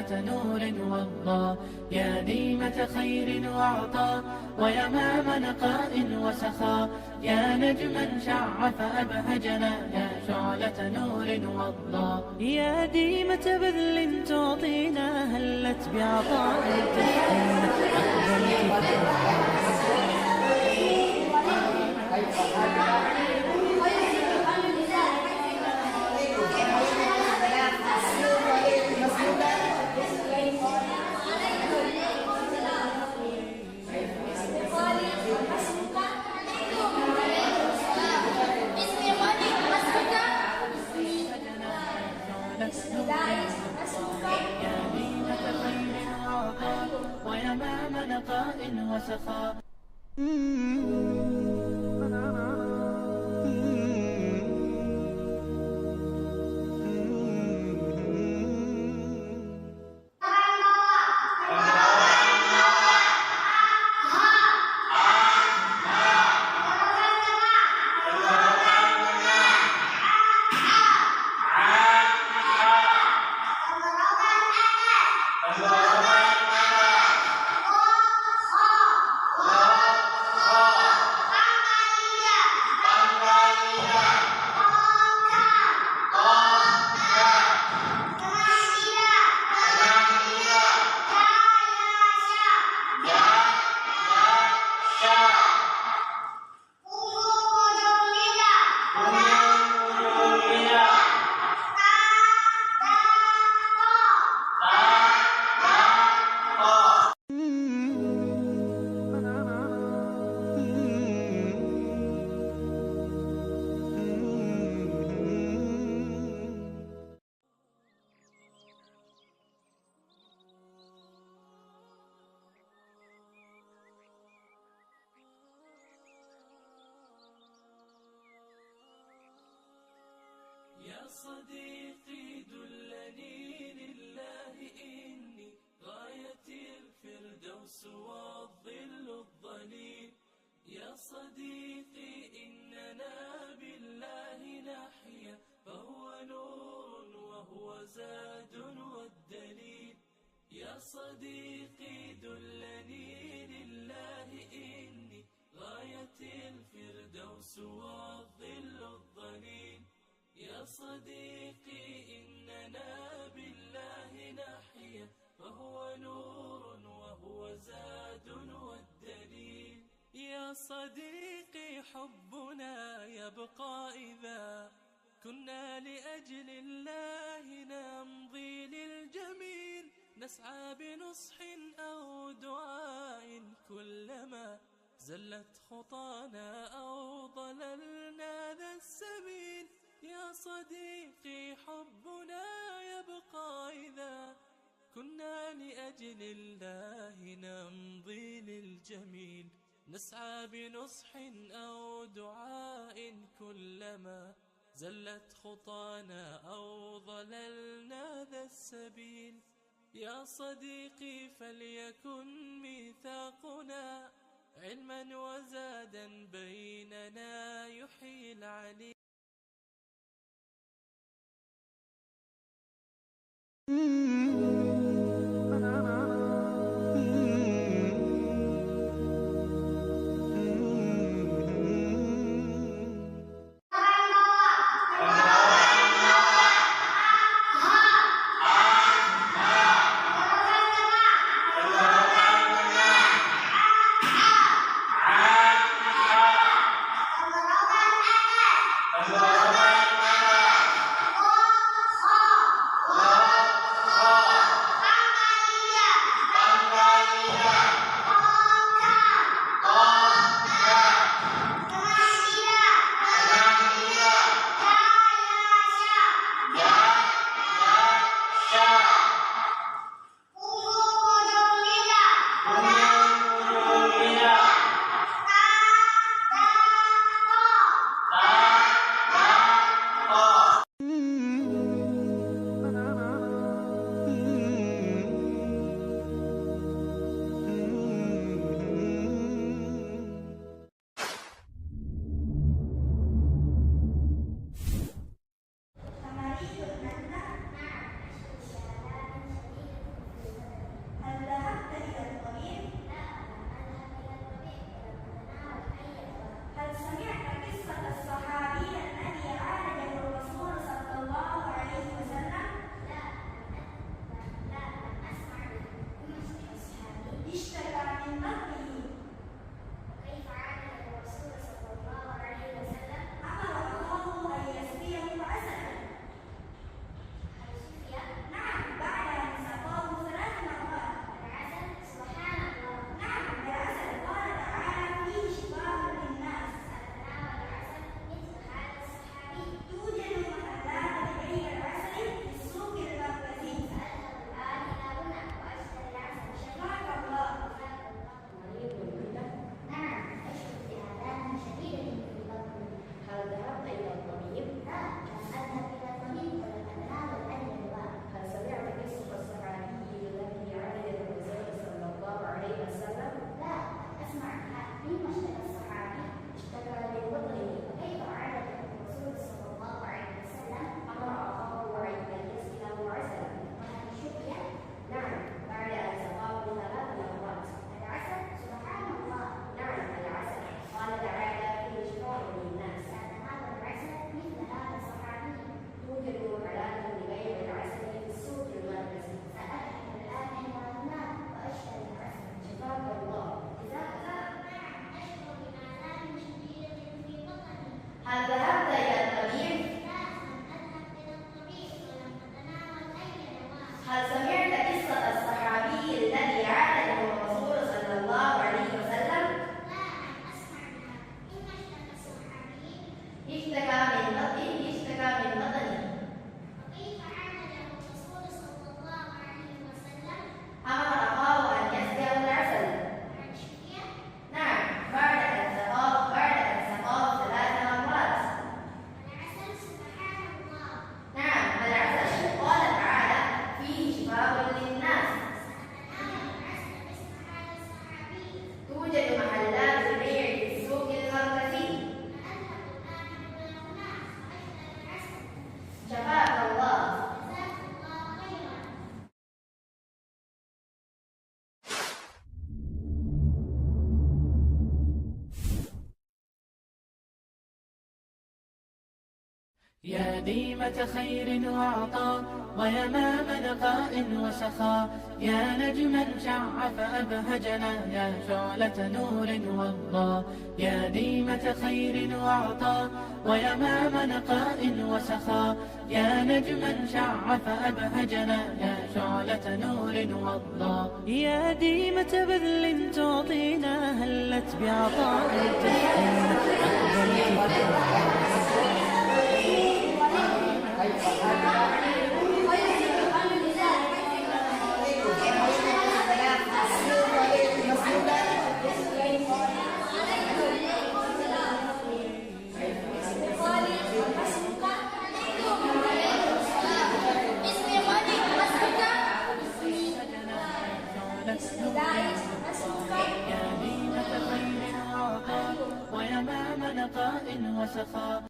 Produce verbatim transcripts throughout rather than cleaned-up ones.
نور وضاء، يا ديمة خير وعطاء، ويمام نقاء وسخاء، يا نجما شع فأبهجنا، يا شعلة نور وضاء، يا ديمة بذل تعطينا، هلت بعطاء تشحن أرضا كفاها. ويمام نقاء وسخاء. يا صديقي دلني لله إني غاية الفردوس والظل الظليل. يا صديقي إننا بالله نحيا، فهو نور وهو زاد والدليل. يا صديقي دلني لله إني غاية الفردوس والظل الظليل. يا صديقي إننا بالله نحيا، فهو نور وهو زاد والدليل. يا صديقي حبنا يبقى إذا كنا لأجل الله نمضي للجميل، نسعى بنصح أو دعاء كلما زلت خطانا أو ضللنا ذا السبيل. يا صديقي حبنا يبقى إذا كنا لأجل الله نمضي للجميل، نسعى بنصح أو دعاء كلما زلت خطانا أو ضللنا ذا السبيل. يا صديقي فليكن ميثاقنا علما وزادا بيننا يحيي العليم. باب للناس. توجد محلات البيع في السوق المركزي. شفاك الله. يا ديمة خير وعطاء، ويمام نقاء وسخاء، يا نجما شع فأبهجنا، يا شعلة نور وضاء. يا ديمة خير وعطاء، ويمام نقاء وسخاء، يا نجما شع فأبهجنا، يا شعلة نور وضاء. يا ديمة بذل تعطينا، هلت بعطاء تسقينا عذبا كفاء.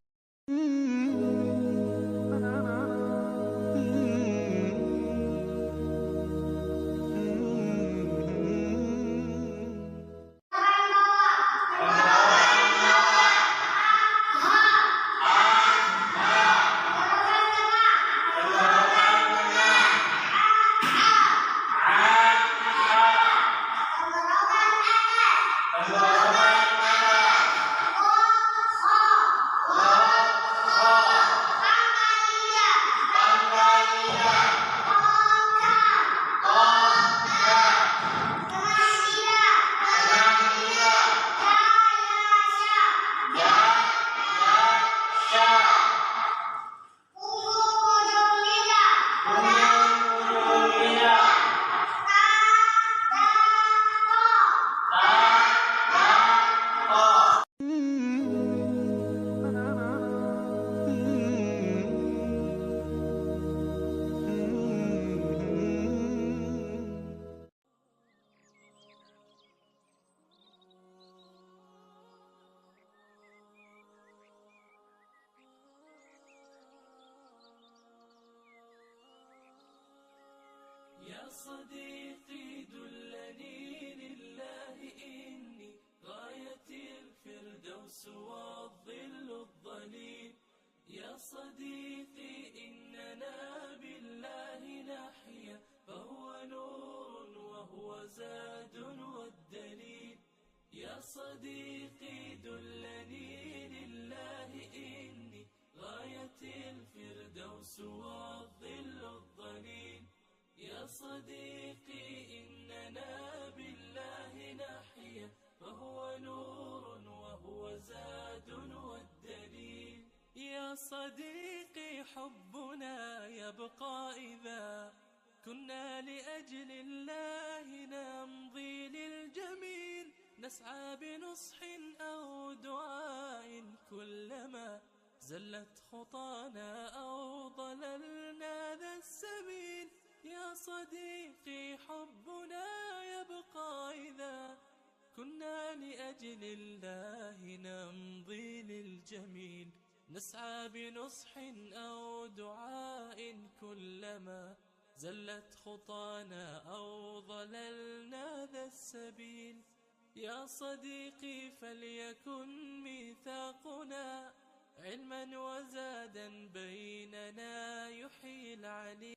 يا صديقي دلني لله إني غايتي الفردوس والظل الظليل. يا صديقي إننا بالله نحيا فهو نور وهو زاد والدليل. يا صديقي دلني لله إني غايتي الفردوس والظل الظليل. يا صديقي إننا بالله نحيا فهو نور وهو زاد والدليل. يا صديقي حبنا يبقى إذا كنا لأجل الله نمضي للجميل، نسعى بنصح أو دعاء كلما زلت خطانا أو ضللنا ذا السبيل. يا صديقي حبنا يبقى إذا كنا لأجل الله نمضي للجميل، نسعى بنصح أو دعاء كلما زلت خطانا أو ضللنا ذا السبيل. يا صديقي فليكن ميثاقنا علما وزادا بيننا يحيي العليل.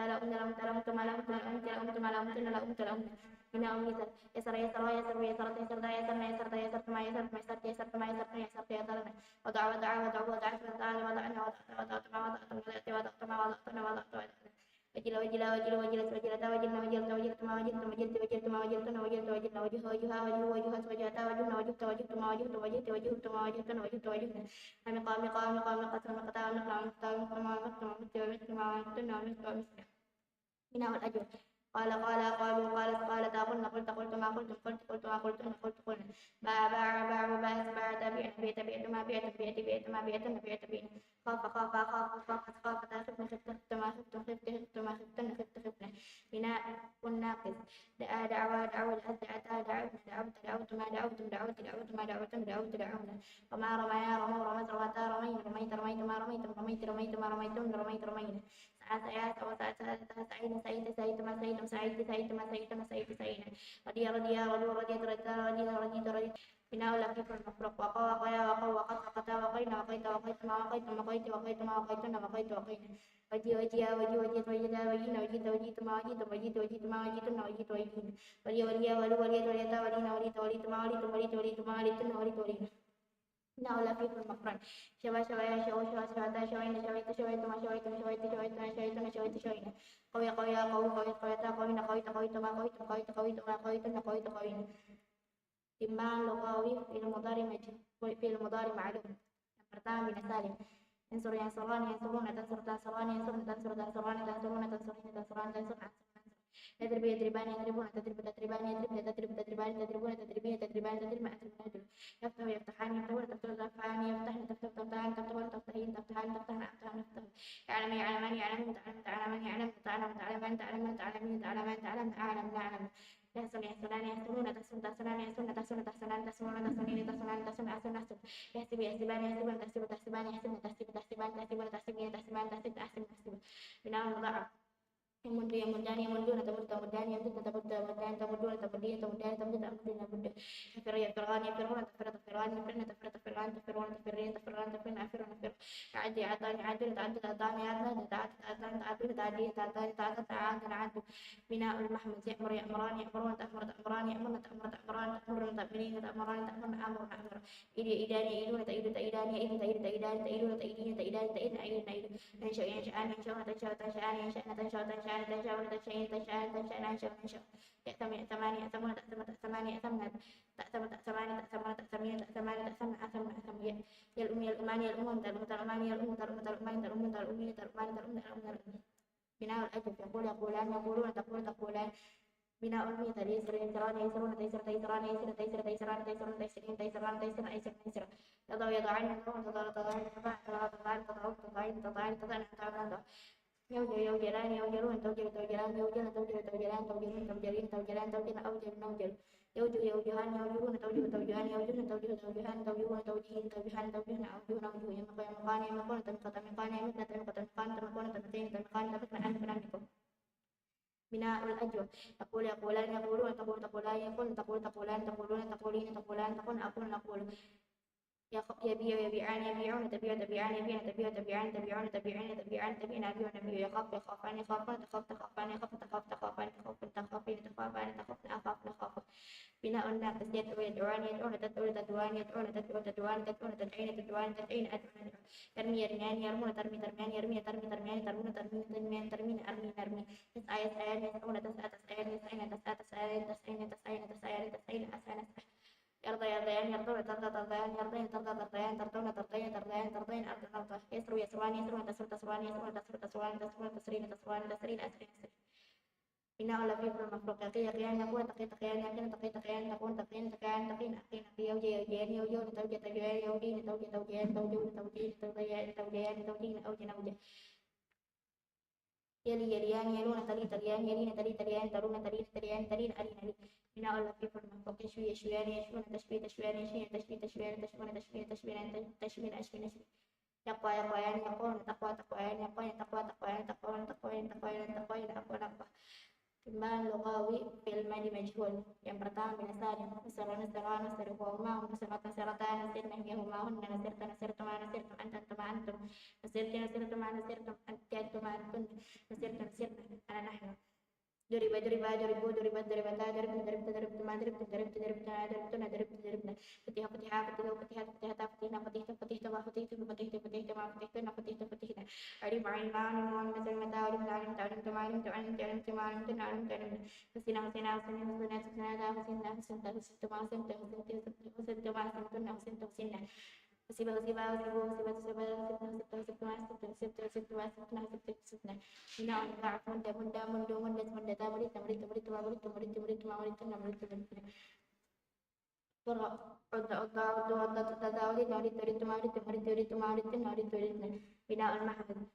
أمت، لا أمن، لا أمت، لا أمتما، لا أمتن، لا أمت، لا أمت، لا أمتن، لا أمتن، لا أمتن. بناء مثال. يسر، يسرا، يسروا، يسرتا، يسرتما، يسرن، يسرتا، يسرتما، يسرتن، يسرت، يسرتما، يسرتن، يسرت، يسرن. وضع، وضعا، وضعوا، وضعتما، وضعتن، وضعت، وضعتما، وضعتن، وضعت، وضعتما، وضعتن، وضعت، وضعتن. وجل، وجلا، وجلوا، وجلت، وجلتا، وجلن، وجلت، وجلتما، وجلتم، وجلت، وجلتما، وجلتن، وجلت، وجلن، وجه، وجها، وجهوا، وجهت، وجهتا، وجهن، وجهت، وجهتما، وجلتم، وجلت، وجلتما، وجلتن، وجلت، وجلن. عمق، عمقا، عمقا، عمقت، عمقتا، عمقن، عمقتا، عمقتما، عمقتن، عمقت، وعمقن. بناء الأجوبة. قال، قالا، قالوا، قالت، قالتا، قلن، قلت، قلتما، قلتم، قلت، قلتما، قلتن، قلت، قلن. باع، باعا، باعوا، باعت، باعتا، بعن، بعت، بعتما، بعتن، بعت، بعتما، بعتن، بعت، بعن. خاف، خافا، خافوا، خافت، خافتا، خفن، خفت، خفتما، خفتم، خفت، خفتما، خفتن، خفت، خفتن. بناء ناقص. دعا، دعوا، دعوا، دعت، دعتا، دعوتن، دعوت، دعوتما، دعوتم، دعوت، دعوتما، دعوتن، دعوت، دعون. رمى، رميا، رموا، رمت، رمتا، رمين، رميت، رميتما، رميتم، رميت، رميتما، رميتن، رميت، رمين. Asa, asa, wasa, asa, asa, saina, saita, saitama, sainam, saiti, saitama, saitana, saiti, saina. Radia, radia, radu, radiat, radita, radina, radita, radita. Bina'ul lafiful mafruq. Waqa, waqaya, waqau, waqat, waqata, waqaina, waqaita, waqaituma, waqaitum, waqaiti, waqaituma, waqaituna, waqaitu, waqaina. Waji, wajia, waji, wajiat, wajiata, wajina, wajita, wajituma, wajitum, wajitu, wajituma, wajituna, wajitu, wajina. Walia, walia, waliat, waliata, walina, walita, walituma, walitum, walitu, walituma, walitunna, walitu, walina. Bina'ul lafiful mafruq. Syawa, syawaya, syawu, syawa, syawata, syawaina, syawaitu, syawaituma, syawaitum, syawaitu, syawaituna, syawaituna, syawaitu, syawaina. Qawiya, qawiya, qawu, qawiyat, qawiyata, qawina, qawita, qawituma, qawitum, qawita, qawituma, qawitunna, qawitu, qawina. Timbangan lughawi, fi'il mudhari maj-, fi'il mudhari ma'lum. Yang pertama, bina salim. Yansur, yansurani, yansuruna, tansur, tansurani, yansurna, tansur, tansurani, tansuruna, tansurina, tansurani, tansur, ansur, ansur. Yadribu, yadribani, yadribuna, tadribu, tadribani, yadribna, tadribu, tadribani, tadribuna, tadribina, tadribani, tadribna, adribna, adribna. Yaftahu, yaftahani, yaftahu, taftahu, taftahani, taftahu, taftahu, taftahina, taftahani, taftahna, aftahu, naftahu. Ya'lamu, ya'lamani, ya'lamuna, ta'lamu, ta'lamani, ya'lamna, ta'lamu, ta'lamani, ta'lamuna, ta'lamina, ta'lamani, ta'lamna, a'lamu, na'lamu. Yahsun, yahsunani, yahsununa, tahsun, tahsunani, yahsunna, tahsuna, tahsunani, tahsununa, tahsunina, tahsunani, tahsunna, ahsun, ahsun. Yahsibu, yahsibani, yahsibuna, tahsibu, tahsibani, yahsibna, tahsibu, tahsibani, tahsibuna, tahsibina, tahsibani, tahsibna, ahsib, ahsib. Bina'ul mudha'af. Yamundu, yamuddani, yamudduna, tamuddu, tamuddani, yamuddunna, tamuddu, tamuddani, tamudduna, tamuddina, tamuddani, tamuddu, tamuddu, tamuddu. Yafiru, yafirrani, yafirruna, tafiru, tafirrani, yafirna, tafiru, tafirrani, tafiruna, tafirrina, tafirrani, tafirna, afiru, nafiru. Ya'addu, ya'addani, ya'adduna, ta'addu, ta'addani, ya'adduna, ta'addu, ta'addani, ta'adduna, ta'addina, ta'addani, ta'adduna, a'addu, na'addu. Bina'ul mahmuz. Ya'muru, ya'murani, ya'muruna, ta'muru, ta'murani, ya'murna, ta'muru, ta'murani, ta'muruna, ta'mirina, ta'murani, ta'murna, amuru, na'muru. Idu, ya'idani, ya'iduna, ta'idu, ta'idani, ya'idna, ta'idu, ta'idani, ta'iduna, ta'idina, ta'idani, ta'idna, a'idun, na'idu. Yansha'u, yansha'ani, yansha'una, tansha'u, tansha'ani, yansha'na, tansha'u, tansha'ani, tansha'una, tansha'ina, tansha'ani, tansha'na, yansha'u, yansha'u. Ya'tamu, ya'tamani, ya'tamuna, ta'tamu, ta'tamani, ya'tamna, ta'tamu, ta'tamani, ta'tamuna, ta'tamina, ta'tamani, ta'tamna, atamna, atamna. Ya-, yal'umu, yal'umani, yal'umuna, tal'umu, tal'umani, yal'umna, tal'umu, tal'umani, tal'umuna, tal'umina, tal'umani, tal'umna, tal'umna, tal'umna. Bina'ul ajwaf. Yaqulu, yaqulani, yaquluna, taqulu, taqulani. Bina'ul mithal. Yasru, yasrani, yasruna, taysir, taysirani, yaysirna, taysir, taysirani, taysiruna, taysirina, taysirani, taysirna, aysir, aysir. Yada'u, yada'ani, yada'una, tada'u, tada'ani, tada'na, tada'u, tada'na, tada'ina, tada'ani, tada'na, tada'u, tada'u. Yaujilu, yaujalani, yaujaluna, taujilu, taujalani, yaujalna, taujilu, taujalani, taujaluna, taujalina, taujalna, aujilu, aujilu. Yaujihu, yaujiani, yaujihuna, taujihu, taujiani, yaujihna, taujihu, taujihan, taujihuna, taujihin, taujihani, taujihna, aujihu, aujihu. Yamiqu, yamiqani, yamiquna, tamiqu, tamiqani, yamiqna, tamiqu, tamiqan, tamiquna, tamiqin, tamiqan, tamiqna, amiqu, amiqu. Bina'ul ajwaf. Yaqulu, yaqulani, yaquluna, taqulu, taqulani, yaqulna, taqulu, taqulani, taquluna, taqulina, taqulani, taqulna, aqulu, naqulu. Yaq-, yabi'u, yabi'ani, yabi'una, tabi'u, tabi'ani, yabi'na, tabi'u, tabi'ani, tabi'una, tabi'ina, tabi'ani, tabi'na, abi'u, nabi'u. Yakhaf, yakhafani, yakhafuna, takhaf, takhafani, yakhafna, takhaf, takhafina, takhaffani, takhafna, akhaf, nakhafu. Bina'un naqis. Yad'u, yad'uani, yad'una, tad'u, tad'uani, yad'una, tad'u, tad'uani, tad'una, tad'ina, tad'uani, tad'ina, ad'u, nad'u. Yarmi, yarmiani, yarmuna, tarmi, tarmiani, yarmina, tarmi, tarmiani, tarmuna, tarmina, tarmiani, tarmina, armi, narmi. Yas'a, yas'ayani, yas'auna, tas'a, tas'ayani, yas'aina, tas'a, tas'ayani, tas'aina, tas'aina, tas'ayani, tas'aina, as'a, nas'a. Yarda, yardayani, yarduna, tarda, tardayani, yardina, tarda, tardayani, tarduna, tardina, tardayani, tardina, arda, narda. Yasru, yasruani, yasruna, tasru, tasruani, yasruna, tasru, tasruani, tasruna, tasrina, tasruani, tasrina, asri, nasri. Bina'ul lafiful mafruq. Yaqi, yaqiyani, yaquna, taqi, taqiyani, yaqina, taqi, taqiyani, taquna, taqina, taqiyani, taqina, aqina, aqi. Yauji, yaujiani, yaujihuna, tauja, taujani, yaujina, tauja, taujani, taujiuna, taujina, taujayani, taujayani, taujina, auja, nauja. Yali, yaliyani, yaluna, tali, taliyani, yalina, tali, taliyani, taluna, talina, taliyani, talina, alina, ali. Bina'ul lafiful mafruq. Yashwi, yashwiyani, yashwuna, tashwi, tashwiyani, yashwina, tashwi, tashwiyani, tashwuna, tashwina, tashwina, tashwina, ashwina, ashwi. Yaqwa, yaqwayani, yaqwuna, taqwa, taqwayani, yaqwayna, taqwa, taqwayani, taqwawna, taqwayna, taqwayna, taqwayna, aqwa, naqwa. Timbangan lughawi, fi'il madi majhul. Yang pertama, bina salim. Nasara, nasarani, nasara huma, nasara, nasarata, nasirna, hiya, huma, hunna, nasirta, nasirtuma, nasirtum, anta, antuma, antum. Nasirti, nasirtuma, nasirtum, anti, antuma, antunna. Nasirtu, nasirna, ana, nahnu. Duriba, duriba, duribu, duribat, duribata, duribna, duribta, duribtuma, duribtum, duribti, duribtuna, duribtunna, duribti, duribna. Futiha, futiha, futihu, futihat, futihata, futihna, futihtum, futihtuma, futihtuna, futihtum, futihtuma, futihtunna, futihtu, futihna. Alima, alima, alimu, alimata, alimna, alimta, alimtuma, alimtum, alimti, alimtuma, alimtunna, alimtu, alimna. Husina, husina, husini, husina, husinata, husinna, husinta, husintuma, husintu, husinti, husintuma, husintunna, husintu, husinna. Husiba, husiba, husibu, husibat, husiba, husibna, husibta, husibtuma, husibtu, husibti, husintuma, husibtunna, husibti, husibna. Bina, mudha'af, mudda, mudda, mundu, muddat, muddata, muditna, mudittu, mudittuma, mudittum, muditti, mudittuma, mudittunna, mudittu, mudittuna. Udda, udda, udda, uddu, uddat, uddata, udditna, uditti, udittuma, udittum, uditti, udittuma, udittunna, udittu, uditna. Bina'ul mahdzuf.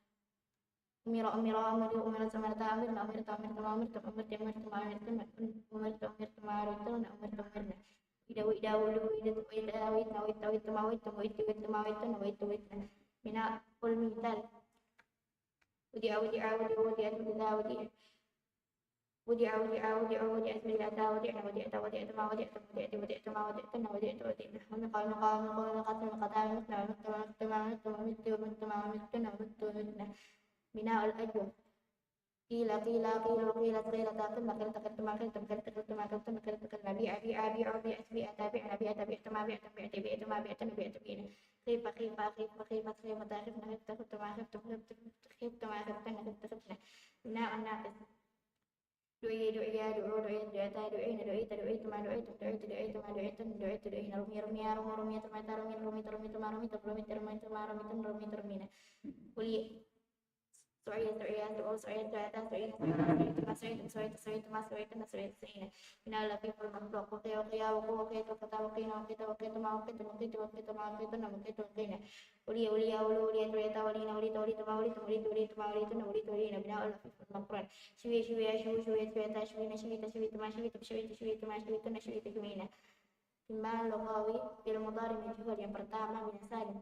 Umira, umira, umiru, umirat, umirata, umirna, umirta, umirtuma, umirtum, umirti, umirtuma, umirtunna, umirtu, umirtuma, umirtunna, umirtu, umirna. Wida, wida, wudu, widatu, wida, widna, widta, widtuma, widtum, widti, widtuma, widtunna, widtu, widna. Bina'ul mithal. وضع، وضعا، وضعوا، وضعت، وضعا، وضع. وضع، وضعا، وضعوا، وضعت، وضعتا، وضعن، وضعت، وضعتما، وضعتم، وضعت، وضعتما، وضعتن، وضعت، وضعن. هن، قال، قالن، قلن، قتلن، قتلا، متن، ومتم، ومتما، ومتم، ومت، ومتما، ومتن، ومت، ومتن. بناء الأجوف. قيل، قيلا، قيلوا، قيلت، قيلتا، قلن، قلت، قلتما، قلتم، قلت، قلتما، قلتن، قلت، قلن. بيع، بيعا، بيعوا، بيعت، بيعتا، بعنا، بعتا، بعتما، بعتم، بعت، بعتما، بعتن، بعت، بعن. خيف، خيفا، خيف، خيفت، خيفتا، خفن، خفت، خفتما، خفتم، خفت، خفتما، خفتن، خفت، خفتن. بناء الناقص. دعي، دعيا، دعوا، دعيت، دعتا، دعين، دعيت، دعيتما، دعيتم، دعيت، دعيتما، دعيتن، دعيت، دعين. رمي، رميا، رموا، رميتم، رميتا، رمين، رميت، رميتما، رميتم، رميت، رميتما، رميتن، رميت، رمين. ولي. سعي، سعيا، سعوا، سعيت، سعيتا، سعين، سعيتما، سعيتم، سعيت، سعيتما، سعيتن، سعيت، سعين. بناء اللفيف المفروق. وقي، وقيا، وقو، وقيت، وقتا، وقين، وقيت، وقيتما، وقيتم، وقيت، وقيتما، وقيتن، وقيت، وقين. ولي، وليا، ولوا، وليت، وليتا، ولين، وليت، وليتما، وليتم، وليت، وليتما، وليتن، وليت، ولين. بناء اللفيف المقرون. شوي، شويا، شووا، شويت، شويتا، شوين، شويت، شويتما، شويتم، شويت، شويتما، شويتن، شويت، شوين. Timbang lugawi, fi'il mudhari majhul yang pertama, bina salim.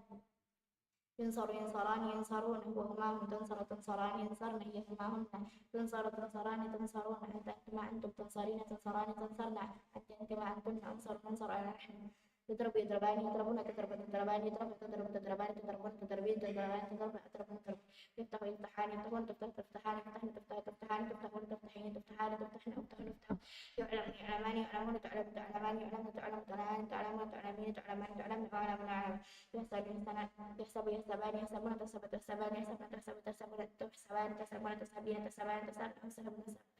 Yunsaru, yunsarani, yunsaruna, huwa, huma, hum. Tunsaru, tunsarani, yunsarna, hiya, huma, hunna. Tunsaru, tunsarani, tunsaruna, anta, antuma, antum. Tunsarina, tunsarani, tunsarna, anti, antima, antunna. Unsaru, nunsaru, ana, nahnu. Yudrabu, yudrabani, yudrabuna, tadrabu, tadrabani, yudrabna, tadrabu, tadrabani, tadrabuna, tadrabina, tadrabani, tadrabna, adrabun, adrabun. Yuftahu, yuftahani, yuftahuna, tuftahu, tuftahani, yuftahna, tuftahu, tuftahani, tuftahuna, tuftahina, tuftahani, tuftahna, uftahun, uftahu. Yu'lamu, yu'lamani, yu'lamuna, tu'lamu, tu'lamani, yu'lamna, tu'lamu, tu'lamani, tu'lamuna, tu'lamina, tu'lamani, tu'lamna, wa'lamu, na'lamu. Yuhsabu, yuhsana-, yuhsabu, yuhsabani, yuhsabuna, tuhsabu, tuhsabani, yuhsabna, tuhsabu, tuhsabuna, tuhsabani, tuhsabina, tuhsabna, tuhsabun, tuhsab-.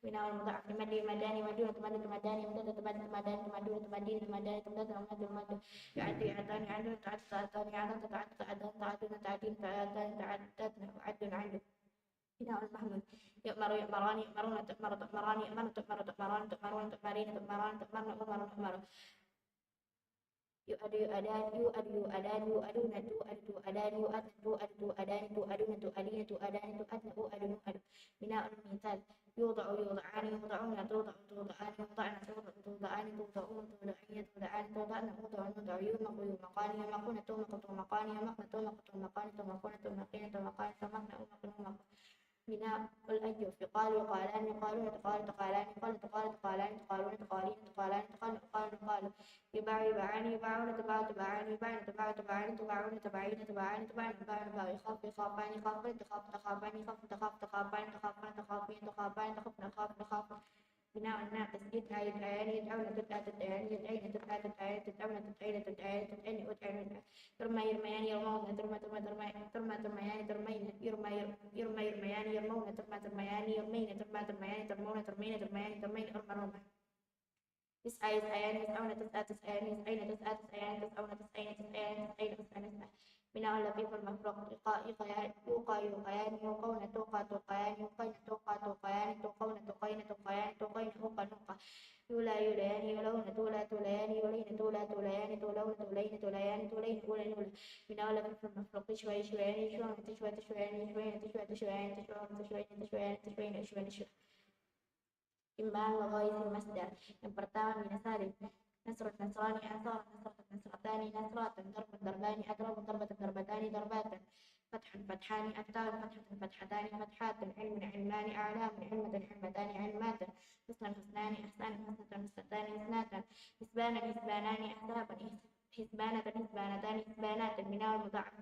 Binaul mudha'af. Yumaddu, yumaddani, yumadduna, tumaddu, tumaddani, yumaddadu, tumaddu, tumaddani, tumadduna, tumaddina, tumaddani, tumdadu, tumaddu, tumaddu. Yu'addu, yu'addani, yu'adduna, tu'addu, tu'addani, yu'adduna, tu'addu, tu'addani, tu'adduna, tu'addina, tu'addani, tu'adduna, tu'addu, tu'addu. Binaul mahmud. Yu'maru, yu'marani, yu'maruna, tu'maru, tu'marani, yu'marna, tu'maru, tu'marani, tu'maruna, tu'marina, tu'marani, tu'marna, u'maru, nu'maru. Yu'adu, yu'adani, yu'adu, yu'adani, yu'aduna, tu'adu, tu'adani, yu'adna, tu'adu, tu'adani, tu'aduna, tu'adina, tu'adani, tu'adna, u'adu, nu'adu. Binaul mithal. Yudha'u, yudha'ani, yudha'una, tudha'u, tudha'ani, yudha'na, tudha'u, tudha'ani, tudha'una, tudha'ina, tudha'ani, tudha'na, udha'u, nudha'u. Yumaqu, yumaqani, yumaquna, tumaqu, tumaqani, yumaqna, tumaqu, tumaqani, tumaquna, tumaqina, tumaqani, tumaqna, umaqu, numaqu. Binaul ajwaf. Yuqalu, yuqalani, yuqaluna, tuqalu, tuqalani, yuqalna, tuqalu, tuqalani, tuqaluna, tuqalina, tuqalani, tuqalna, uqalu, nuqalu. Yuba'u, yuba'ani, yuba'una, tuba'u, tuba'ani, yuba'na, tuba'u, tuba'ani, tuba'una, tuba'ina, tuba'ani, tuba'na, uba'u, nuba'u. Yukhaf, yukhafani, yukhafuna, tukhaf, tukhafani, yukhafna, tukhaf, tukhafani, tukhafuna, tukhafina, tukhafani, tukhafna, ukhaf, nukhaf. Binaun naqis. Yud'a, yud'ayani, yud'auna, tud'a, tud'ayani, tud'aina, tud'a, tud'ayani, tud'auna, tud'aina, tud'ayani, tud'aina, ud'a, ud'a. Yurma, yurmayani, yurmauna, turma, turma, turma, turma, turmayani, turmaina, yurma, yur-, yurma, yurmayani, yurmauna, turma, turmayani, yurmaina, turma, turmayani, turmauna, turmaina, turmayani, turmaina, urma, urma. Yus'a, yus'ayani, yus'auna, tus'a, tus'ayani, yus'aina, tus'a, tus'ayani, tus'auna, tus'aina, tus'ayani, tus'aina, us'a, nus'a. Binaul lafiful mafruq. Yuqa, yuqayani, yuqa, yuqayani, yuqauna, tuqa, tuqayani, yuqaina, tuqa, tuqayani, tuqauna, tuqaina, tuqayani, tuqaina, uqa, nuqa. Yula, yulayani, yulauna, tula, tulayani, yulaina, tula, tulayani, tulauna, tulaina, tulayani, tulaina, ula, nula. Binaul lafiful mafruq. Yushwa, yushwayani, yushwauna, tushwa, tushwayani, yushwaina, tushwa, tushwayani, tushwauna, tushwaina, tushwayani, tushwaina, ushwa, nushwa. Timbang lugawi, isim masdar. Yang pertama, bina salim. Nasrun, nasrani, ansarun, nasratun, nasratani, nasratun, darbun, darbani, adrabun, darbatun, darbatani, darbatun, fathun, fathani, aktharun, fathatun, fathatani, fathatun, ilmun, ilmani, a'lamun, ilmatun, ilmatani, ilmatun, husnun, husnani, ihsanun, husnatun, husnatani, husnatun, hisbanun, hisbanani, ahzabun, ihs-, hisbanatun, hisbanatani, hisbanatun. Binaul mudha'af.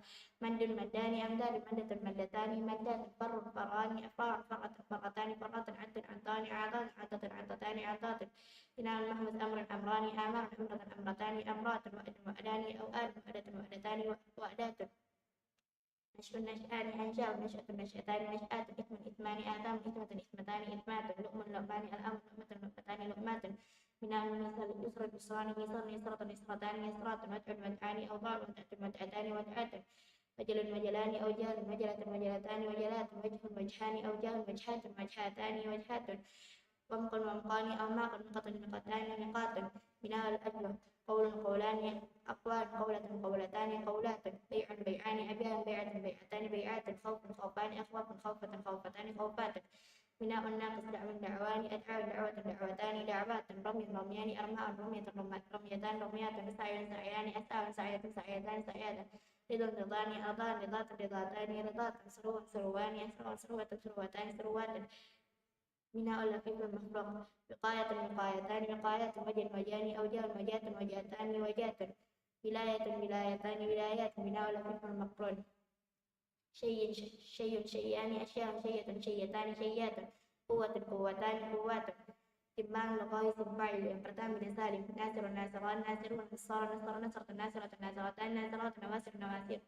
Maddun, maddani, amdadun, maddatun, maddatani, maddatun, farrun, farrani, afrarun, farratun, farratani, farratun, addun, addani, a'dadun, addatun, addatani, a'dadun. Binaul mahmuz. Amrun, amrani, amarun, amratun, amratani, amratun, wa'dun, wa'dani, aw'adun, wa'datun, wa'datani, wa-, wa'datun. Nash'un, nash'ani, anshaun, nash'atun, nash'atani, nash'atun, ithmun, ithmani, athamun, ithmatun, ithmatani, ithmatun, lu'mun, lu'mani, al'amun, lu'matun, lu'matani, lu'matun. Binaul misal. Yusrun, yusrani, yusarun, yusratun, yusratani, yusratun, wad'un, wad'ani, awda'un, wad'atun, wad'atani, wad'atun, wajlun, wajlani, awjalun, wajlatun, wajlatani, wajalatun, wajhun, wajhani, awjahun, wajhatun, wajhatani, wajhatun. Wamqun, wamqani, awmaqun, miqatun, miqatani, miqatun. Binaul ajwaf. Qaulun, qaulani, aqwalun, qaulatun, qaulatani, qaulatun. Bai'un, bai'ani, abyanun, bai'atun, bai'atani, bai'atun. Khawfun, khawfani, akhwafun, khawfatun, khawfatani, khawfatun. بناء ناقص دعو دعوان أدعو دعوة دعوتان دعوات رمي رميان أرماء رمية رميتان رميات سعي سعيان أسعى سعية سعيتان سعيات رضا رضان أرضان رضات رضاتان رضات سروا سروان أسروا سروة سروتان سروات بناء لفيف مفرق وقاية وقايتان وقايات وجه وجان أوجه وجات وجاتان وجات ولاية ولايتان ولايات بناء لفيف مقرون شيء شيء شيئان أشياء شيئة شيئتان شيئات قوة قوتان قوات Timbang lugawi isim fa'il yang pertama بن سالم ناصر ناصران ناصرون نصارى نصارى نصرة ناصرة ناصرتان ناصرات نواصر نواصر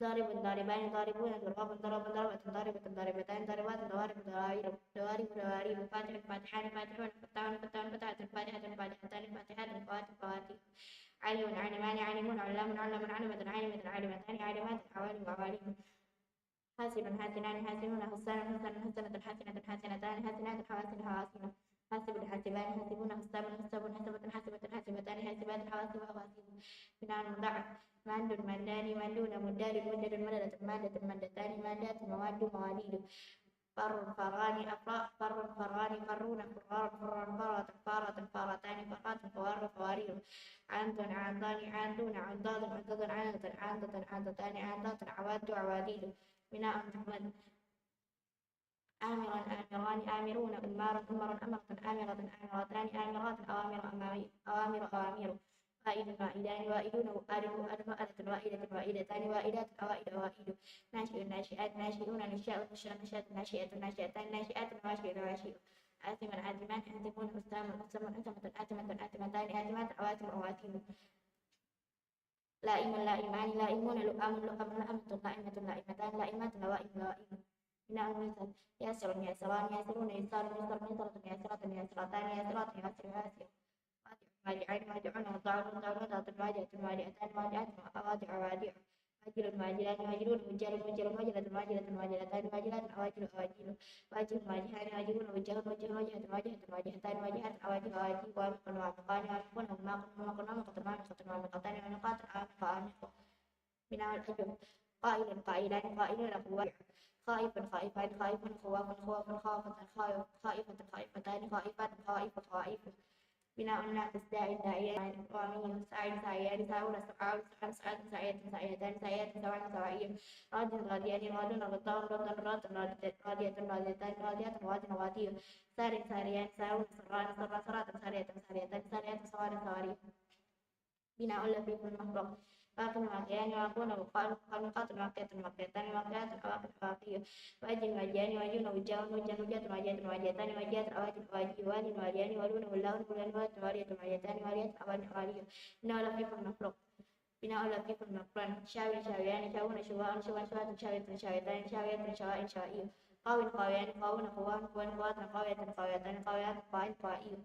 ضارب ضاربان ضاربون ضراب ضرب ضربة ضاربة ضاربتان ضاربات ضوارب ضوارب ضوارب ضوارب فاتح فاتحان فاتحون فتاح فتاح فتحة فاتحة فاتحتان فاتحات فواتح فواتح عالم عالمان عالمون علام علم علمة عالمة عالمتان عالمات عوالم عوالم حاسن حاسنان حاسنون حسان حسنة حاسنة حاسنتان حاسنات حواسن حواسن حاسب حاسبان حاسبون حساب حساب حسبة حاسبة حاسبتان حاسبات حواسب حواسب بناء مضاعف ماد مادان مادون مداد مدد مددة مادة مادتان مادات مواد مواديد فر فران أفرا فر فران فرون فرار فران فرة فارة فارتان فرات فوار فوارير عند عندان عندون عنداد عندد عندة عندة عندتان عندات عواد عواديد بناء محمد آمرا آمران آمرون أمارا أمرا أمرة آمرة آمرتان آمرات أوامر أمامي أوامر أوامير وائد وائدان وائدون وآد وآد وآدة وائدة وائدتان وائدات أوائد أوائد ناشئ ناشئات ناشئون نشاء نشاء نشأة ناشئة ناشئتان ناشئات نواشئ نواشئ آثم آثمان آثمون آثام آثمة آثمة آثمتان آثمات آثام آثام لائم لائمان لائمون لؤام لؤام لأمة لائمة لائمتان لائمات لوائم لوائم بناء مثال ياسر ياسران ياسرون يسار يسر يسرة ياسرة ياسرتان ياسرات ياسر ياسر واجع واجعان واجعون وضاع وضاع وضعة واجعة واجعتان واجعات وواجع واجع واجل واجلان واجلون وجال وجل واجلة واجلة واجلتان واجلات واجل واجل واجه واجهان واجهون وجهون وجه واجهة واجهتان واجهات واجه واجه وامق وامقان وامقون واماق وامقن وامقة وامقة وامقتان وامقات وامق وامق بناء الأجر قائل قائلان قائلون قوافع خائف خائفان خائفون خواف خواف خائفة خائف خائفة خائفتان خائفات خائف خوائف بناء ناقص داء داءان رامي ساع ساعيان ساعون سعاع سعان سعاة سعية سعيتان سعيات سواع سواعي راد راديان رادون رضاء رضا رات رادية راديتان راديات رواد روادي سار ساريان سارون سران سرا سرات سارية ساريتان ساريات سوار سواري بناء لفيف مفرق واق واقيان واقون وقال وقال واقية واقيتان واقيات أواق أواقي واج واجيان واجون وجاون وجان وجات واجيات واجيتان واجيات أواج أواجي وال واليان والون ولاون ولان ولات والية واجيتان واليات أوان أوالي بناء لفيف مفرق بناء لفيف مفرق شاو شاويان شاون شواء شوان شوات شاوية شاويتان شاوية شوائن شوائي قاو قاويان قاون قوان قوان قوات قاوية قاويتان قاويات قائل قائي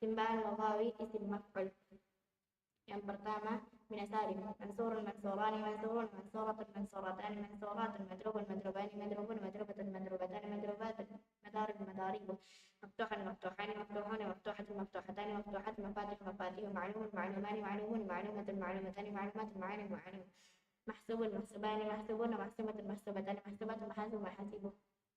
Timbang lugawi isim maf'ul. Yang pertama, بن سالم. منصور منصوران منصورون منصورة منصورتان منصورات مضروب مضروبان مضروبون مضروبة مضروبتان مضروبات مضارب مضاريب مفتوحا مفتوحان مفتوحون مفتوحة مفتوحتان مفتوحات مفاتح مفاتيح معلوم معلومان معلومون معلومة معلومتان معلومات معالم معالم محسوب محسوبان محسوبون محسوبة محسوبتان محسوبات محاسب محاسب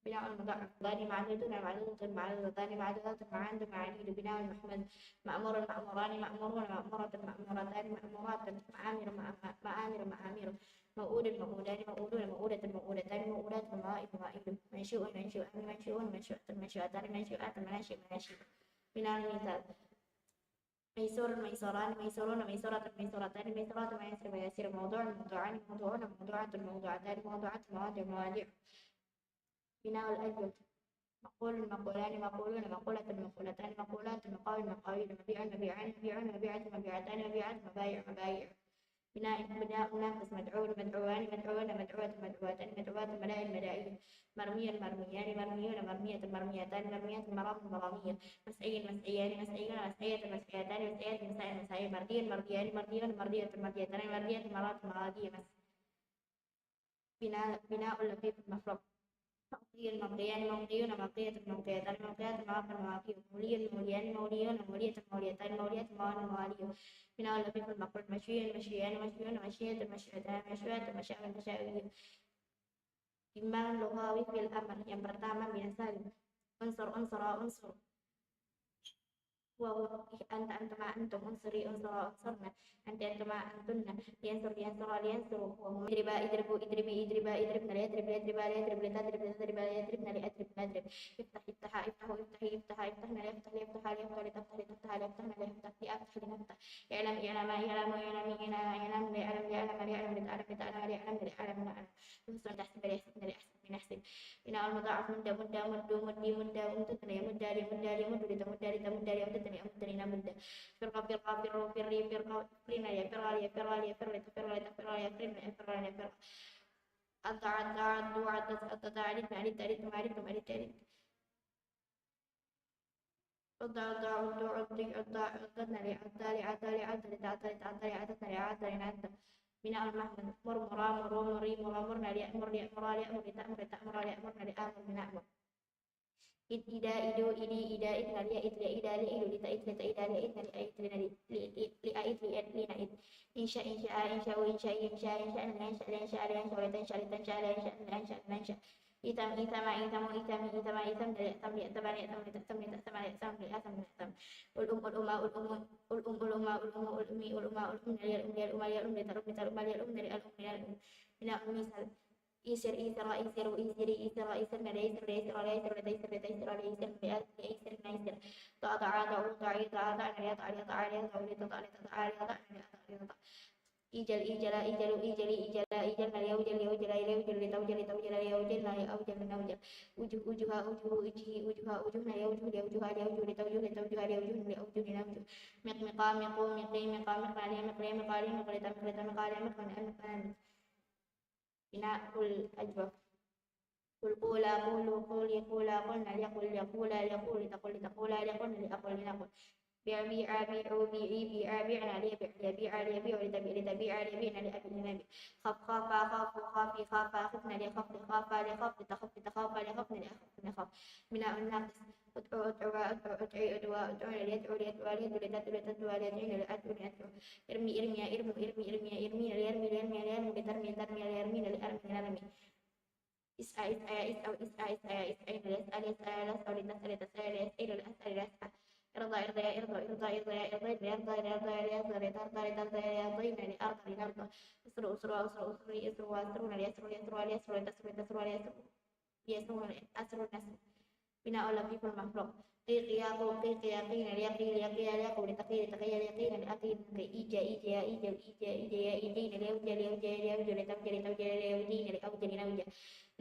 بناء المضاعف ضان معدودون معدودة معدودتان معدودات معاند معاديد بناء المحمود مأمور مأموران مأمورون مأمورة مأمورتان مأمورات مآمر مآ- مآمر مآمر موعود موعودان موعودون موعودة موعودتان موعودات موائد موائد منشوء منشوءان منشوءون منشوءة منشوءتان منشوءات مناشئ مناشئ بناء المثال ميسور ميسوران ميسورون ميسورة ميسورتان ميسورات مياسر مياسير موضوع موضوعان موضوعون موضوعة موضوعتان موضوعات مواضع مواضيع بناء الأجوبة مقول مقولان مقولون مقولة مقولتان مقولات مقاول مقاويل مبيع مبيعان مبيعون مبيعة مبيعتان مبيعات مبايع مبايع بناء بناء ناقص مدعو مدعوان مدعون مدعوة مدعوتان مدعوات مدائن مدائن مرمي مرميان مرميون مرمية مرميتان مرميات مرام مرامية مسعي مسعيان مسعيون مسعية مسعيتان مسعيات مسائل مسائل مردي مرديان مرديون مردية مرديتان مرديات مرات مرادي مس بناء بناء لفيف مفرق مقضي مقضيان مقضيون مقضية مقضيتان مقضيات مواقع مواقي مولي موليان موليون مولية موليتان موليات موال موالي بناء لفيف مفرق مشوي مشويان مشويون مشية مشيتان مشوات مشاء مشاوي Timbang lugawi fi'il amr yang pertama بن سالم. Unsur, unsura, unsur. Wawu, ih, anta, antuma, antum, unsuri, unsura, unsurna, anti, antuma, antunna, liyansur, liyansura, liyansuru, wawu, idriba, idribu, idribi, idriba, idribna, liyatrib, liyatriba, liyatrib, liyatrib, liyatribna, liyatribna, liyatrib, iftah, iftaha, iftahu, iftahi, iftaha, iftahna, liyaftah, liyaftaha, liyaftah, litaftah, litaftah, liyaftahna, liyaftah, liaftah, linaftah, i'lam, i'lama, i'lamu, i'lami, i'lama, i'lam, li'lam, li'lama, li'lam, lita'lam, lita'lama, li'lam, li'lamna, li'lam, ihsin, ihsin, ihsin, ihsin. Bina'ul mudha'af, mudda, mudda, muddu, muddi, mudda, umdud, naya, mudda, li, mudda, li, muddu, li, tamudda, li, tamudda, li, amdud, naya, amdud, nina, mudda. Firqa, firqa, firru, firri, firqa, firrina, ya, firqa, li, ya, firqa, li, ya, firri, ta, firqa, li, ta, firqa, li, ya, firrina, ya, firqa, li, ya, firqa. Adda, adda, addu, addat, addata, adidna, adit, adittum, adittum, adit, adit. Udda, udda, uddu, uddi, udda, uddatna, li, adda, li, adda, li, adda, li, ta'adda, li, ta'adda, li, addatna, li, a'adda, li, na'adda. Bina'ul mahmud. Mur, mura, muru, muri, mura, murna, li'mur, li'mura, li'mur, lita'mur, lita'mura, li'murna, li'amur, bina'mur. Id, ida, idu, idi, ida, idna, li'id, li'ida, li'idu, lita'id, lita'ida, li'idna, li'aid, lina, li, li, li, li'aid, li'id, lina'id. Insya, insya'a, insya'u, insya'i, insya, insya'na, liyansya, liyansya'a, liyansya, litansya, litansya, liyansya, liyansya, linansya. Itam, itama, itamu, itami, itama, itamna, li'tam, li'tama, li'tam, lita'tam, lita'tama, li'tam, li'atam, li'atam. Ul'um, ul'uma, ul'umu, ul'um, ul'uma, ul'umu, ul'umi, ul'uma, ul'umna, li'al'um, li'al'uma, li'al'um, lita'lum, lita'luma, li'al'umna, li'al'um, li'al'um. Bina'ul misal. Isir, isra, isiru, isiri, isirra, isirna, liyaisir, liyaisra, liyaisir, litaisir, litaisra, liyaisir, li'aisir, li'aisir, naisir. Ta'a, ta'a, ta'u, ta'i, ta'ata'na, liyata'a, liyata'a, liyata'u, litata'a, litata'a, liyata'na, liyata'a, litata'a. Ijal, ijala, ijalu, ijali, ijala, ijalna, liyaujal, liyaujala, liyaujal, litaujal, litaujala, liyaujilna, liaujal, linaujal. Ujuh, ujuha, ujuhu, ujihi, ujuha, ujuhna, liaujuh, liaujuha, liaujuh, litaujuh, litaujuha, liaujuhna, liaujuh, linaujah. Miq, miqa, miqu, miqi, miqa, miqna, liyamiq, liyamiqa, liyamiq, litamiq, litamiqa, liyamiqna, liamiq, linaujah. Bina'ul ajwaf. Qul, qula, qulu, quli, qula, qulna, liyaqul, liyaqula, liyaqul, litaqul, litaqula, liyaqulna, liaqul, linaqul. Bi', bi'a, bi'u, bi'i, bi'a, bi'na, liyabi', liyabi'a, liyabi'u, litabi', litabi'a, liyabi'na, liabi', linabi'. Khaf, khafa, khafu, khafi, khafa, khifna, liyakhaf, likhafa, liyakhaf, litakhaf, litakhafa, liyakhafna, liakhaf, linakhaf. Bina'un naqis. Ud'u, ud'uwa, ud'u, ud'i, udwa, ud'una, liyad'u, liyad'uwa, liyad'u, litad'u, litad'uwa, liyad'ina, liad'u, liad'u. Irmi, irmiya, irmu, irmi, irmiya, irmina, liyarmi, liyarmiya, liyarmu, litarmi, litarmiya, liyarmina, liarmi, linarmi. Is'a, is'aya, is'au, is'a, is'aya, is'aina, liyas'a, liyas'aya, liyas'au, litas'a, litas'aya, liyas'aina, liyas'a, lilas'a. Irda, irdaya, irdu, irda, irdaya, irdaina, liyarda, liyardaya, liyarda, litarda, litardaya, liyardina, liarda, linarda. Usru, usruwa, usru, usri, usruwa, usruna, liyasru, liyasruwa, liyasru, litasru, litasruwa, liyasru. Yasrun, asrun, nasr. Bina'ul lafiful mafruq. Qiqiya, quqiqiya, qina, liyaqi, liyaqiya, liyaqu, litaqi, litaqiya, liyaqina, liaqi, linaqi. Ija, ijaya, ijau, ija, ijaya, ijaina, liyauja, liyaujaya, liyauju, litauja, litauja, liyaujina, liauja, linauja.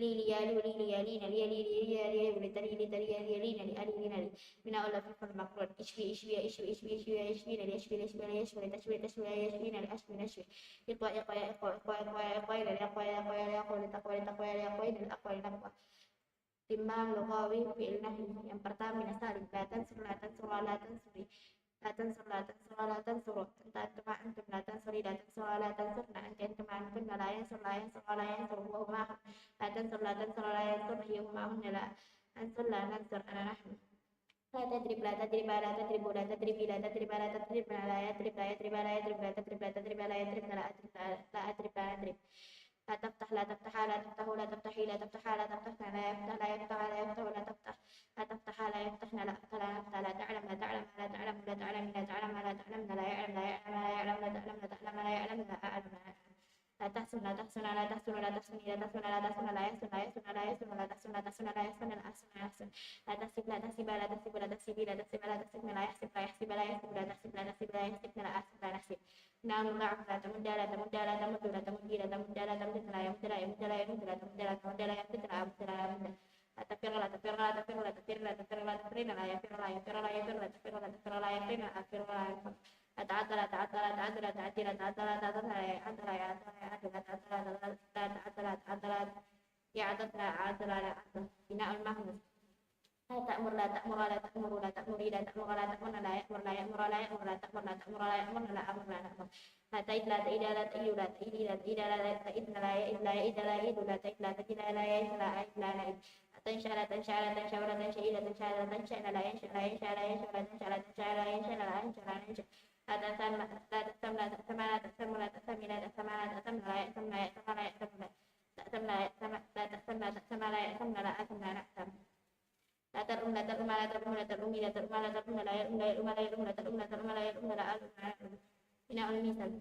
Liliya, lu, liliya, lina, liyali, liliya, liyalu, litali, litaliya, liyalina, liali, linali. Bina'ul lafiful maqrun. Ishwi, ishwiya, ishwi, ishwi, ishwiya, ishwina, liyashwi, liyashwiya, liyashwi, litashwi, litashwiya, liyashwina, liashwi, nashwi. Iqwa, iqwaya, iqwa, iqwa, iqwaya, iqwaina, liyaqwaya, liyaqwaya, liyaqwa, litaqwa, litaqwaya, liyaqwaina, liaqwa, linaqwa. Timmang lughawi fi'il nahyi. Yang pertama, mina salim. La tansur, la tansura, la tansuri. La tansur, la tansura, la tansuru. Anta, antuma, antum, la tansuri, la tansura, la tansurna. Anti, antuma, antunna, la yansur, la yansura, la yansuru, huwa, huma, hum. La tansur, la tansura, la yansurna, hiya, huma, hunna, la ansur, la nansur, ana, nahnu. La tadrib, la tadriba, la tadribu, la tadribi, la tadriba, la tadribna, la yadrib, la yadriba, la yadrib, la tadrib, la tadriba, la yadribna, la adrib, la, la adrib, la nadrib. La taftah, la taftaha, la taftahu, la taftahi, la taftaha, la taftahna, la yaftah, la yaftaha, la yaftahu, la taftah, la taftaha, la yaftahna, la aftah, la naftah, la ta'lam, la ta'lama, la ta'lamu, la ta'lami, la ta'lama, la ta'lamna, la ya'lam, la ya'lama, la ya'lam, la ta'lama, la ya'lamna, la a'lam, la a'lam. La tahsun, la tahsuna, la tahsunu, la tahsuni, la tahsuna, la tahsuna, la yahsun, la yahsuna, la yahsuna, la tahsun, la tahsuna, la yahsuna, la ahsuna, la ahsun. La tahsib, la tahsiba, la tahsibu, la tahsibi, la tahsiba, la tahsibna, la yahsib, la yahsiba, la yahsibu, la tahsib, la tahsib, la yahsibna, la ahsib, la nahsib. Noun mudha'af, la tamudda, la tamudda, la tamuddu, la tamuddi, la tamudda, la tamuddanna, la yamudda, la yamuddu, la tamudda, la tamudda, la yamuddanna, la amudda, la amudda. La tafirra, la tafirra, la tafirru, la tafirri, la tafirra, la tafirrina, la yafirra, la yafirra, la yafirra, la tafirra, la yafirrina, la afirra, la afirra. La ta'adda, la ta'addu, la ta'addi, la ta'adda, la ta'addanna, la ya'adda, la ya'adda, la ya'addu, la ta'adda, la ta'adda, la ta'adda, la ta'adda, la ya'adda, la a'adda. Bina'ul mahmuz. La ta'mur, la ta'mura, la ta'muru, la ta'muri, la ta'mura, la ta'murna, la ya'mur, la ya'mura, la ya'mur, la ta'mur, la ta'mura, la ya'murna, la amur, la na'mur. La ta'id, la ta'ida, la ta'idu, la ta'idi, la ta'ida, la ta'idna, la ya'id, la ya'ida, la ya'idu, la ta'id, la ta'jina, la ya'id, la a'id, la na'id. La tansha, la tansha'a, la tansha'u, la tansha'i, la tanshaha, la tansha'na, la yansha, la yansha'a, la yansha'u, la tansha, la tansha'a, la yansha, la ansha, la nansha. La ta'sam, la ta'sam, la ta'sama, la ta'samu, la ta'sami, la ta'sama, la ta'samna, la ya'samna, la ya'sama, la ya'samuna. Ta'sam, la ya'sama, la ta'sam, la ta'sama, la ya'samna, la asamna, na'sam. La tar'um, la tar'uma, la tar'umu, la tar'umi, la tar'uma, la tar'unna, la yar'um, la yar'uma, la yar'umu, la tar'um, la tar'uma, la yar'umna, la a'lum, la a'lum. Bina'ul misal.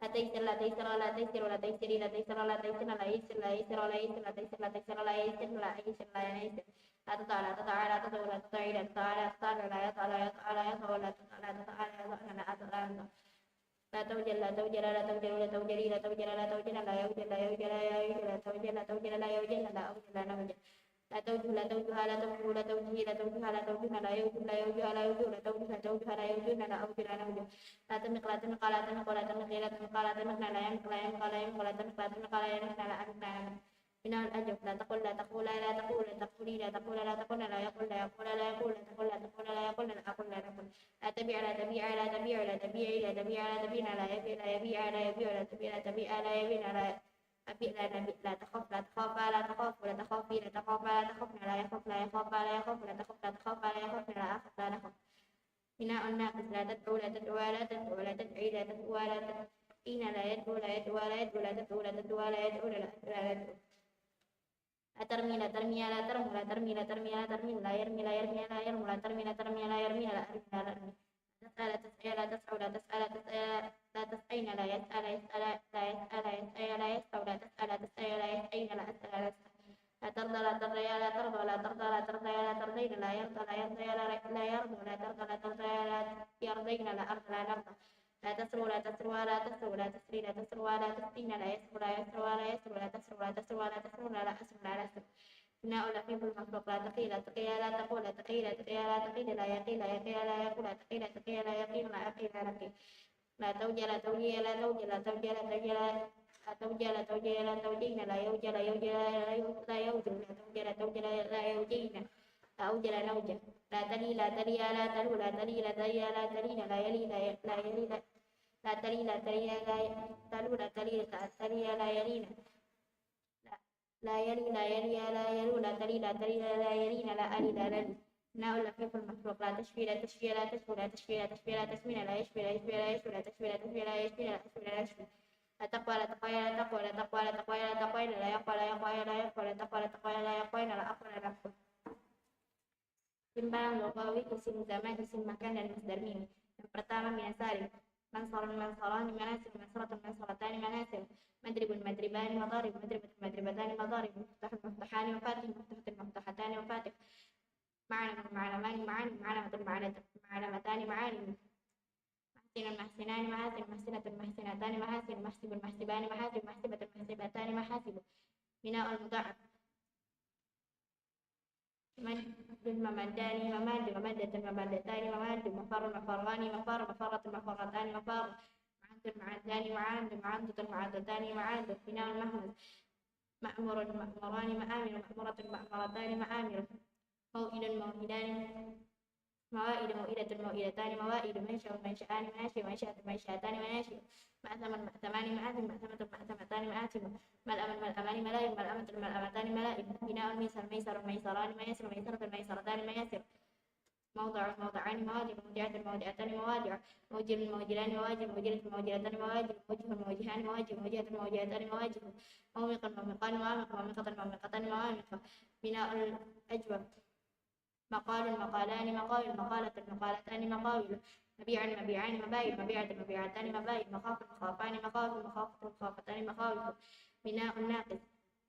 La taysir, la taysara, la taysiru, la taysiri, la taysara, la taysirna, la yaysir, la yaysira, la yaysir, la taysir, la taysara, la yaysirna, la yaysir, la yaysir. La tata, la tata'a, la tata'u, la tata'i, la tata'a, la tata'na, la yata'a, la yata'a, la yata'u, la tata, la tata'a, la yata'na, la ata, la anta. La taujal, la taujala, la taujalu, la taujali, la taujala, la taujana, la yaujal, la yaujala, la yaujal, la taujal, la taujala, la yaujalna, la aujal, la naujal. La taujuh, la taujuha, la taujuhu, la taujihi, la taujuha, la taujuhna, la yaujuh, la yaujuha, la yaujuh, la taujuh, la taujuha, la yaujuhna, la aujuh, la naujuh. La tamiq, la tamiqa, la tamiqu, la tamiqi, la tamiqa, la tamiqna, la yamiq, la yamiqa, la yamiqu, la tamiq, la tamiqa, la yamiqna, la amiq, la namiq. Bina'ul ajwaf. La taqul, la taqula, la taqulu, la taquli, la taqula, la taqulna, la yaqul, la yaqula, la yaqul, la taqul, la taqula, la yaqulna, la aqul, la naqul. La tabi'a, la tabi'a, la tabi'u, la tabi'i, la tabi'a, la tabi'na, la yabi', la yabi'a, la yabi'u, la tabi'a, la tabi'a, la yabi'na, la abi', la nabi'. La takhaf, la takhafa, la takhafu, la takhafi, la takhafa, la takhafna, la yakhaf, la yakhafa, la yakhafu, la takhaf, la takhafa, la yakhafna, la akhaf, la nakhaf. Bina'un naqis. La tad'u, la tad'uwa, la tad'u, la tad'i, la tad'uwa, la tad'ina, la yad'u, la yad'uwa, la yad'u, la tad'u, la tad'uwa, la yad'una, la ad'u, la nad'u. La tarmi, la tarmiya, la tarmu, la tarmi, la tarmiya, la tarmin, la yarmi, la yarmiya, la yarmu, la tarmi, la tarmiya, la yarmina, la armi, la narmi. La tas'a, la tas'aya, la tas'au, la tas'a, la tas'aya, la tas'aina, la yas'a, la yas'a, la, la yas'a, la yas'aya, la yas'au, la tas'a, la tas'aya, la yas'aina, la as'a, la nas'a. La tarda, la tardaya, la tarda, la tarda, la tardaya, la tardaina, la yarda, la yardaya, la ra-, la yardu, la tarda, la tardaya, la yardaina, la arda, la narda. La tasru, la tasruwa, la tasru, la tasri, la tasruwa, la tasrina, la yasru, la yasruwa, la yasru, la tasru, la tasruwa, la tasruna, la asru, la nasru. Bina'ul lafiful mafruq. La taqi, la taqiya, la taqu, la taqi, la taqiya, la taqina, la yaqi, la yaqiya, la yaqu, la taqi, la taqiya, la yaqina, la aqi, la naqi. La tauja, la taujiya, la tauja, la tauja, la tauja, la, la tauja, la taujaya, la taujaina, la yauja, la yauja, la yau-, la yauju, la tauja, la tauja, la, la yaujaina, la auja, la nauja. La tali, la taliya, la talu, la tali, la taliya, la talina, la yali, la ya-, la yali, la, la tali, la taliya, la ya-, talu, la tali, la taliya, la yalina. La, la yali, la yaliya, la yalu, la tali, la taliya, la yalina, la ali, la lali. Bina'ul lafiful mafruq. La tashfi, la tashfiya, la tashfu, la tashfi, la tashfiya, la tashmina, la yashfi, la yashfiya, la yashfu, la tashfi, la tashfiya, la yashfina, la ashfi, la nashfi. La taqwa, la taqwaya, la taqwa, la taqwa, la taqwaya, la taqwayna, la yaqwa, la yaqwaya, la yaqwa, la taqwa, la taqwaya, la yaqwayna, la aqwa, la naqwa. Timbang lugawi, isim zaman, isim makan, dan masdar mimi. Yang pertama, binasali. Mansarun, mansarani, manasir, mansaratun, mansaratani, manasir. Madribun, madribani, madarib, madribatun, madribatani, madarib. Muftahun, muftahani, mafatih, muftahatun, muftahatani, mafatih. Ma'lamun, ma'lamani, ma'anim, ma'lamatun, ma'alat-, ma'lamatani, ma'alim. Mahsinun, mahsinani, mahasin, mahsinatun, mahsinatani, mahasin. Mahsibun, mahsibani, mahasib, mahsibatun, mahsibatani, mahasib. Bina'ul mudha'af. Maddun, mamaddani, mamaddu, mamaddatun, mamaddatani, mamaddu. Mafarrun, mafarrani, mafarru, mafarratun, mafarratani, mafarru. Ma'addun, ma'addani, ma'addu, ma'addatun, ma'addatani, ma'addu. Bina'ul mahmuz. Ma'murun, ma'murani, ma'amiru, ma'muratun, ma'muratani, ma'amiru. Mau'idun, mau'idani, mawa'id, mau'idatun, mau'idatani, mawa'idu, mansya'un, mansya'ani, mansyi', mansya'atun, mansya'atani, mansyi', ma'samun, ma'samani, ma'asim, ma'samatun, ma'samatani, ma'asim, mal'amun, mal'amani, mala'im, mal'amatun, mal'amatani, mala'im, bina'ul misal, maisarun, maisarani, maisrun, maisaratun, maisaratani, mayasir, maudha'un, maudha'ani, mawadhi', maudhi'atun, maudhi'atani, mawadhi', maujilun, maujilani, mawajil, maujilatun, maujilatani, mawajil, maujihun, maujihani, mawajih, maujihatun, maujihatani, mawajih, maumiqun, maumiqani, mawamiq, maumiqatun, maumiqatani, mawamiq, bina'ul ajwaf. Maqalun, maqalani, maqawil, maqalatun, maqalatani, maqawil. Mabi'un, mabi'ani, mabai', mabi'atun, mabi'atani, mabai'. Makhafun, makhafani, makhawifun, makhafatun, makhafatani, makhawif. Bina'un naqis.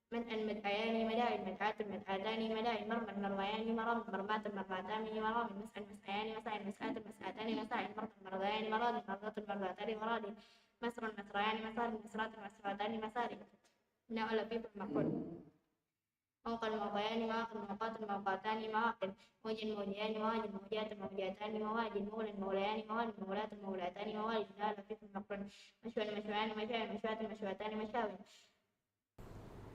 Mad'an, mad'ayani, mada'in, mad'atun, mad'atani, mada'in. Marman, marmayani, maramin, marmatun, marmatani, maramin. Mas'an, mas'ayani, masa'in, mas'atun, mas'atani, masa'in. Mardan, mardayani, maradin, mardatun, mardatani, maradin. Masrun, masrayani, masarin, masratun, masratani, masarin. Bina'ul lafiful maf'ul. Mauqan, mauqayani, mawaqin, mauqatun, mauqatani, mawaqin. Maujan, maujayani, mawajin, maujatun, maujatani, mawajin. Maulan, maulayani, maualin, maulatun, maulatani, mawalin. Bina'ul lafiful maf'ul. Masywan, masyawani, masyawin, masyawatun, masyawatani, masyawin.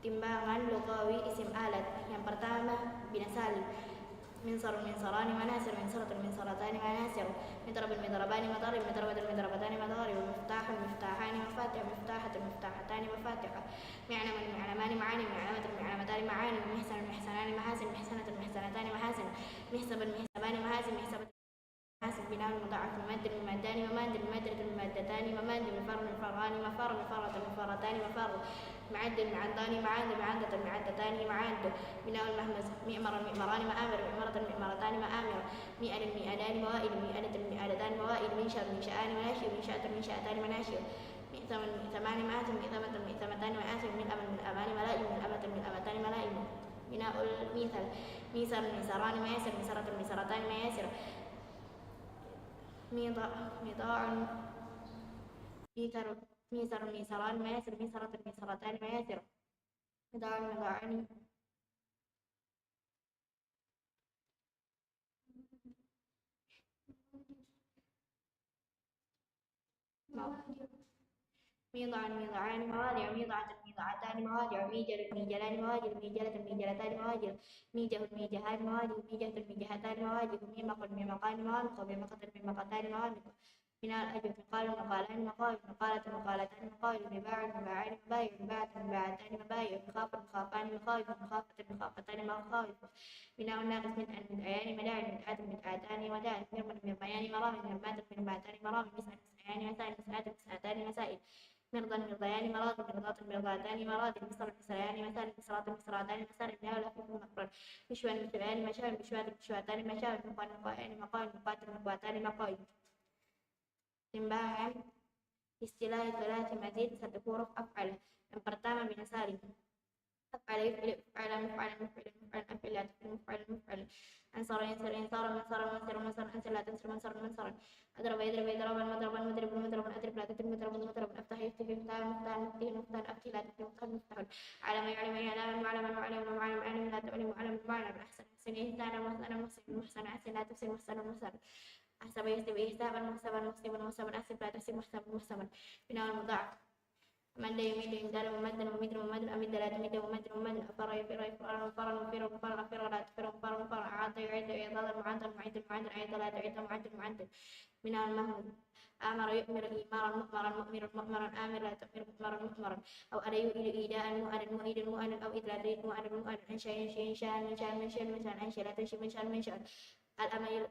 Timbangan lugawi isim alat. Yang pertama, binasali. Minsarun, minsarani, manasir, minsaratun, minsaratani, manasir. Mitrabun, mitrabani, matarib, mitrabatun, mitrabatani, matarib. Miftahun, miftahani, mafatih, miftahatun, miftahatani, mafatih. Mi'lamun, mi'lamani, ma'anim, mi'lamatun, mi'lamatani, ma'anim. Mihsanun, mihsanani, mahasin, mihsanatun, mihsanatani, mahasin. Mihsabun, mihsabani, mahasin, mihsabatun, mahasin. Bina'ul mudha'af. Mumaddun, mumaddani, mumaddin, mumaddatun, mumaddatani, mumaddin. Mufarrun, mufarrani, mufarrun, mufarratun, mufarratani, mufarrun. معد، معدان، معاد، معدة، معدتان، معاد. بناء المهموز: معمر، معمران، معامر، معمرة، معمرتان، معامر. ميعد، ميعدان، موائد، ميعدة، ميعدتان، موائد. منشار، منشآن، مناشر، منشأة، منشأتان، مناشر. مئثم، مئثمان، مآثم، مئثمة، مئثمتان، مآثم. ملأم، ملأمان، ملائم، ملأمة، ملأمتان، ملائم. بناء الميثل: ميثر، ميثران، مياسر، ميثرة، ميثرتان، مياسر. ميضع، ميضاع، ميثر، ميثر، ميثران، مياسر، ميثرة، ميثرتان، مياسر. ميضاع، ميضاعان، ميضع، ميضعان، ميضعان، مواضع، ميضعة، ميضعتان، مواضع. ميجل، ميجلان، مواجل، ميجلة، ميجلتان، مواجل. ميجه، ميجهان، مواجه، ميجة، ميجهتان، مواجه. ميمق، ميمقان، موامق، ميمقة، ميمقتان، موامق. بناء الألف: مقال، مقالان، مقال، مقالة، مقالتان، مقال. مباع، مباعان، مبايع، مباعة، مباعتان، مبايع. مخاف، مخافان، مخاوف، مخافة، مخافتان، مخاوف. بناء الناقص: مدعا، مدعيان، مداعن، مدعاة، مدعاتان، مداعن. مرمى، مرميان، مرامي، مرماة، مرماتان، مرامي. مسعى، مسعيان، مسائل، مسعات، مسعاتان، مسائل. مرضا، مرضيان، مراض، مرضاة، مرضاتان، مراض. مصرا، مصريان، مسان، مصرات، مصراتان، مسان. بناء الألف: مقرا، مشوى، مشويان، مشاوي، مشواة، مشواتان، مشاوي. مقوى، مقويان، مقاوي، مقاة، مقواتان، مقاوي. Pertimbangan istilah ثلاثي مزيد satu huruf أفعل. Yang pertama, من أصاله. أفعل، يفعل، أفعل، مفعل، مفعل، مفعل، أفعل، لا تفعل، مفعل، مفعل. أنصر، ينصر، إنصارا، منصرا، منصرا، منصرا، أنصر، لا تنصر، منصرا، منصرا. أضرب، يضرب، إضرابا، مضربا، مضرب، مضربا. أضرب، لا تضرب، مضرب، مضربا. افتح، يفتح، مفتاحا، مفتاحا، مفتاح، مفتاح، أفتح، لا تفتح، مفتاح، مفتاح. علم، يعلم، إعلاما، معلما، معلما، معلما، علم، لا تعلم، علم، معلم. أحسن، أحسن، إحسانا، محسنا، محسن، محسن، أحسن، لا تحسن، محسنا، محسنا. أحسب، يحسب، إحسابا، محسبا، محسبا، محسبا، أحسب، لا تحسب، محسبا، محسبا. بناء المضاعف. مد، يمد، إمدادا، ممدا، ممدا، ممدا، أمد، لا تمد، ممدا، ممدا. أفر، يفر، إفرارا، مفرا، مفر، مفرا، أفر، لا تفر، مفرا، مفرا. أعد، يعد، إعطادا، معدا، معدا، معدا، أعد، لا تعد، معد، معدا. بناء المهموز. آمر، يؤمر، إيمارا، مؤمرا، مؤمرا، مؤمرا، آمر، لا تؤمر، مؤمرا، مؤمرا. أوعد، يوعد، إيعادا، موعدا، موعدا، موعدا، أوعد، لا تعد، موعدا، موعدا. أنشأ، ينشئ، إنشاء، منشأ، منشأ، منشأ، أنشأ، لا تنشئ، منشأ، منشأ. الأمل،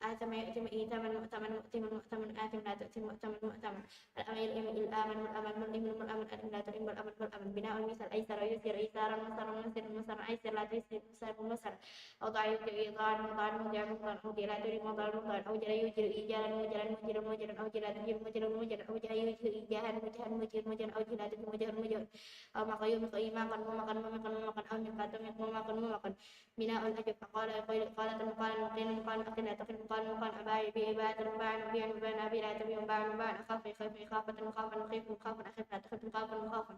آثم، يأثم، إيثاما، مؤثما، مؤثما، مؤثما، آثم، لا تؤثم، مؤثما، مؤثما. الأمل، يلئم، إلآما، ملأما، ملئما، ملأما، ألئم، لا تلئم، ملأما، ملأما. بناء المثال. أيسر، يسر، إيسارا، مسرا، مسرا، مسرا، أيسر، لا تيسر، مسرا، مسرا. أوضع، يوضع، إيضاعا، موضعا، موضعا، موضعا، أوضع، لا تري، موضعا، موضعا، أوجل، يوجل، إيجالا، موجلا، موجلا، موجلا، أوجل، لا تجل، موجلا، موجلا، أوجه، يوجه، إيجاها، موجها، موجها، موجلا، أوجه، لا تجل، موجها، موجها. أومق، يومق، إيماقا، مومقا، مومقا، مومقا، أومق، لا تمق، مومقا، مومقا. بناء الأجر. فقال يقول، قالت، مقال، مقيل، مقال، أقل، لا تقل، مقال، مقال، أباع، يبيع، إباعة، مباع، مبيع، مباع، أبيع، لا تبيع، مباع، مباع، أخاف، يخاف، إخافة، مخافا، أخيف، مخافا، أخف، لا تخف، مخافا، مخافا.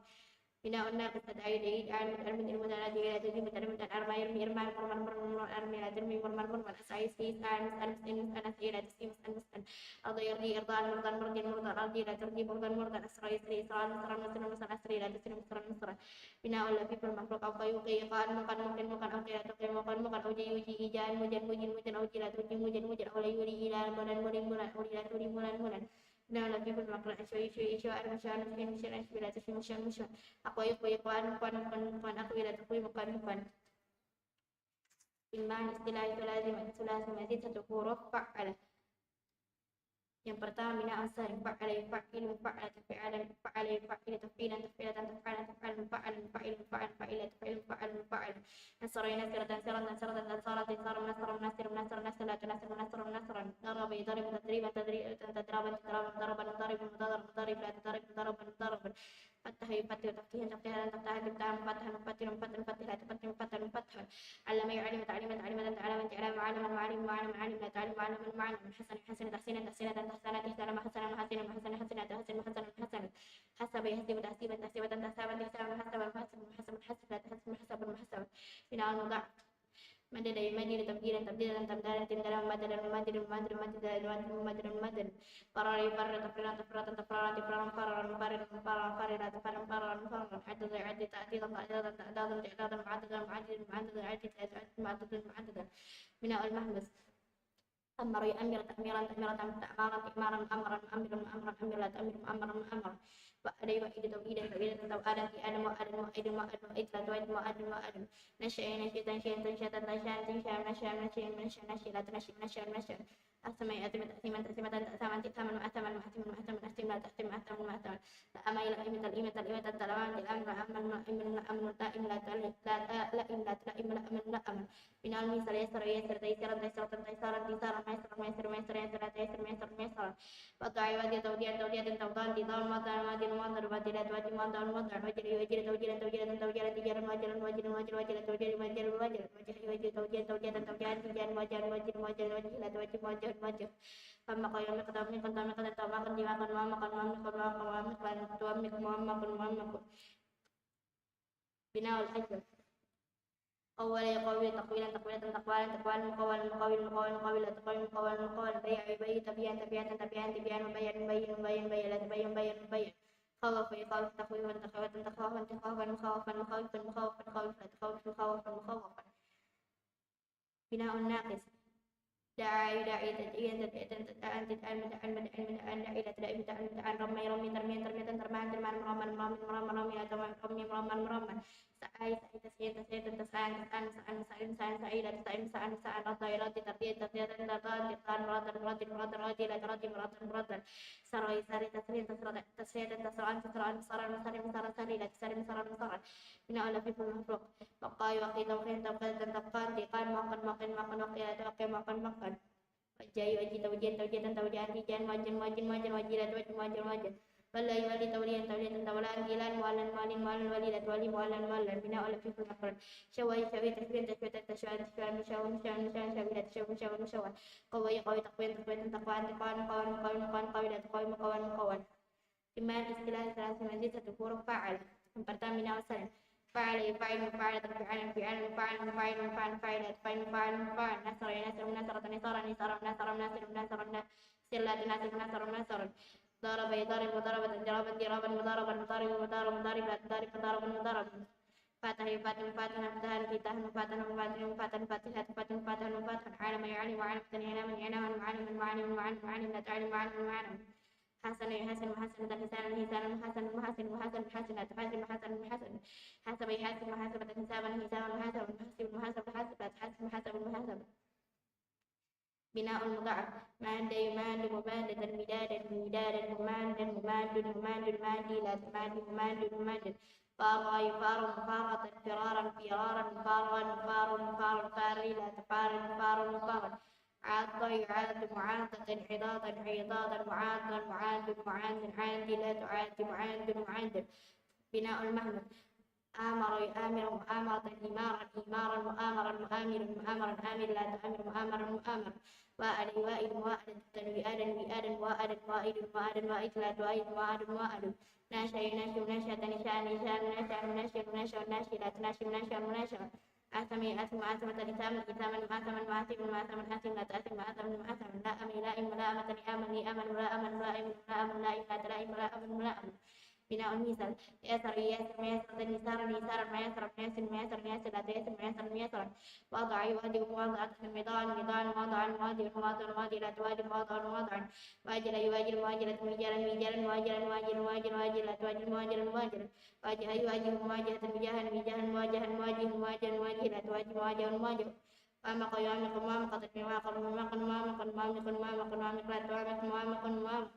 بناء الناقص. أدعي، أدعيد، أعلم، ألمد، المتنادي، لا تدري، متألم، أرمى، يرمي، إرمان، مرمى، مرمى، أرمي، لا ترمي، مرمى، مرمى، أسعى، يسعي، يسعى، ألمس، ألمس، ألمس، أنس، إلى، تسعي، مسأل، مسأل. أرضى، يرضي، إرضاء، مرضى، مرضي، مرضى، أرضي، لا ترضي، مرضى، مرضى، أسرى، يسري، إسراء، نصرا، نصرا، نصرا، أسري، لا تسري، مصرا، نصرا. بناء الألف. المخلوق. أوقى، يوقي، إيقاعا، موقعا، موقعا، موقعا، أوقي، لا تقي، موقعا، موقعا، أوجي، يوجي، إيجاء، موجا، موجا، موجا، أوجي، لا توجي، موجا، موجا، أولى، يولي، إيلاء، مولا، مولا، مولا، أولي، لا تولي، مولا، مولا. بناء الألف. المقرن. أشوي، يشوي، إشواء، مشوان، مشوان، مشوان، أشوي، لا تشوي، مشوان، مشوان. أقوى، يقوي، إقوان، مقوان، مقوان، مقوان، أقوي، لا تقوي، مقوان، مقوان. Pertimbangan istilah ثلاثي، ثلاثي مزيد satu huruf فعل. Yang pertama, بناء الصالح. فعل يفعل، فعلة، فعلا، فعل يفعل، تفعيلا، تفعلة، تفعلا، تفعل، مفعل، مفعل، مفعل، تفعيل، تفعيل، مفعل، مفعل. نصر ينصر، تنصرا تنصرا، تنصارا تنصارا، منصرا منصرا، منصرا نصرا، لا تنصر، منصرا نصرا. ضرب يضرب، تضريبا تضريبا، تضربا تضربا، مضاربا مضاربا، مضاربا مضاربا، فتح يفتح، تفتيحا تفتحا، تفتحا تفتحا، مفتحا مفتحا، مفتحا مفتحا، لا تفتح، مفتحا مفتحا. علم يعلم، تعليما تعليما، تعلما تعلما، معلما معلما، معلما لا تعلم، معلما معلما. حسن يحسن، تحسينا تحسينا، تحسنا تحسنا، محسنا محسنا، محسنا حسنا، تحسن محسنا حسنا. حسب يحسب، تحسيبا تحسيبة، تحسابا تحسابا، محسبا محسبا، محسب محسب، لا تحسب محسبا محسبا. بناء المضاعف. مدد يمدد، تمديدا تمديدة، تمدادا تمدادا، ممددا ممددا، ممددا ممددا، ممددا ممددا. فرر يفرر، تفريرا تفريرة، تفرارا تفرارا، مفررا مفررا، مفررا مفررة، تفررا مفررا، مفررا. عدد يعدد، تعديدا تعدادا، تعدادا تعدادا، معددا معددا، معددا يعدد، لا تعدد، معددا معددا. بناء المهموز. أمر يؤمر، تأميرا تأميرة، تأمارا تأمارا، مؤمرا مؤمرا، مؤمرا أمر، لا تؤمر، مؤمرا مؤمرا. وأد يوئد توئيدا توئيدة توآدا توآدا وآدا وآدا وآدا وآدا لا توآدا وآدا وآدا نشأ ينشئ تنشئة تنشئة تنشئة تنشئة نشأ نشأ نشأ لا تنشئ نشأ نشأ أثم يأثم تأثيما تأثيمة تأثاما تأثاما وأثما وأثما وأثما أثم لا تأثم أثما وأثما لأم يلأم تلئم تلئمة تلأما تلأما لأم لأم لأم لأم لأم لا تلئم لا تلئم لا تلئم لأم لأم بناء الميم يسر ييسر تيسيرا تيسرة تيسارا تيسارا ميسرا ميسر ميسر يسر لا تيسر ميسر ميسرا وضع يوضع توضيعا توضيعة توضيعا توضيعا وضعا وضعا وضعا وضعا لا توجه وضعا وضعا وجل يوجل توجيلا توجيلة توجيلا تجارا واجلا واجلا واجلا واجلا توجيلا واجلا واجلا وجه يوجه توجيها توجيهة توجيها تجارا واجلا واجلا واجلا وجه لا توجه واجه واجه فمق يمق تمق تمق تمق دماغا دماغا وامق وامق وامق وامق وامق وامق بناء الأجر قول يقول تقويلا تقويلة تقوالا تقوالا مقولا مقولا مقولا مقولا لا تقويل مقولا مقولا بيع يبيع تبيعا تبيعة تبيعا تبيعا وبيع مبيع مبيع مبيع لا تبيع مبيع مبيع خوف يخوف تخويفا تخويفة تخوفا تخوفا مخوفا مخوفا مخوفا خوف لا تخوف مخوفا مخوفا بناء الناقص دعا يدعي تدعيا تدعية تدعا تدعا مدعا مدعا مدعا داعي لا تدعي مدعا مدعا رمى يرمي ترميا ترمية ترمان ترمان مرمى مرمى مرمى مرمى لا ترمى مرمى مرمى مرمى سعى يسعى تسعية تسعية تسعى تسعى مسعى مسعى مسعى سعي لا تسعي مسعى مسعى رضى يرضي ترضية ترضية ترضى ترضى مرضى مرضى مرضى مرضى لا ترضي مرضى مرضى سرى يسري تسرية تسرى تسرية تسرى مسرى مسرى مسرى سري لا تسري مسرى مسرى بناء لفيف المفروق وقى يوقي توقيا توقية توقى انتقاء موقن موقن موقن وقي لا توقي موقن موقن وجه يوجه توجيها توجية توجيها تيجان موجا موجا موجا وجيلا توجه موجا موجا ولا يولي توليا تولية تولا انتقالا مولا مولا مولا وليلا تولي مولا مولا بناء لفيف المفروق شوى يشوي تشويا تشوية تشوى تشوى مشوى مشوى مشوى شويلا تشوى مشوى مشوى قوى يقوي تقويا تقوية تقوى انتقاء قوى قوى قوى قوى لا تقوي مقوى مقوى Imma istilah salah satu huruf fa'al. Yang pertama bina wasalin. Fa'ala yufa'ilu mufa'alatan fi'alan fi'alan mufa'alan mufa'ilun mufa'alan fa'ilat fa'il mufa'al mufa'al nasara yanasir munasaratan nisara nisara munasara munasir munasara munasir la tunasir munasara munasara daraba yudaribu darabatan diraban diraban mudaraban mudaribu mudarab mudarib la tudarib mudaraban mudarab fataha yufatihu fatihan fatahan fitahan mufatahan mufatihan mufatahan fatihat fatihan mufatahan mufatahan alama yu'alimu alamatan i'laman i'laman mu'aliman mu'aliman mu'alim mu'alim la tu'alim mu'alim mu'alim Hasana yuhasinu muhasanatan hisanan hisanan muhasanan muhasinu muhasan muhasinat tuhasinu muhasanan muhasan hasaba yuhasibu muhasabatan hisaban hisaban muhasaban tuhasibu muhasabun tuhasibat tuhasib muhasabun muhasab Bina'ul mudha'af madda yumaddu mumaddatan midadan midadan mumaddan mumaddun mumandun madi la tumadi mumandun mumandun farra yufarru mufarratan firaran firaran mufarran mufarrun mufarrun farri la tufarri mufarrun mufarran عض يعض معاضة عضاضا عضاضا معاضا معاذ معاذ عاد لا تعاد معاذ معاذ بناء المهمل آمر يآمر مؤامرة إيمارا إيمارا مؤامرا مؤامر مؤامرا آمر لا تؤامر مؤامرا مؤامر وأد يوائد موائدة وئادا وئادا موائدا موائد موائد لا تؤايد موائد موائد ناشأ يناشئ مناشأة نشاء نشاء مناشأ مناشئ مناشأ ناشئ لا تناشئ مناشأ مناشأ آثم يآثم آثمة إثاما إثاما مآثما مآثما مآثما آثم لا تآثم مآثما مآثما لائم يلائم ملائمة لئاما لئاما ملائما ملائم ملائم لائم لا تلائم ملائما ملائما بناء الميسر ياسر ياسر مياسرة يسارا يسارا مياسرا مياسر مياسر مياسر لا تياسر مياسرا مياسرا وضع يوضع مواضعة وضاعا وضاعا واضعا واضعا واضعا واضعا لا تواضع واضعا واضعا واجل يواجل مواجلة ميجالا ميجالا مواجلا مواجلا مواجلا واجل واجل مواجلا مواجلا واجه يواجه مواجهة وجاها وجاها مواجها مواجه مواجها مواجه لا تواجه مواجه مواجه وامق يوامق موامقة ميماقا موماقا موامقا موامق موامق موامق لا توامق موامق موامق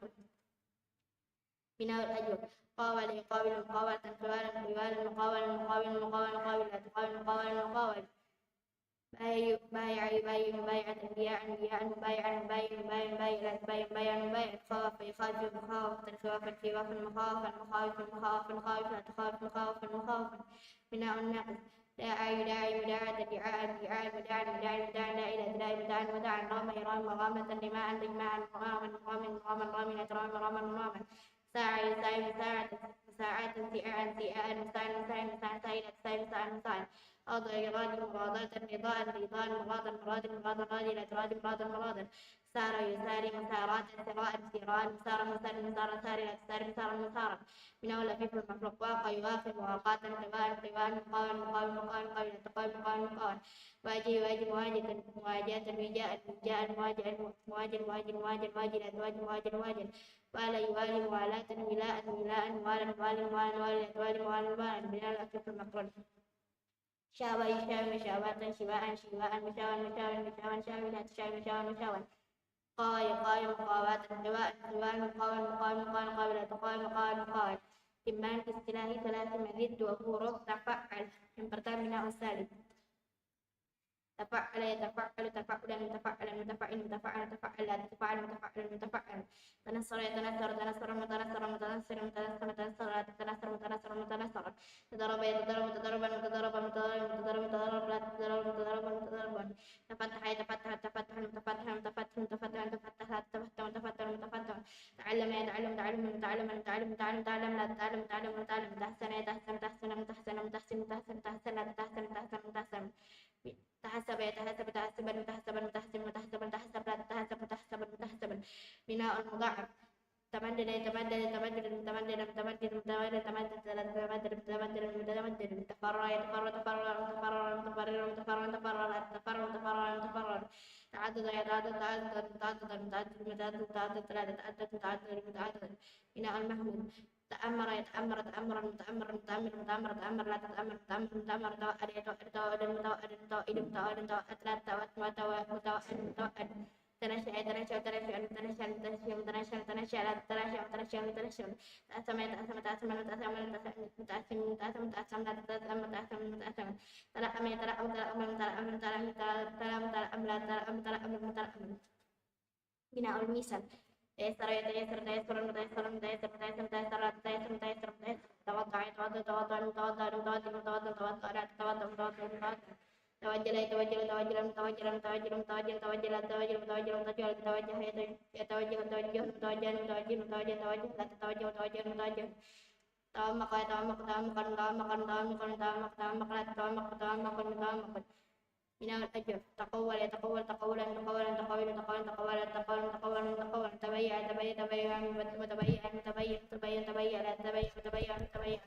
بناء الأجوبة قاول يقاول مقاولة قوالا قوالا مقاولا مقاولا مقاولا قاول لا تقاول مقاولا مقاولا بايع يبايع مبايعة بياعا بياعا مبايع مبايع مبايع لا تبايع مبايع مبايع خاف يخاف مخاوفة خوافا خوافا مخاوفا مخاوف مخاوف لا تخاوف مخاوفا مخاوفا بناء الناقص داعا يداعي مداعاة دعاء دعاء مداعا مداعا مداعا داعي لا تداعي مداعا مداعا رام يرام رامة رماء رماء مرام مرام مرام رام لا ترام مرام مرام ساعة يساعي مساعة مساعاة سعاء سعاء مساعا مساعي مساعا سعي لا تساعي مساعا مساعا أضع يراضي مراضاة رضاء رضاء مراضا مراد مراد راضي لا تراضي مرادا مرادا سار يساري مساراة، سراء سيران، مسار مسار مسار ساري لا تسار مسار مسارا. بناء الأفعال المفعول، واقى يواقي مواقاة، قواء قوان، مقاوى مقاوم مقاوم، قوي لا تقاوم مقاوم مقاوم. واجه يواجه مواجهة، مواجهة وجاء وجاء، مواجه مواجه مواجه مواجه، واجه واجه مواجه، مواجه لا تواجه مواجه واجه. والى يوالي موالاة، ولاء ولاء، موالا موال موال، والى لا توالي موال موال. بناء الأفعال المفعول. شاوى يشاوي مشاواة، شواء شيواء، مشاوى مشاوى مشاوى، شاوي لا تشاوي مشاوى مشاوى. قاوى يقاوي مقاواة، قواء قوان، مقاوى مقاوم مقاوم، قاوى لا تقاوي مقاوى مقاوى. Timbangan istilahi ثلاثي مزيد dua huruf تفعل. Yang pertama بناء السالب. تفعل يتفعل تفعلا، متفعلا متفعل، متفعل تفعل، لا تتفعل متفعلا متفعلا. تنصر يتنصر تنصرا، متنصرا متنصر، متنصر متنصر، لا تتنصر متنصرا متنصرا. تضرب يتضرب تضربا، متضربا متضرب، متضرب متضرب، لا تتضرب متضربا متضربا. تفتح يتفتح تفتحا، متفتحا متفتح، متفتحا متفتح، لا تتفتح متفتحا متفتحا. تعلم يتعلم تعلما، متعلما متعلم، متعلم متعلم، لا تتعلم متعلما متعلما. تحسن يتحسن تحسنا، متحسنا متحسن، متحسن متحسن، لا تتحسن متحسن متحسن. تحسب يتحسب تحسبا، متحسبا متحسبا، متحسبا متحسن، لا تتحسب متحسبا متحسن. بناء المضاعف. تمدد يتمدد تمددا، متمددا متمددا، متمددا تمدد، لا تتمدد متمددا متمدن. تفرع يتفرع تفرعا، متفرعا متفرعا، متفرعا تفرعا، لا تتفرع متفرعا متفرن. تعدد يتعدد تعددا، متعددا متعددا، متعدد متعدد، لا تتعدد متعددا متعدن. بناء المهمل. تأمر يتأمر تأمرا، متأمرا متأمرا، متأمرا تأمر، متأمر متأمر. توعد يتوعد توعدا، متوعدا متوعدا، متوعدا توعد، لا تتوعد متوعدا، متوعدا متوعدا. تنشأ يتنشأ تنشئا، متنشئا متنشئا، متنشئا متنشئا، لا تتنشأ متنشئا متنشئا. تأثم يتأثم تأثما، متأثما متأثما، متأثما متأثما، لا تتأثم متأثما متأثما. تلأم يتلأم تلأما، متلأما متلأما، متلأما متلأما، لا تتلأم متلأما متلأما. بناء المثال. تيسر يتيسر تيسرا، متيسرا متيسرا، متيسرا متيسرا، لا تتيسر متيسرا متيسرا. توضأ يتوضأ توضأ، متوضأ متوضأ، متوضأ لا تتوضأ متوضأ متوضأ. توجل يتوجل توجلا، متوجلا متوجلا، متوجل توجل، لا تتوجل متوجلا متوجلا. توجه يتوجه توجها، متوجه متوجه، متوجه توجه، لا تتوجه متوجلا متوجلا. تومق يتومق تومقا، متومقا متومقا، متومق تومقا، لا تتومق متومقا متومقا. بناء الأجر. تقول يتقول تقولا، متقولا متقولا، متقولا متقولا، لا تتقول متقولا متقولا. تبيع يتبيع تبيعا، متبيعا متبيعا، متبيعا متبيعا، لا تتبيع متبيعا متبيعا.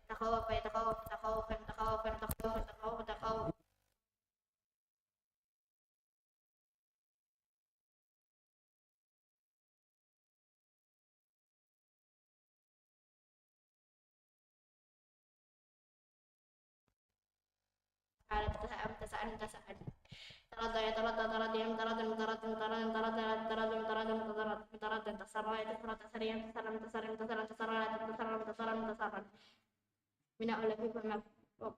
تخوف يتخوف تخوفا، متخوفا متخوفا، متخوفا متخوفا. على تسأل، متسأل متسأل. ترضى يترضى ترضيا، مترضى مترضى، مترضى مترضى، لا تترضى مترضى، مترضى مترضى. تسرى يتسرى تسريا، تسرى متسرى، متسرى تسرى، لا تتسرى متسرى، متسرى. بناء الأفعال المفعول.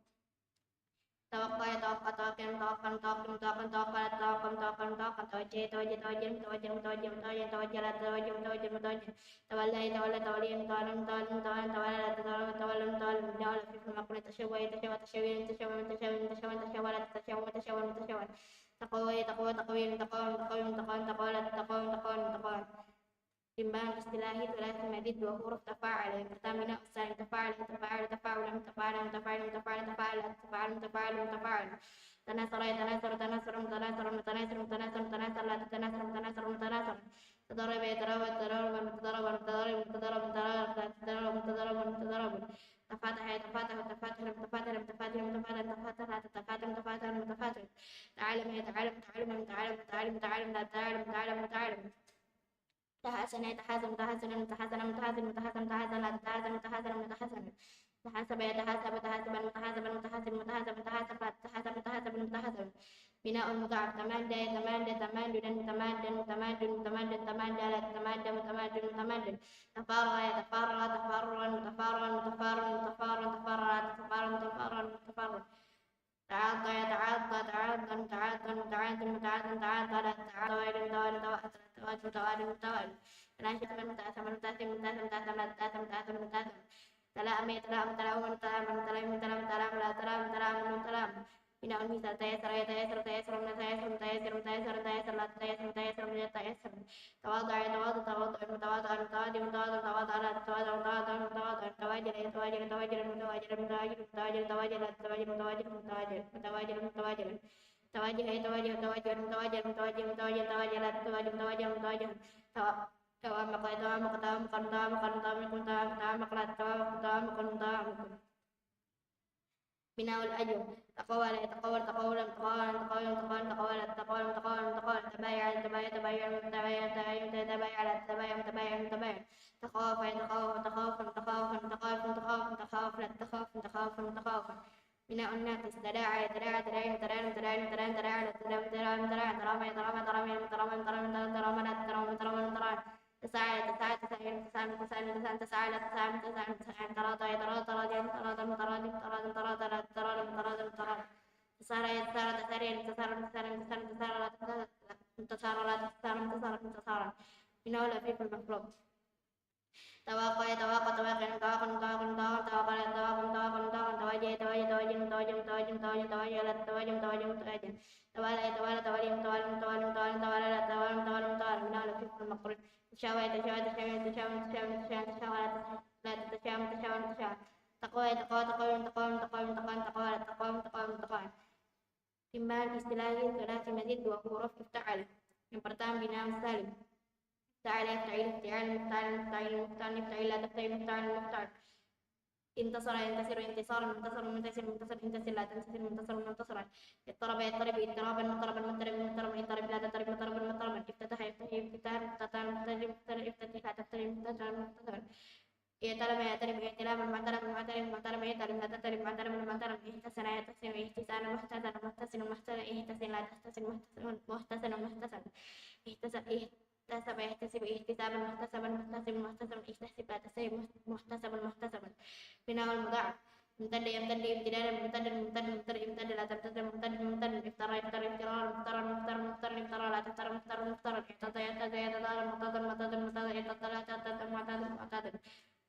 توقى يتوقى توقيا، متوقى متوقي، متوقع متوقع، لا تتوقى متوقى متوقى. توجه يتوجه توجها، متوجه متوجه، متوجه توجها، لا تتوجه متوجه متوجها. تولى يتولى توليا، متولى متولى متولى، متولى لا تتولى متولى متولى. بناء الأفعال المفعول. تشوى يتشوى تشويا، متشوى متشوى، متشوى متشوى، لا تتشوى متشوى متشوى. تقوى يتقوى تقويا، متقوى متقوي، متقوى متقوى، متقوى لا تتقوى متقوى متقوى. Timbangan istilahi ثلاثي مزيد dua huruf تفاعل. Yang pertama بناء السالب. تفاعل يتفاعل تفاعلا، متفاعلا متفاعلا، متفاعلا تفاعل، لا تتفاعل متفاعل متفاعلا. تناصر يتناصر تناصرا، متناصرا متناصرا، متناصرا متناصرا، لا تتناصر متناصرا متناصرا. تضارب يتضارب تضاربا، متضاربا متضاربا، متضاربا متضاربا، لا تتضارب متضاربا متضاربا. تفاتح يتفاتح تفاتحا، متفاتحا متفاتحا، متفاتحا تفاتحا، لا تتفاتح متفاتحا متفاتحا. تعالم يتعالم تعالما، متعالما متعالما، متعالما لا تتعالم متعالما متعالما. تحاسن يتحاسن متحاسنا، متحاسنا متحاسنا، متحاسنا لا تتحاسن متحاسنا متحاسنا. تحاسب يتحاسب تحاسبا، متحاسبا متحاسبا، متحاسنا متحاسنا لا تتحاسن متحاسنا متحاسنا. بناء المضاعف. تمادى يتمادى تماددا، متمادى متمادى، متمادى لا تتمادى متمادى متمادى. تفارى يتفارى تفارا، متفارا متفارا، متفارا تفارى لا تتفارى متفارى متفارى. تعاضى يتعاضى تعاضا، متعاضا متعاضا، متعاضا تعاضى لا تتعاضى. توالى متوالى توالى، توالى متوالى. تناسب متأثم، متأثم متأثم، متأثم لا تتأثم، متأثم متأثم. تلائم يتلائم تلائما، تلائما تلائما، تلائما لا تتلائم، تلائما تلائما. بناء المثال. تيسر يتيسر تيسرا، متيسرا متيسرا، متيسرا متيسرا، لا تتيسر متيسرا متيسرا. تواضع يتواضع تواضعا، متواضعا متواضعا، متواضعا لا تتواضع متواضعا متواضعا. تواجل يتواجل تواجلا، متواجلا متواجلا، متواجلا تواجلا، لا تتواجل متواجلا متواجلا، متواجلا متواجلا. Tawajaha, tawajahu, tawajahan, tawajalan, tawajahan, tawajaha, tawajalat, tawajaha, tawajaha, tawajahan. Tawa-, tawammaqa, tawammaqa, tawammaqa, tawammaqa, tawammaqa, tawammaqa, tawammaqa, tawammaqa. Binaul ajwaf. Taqawala, yataqawwal, taqawwulan, taqawalan, taqawwalan, taqawalan, taqawalat, taqawalam, taqawalam, taqawalan. Tabaya'a, tabayaha, tabayahan, tabayalan, tabayahan, tabayalat, tabayam, tabayahum, tabayahun. Takhawafa, yatakhawafu, takhawufan, takhawafan, takhawafun, takhawafun, takhawafalat, takhawafun, takhawafan, takhawafan. Bina'un naqis. Tada'a, yatada'a, tada'in, tada'anum, tada'anun, tada'an, tada'alat, tada'um, tada'anum, tada'an. Tarama, yatarama, taramayum, taraman, taraman, taraman, taramat, taraman, taraman, taraman. Tasa'ala, tasa'at, tasa'ilun, tasa'alun, tasa'alin, tasa'alat, tasa'alun, tasa'alin, tasa'an. Tarada, yatarada, taradian, taradam, taradin, taradam, taradalat, taradam, taradam, taradin. Tasara, yatasara, tasarian, tasarun, tasarian, tasarun, tasarala, tasara, tasara, tasara, tasara. Bina'ul lafifil mafruq. Tawaqa, yatawaqa, tawaqian, tawaqan, tawaqan, tawaqan, tawaqalat, tawaqum, tawaqalum, tawaqan. Tawajaha, tawajaha, tawajahan, tawajahan, tawajahan, tawajahan, tawajalat, tawajam, tawajahum, tawajahan. Tawala, yatawala, tawalihim, tawalum, tawalum, tawalin, tawalalat, tawalum, tawalahum, tawalan. Bina'ul lafifil maqrun. Tasyawaha, yatasyawaha, tasyawahin, tasyawahan, tasyawahin, tasyawalat, tasyawaha, tasyawahan, tasyawalat, tasyawaha. Taqawa, yataqawa, taqawim, taqawum, taqawin, taqawan, taqawalat, taqawum, taqawahum, taqawan. Timbangan istilahi tsulasi mazid dua huruf ifta'ala. Yang pertama bina'us salim. Ifta'ala, yafta'ilu, ifti'alan, mufta'alan, mufta'ilun, mufta'alan, ifta'il, la tafta'il, mufta'alan, mufta'alan. Intasara, yantasiru, intisaran, muntasarun, muntasirun, muntasar, intasir, la tantasir, muntasarun, muntasaran. Ittaraba, yattaribu, ittiraban, muttaraban, muttaribin, muttaraban, ittarib, la tattarib, muttaraban, muttaraban. Iftataha, yaftahi, iftitahan, muftatahan, muftaji, muftaji, iftatiha, taftari, muftatahan, muftatahan. I'talama, ya'talimu, i'tilaman, mu'talaman, mu'taliman, mu'talaman, i'talim, la ta'talim, mu'talaman, mu'talaman. Ihtasana, yahtasinu, ihtisanan, muhtasanan, muhtasinun, muhtasanan, ihtisanan, la tahtasin, muhtasan, muhtasanun, muhtasanan. Ihtasa-, ihtasaba, yahtasibu, ihtisaban, muhtasaban, muhtasinun, muhtasanun, ihtahsib, la tahtasib, muh-, muhtasabun, muhtasaban. Bina'ul mudha'af. Imtadda, yamtaddu, imtidadan, mumtaddan, mumtaddan, mumtaddan, imtadda, la tamtadda, mumtaddan, mumtaddan. Iftara, yaftari, iftiraran, muftaran, muftaran, muftaran, iftara, la taftara, muftarun, muftaran. I'tada, ya'tada, i'tidadan, mu'tadan, mu'tadan, mu'tadan, i'tadda, la ta'tadda, mu'tadan, mu'tadan.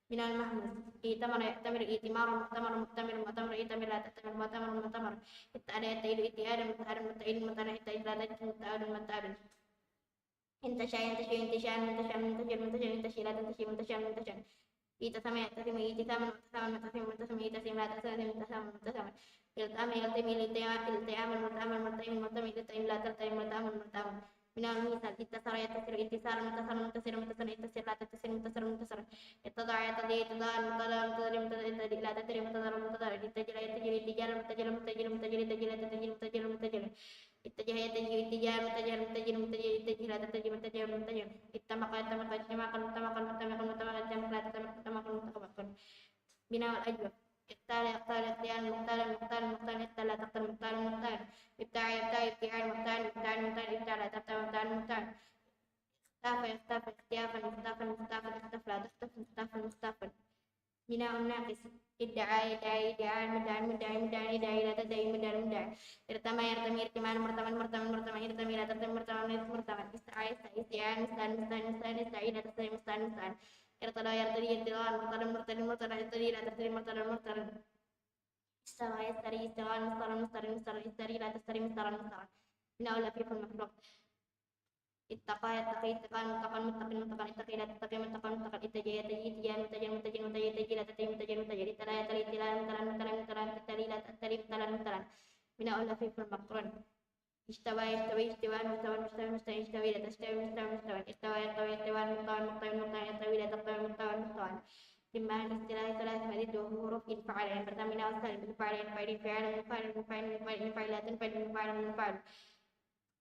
Bina'ul mahmuz. I'tamara, i'tamir, i'timaran, mu'tamaran, mu'tamiran, mu'tamaran, i'tamir, la ta'tamir, mu'tamarun, mu'tamaran. Itta'ada, yatte'idu, i'tiadan, mutta'adan, mutta'idun, mutta'idin, la ta'idin, mutta'adun, mutta'adun. Intasya, yantasyu, intisya'an, muntasya'an, muntasyirun, muntasyirun, intasyi, la tantasyi, muntasya'an, muntasya'an. I'tasama, ya'tasimu, i'tisaman, mu'tasaman, mu'tasimun, muntasyirun, i'tasim, la ta'tasim, muntasaman, muntasaman. Ilta'ama, yaltami, iltia-, iltiaman, mu'taman, mu'tamin, mu'tamin, ilta'im, la talta'im, multa'amun, multa'amun. Bina'ul misal. Ittasara, yattasiru, ittisaran, muttasaran, muttasiran, muttasaran, ittasir, la tattasir, muttasarun, muttasaran. Ittada'a, yatada'a, ittada'an, muttada'an, muttada'in, muttada'in, ittadi-, la tattari, muttadaran, muttadaran. Ittajala, yattajilu, ittijalan, muttajalan, muttajilan, muttajili, ittajila, tattajilu, muttajalan, muttajalan. Ittajaha, yattajihu, ittijahan, muttajahan, muttajilun, muttajilin, ittajih, la tattajihu, muttajihun, muttajihun. Ittamaqa, yattamiqu, ittimaqan, muttamaqan, muttamiqun, muttamiqan, ittamaq, la tattamiq, muttamaqun, muttamiqun. Bina'ul ajwaf. Iqtala, yaqtalu, iqtialan, muqtalan, muqtalan, muqtalan, iqtala, taqtal, muqtalan, muqtalan. Ibta'a, yabta'i, ibti'alan, mubta'an, mubta'an, mubta'an, ibta'a, la tabta', mubta'an, mubta'an. Ikhtafa, yakhtafu, ikhtiyafan, mukhthafan, mukhthafan, ikhtafa, la takhtafu, mukhtafan, mukhthafan. Bina'un naqis. Idda'a, yadda'i, iddi'a'an, mudda'an, mudda'in, mudda'an, idda'i, la tadda'i, mudda'an, mudda'an. Irtama, yartami, irtimanan, murtaman, murtaman, murtaman, irtami, la tartami, murtaman, murtaman. Ista'a, yasta'i, isti'a'an, musta'an, musta'in, musta'in, ista'i, la tasta'i, musta'an, musta'an. Irtada, yartadi, irtidadan, murtadan, murtadin, murtadan, irtadi, la tartadi, murtadan, murtadan. Istara, yastari, istiran, mustaran, mustarin, mustaran, istari, la tastari, mustaran, mustaran. Bina'ul lafifil mafruq. Ittaqa, yattaqi, ittaqan, muttaqan, muttaqin, muttaqan, ittaqi, la tattaqi, muttaqan, muttaqan, ittaja, yataji, ittijan, muttajan, muttajin, mutaja, itaji, la tattaji, mutajan, mutajin, ittala, yatali, ittilan, mutalan, mutalan, mutalan, ittali, la tattali, mutalan, mutalan. Bina'ul lafifil maqrun. Istawa, yastawi, istiwan, mustawan, mustawi, mustawin, istawi, la tastawi, mustawan, mustawan. Irtawa, yartawi, irtiwan, murtawan, murtawin, murtawan, irtawi, la tartawi, murtawan, mustawan. Timbangan istilah, istilah, istilah itu huruf infa'al. Yang pertama, bina'us salim, infa'al, infa'il, infi'al, munfa'il, munfa'il, munfa'il, infi'il, la tanfa'il, munfa'al, munfa'al.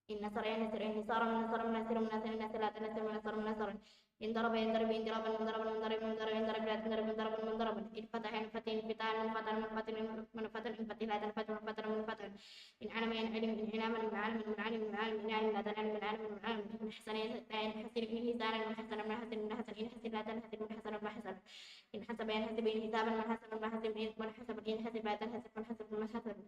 Innasara, yannasiru, innisaran, munasaran, munasirun, munasiran, innasir, la tanasir, munasarun, munasaran. Indaraba, yandaribu, indiraban, mundaraban, mundaribun, mundaribin, indarib, la tandarib, mundarabun, mundaraban. Infataha, yanfatihu, infitahan, munfatahan, munfatin, munfatan, infatih, la tanfatih, munfatan, munfatan. In'alama, yan'alim, in'ilaman, mun'alaman, mun'alim, mun'alim, in'alim, la tan'alim, mun'alaman, mun'alam. Inhasana, yanhasinu, inhisanan, munhasanan, munhasin, munhasan, inhasib, la tanhasib, munhasanun, munhasan. Inhasaba, yanhasibu, inhisaban, munhasaban, munhasin, munhasan, inhasib, la tanhasib, munhasabun, munhasan.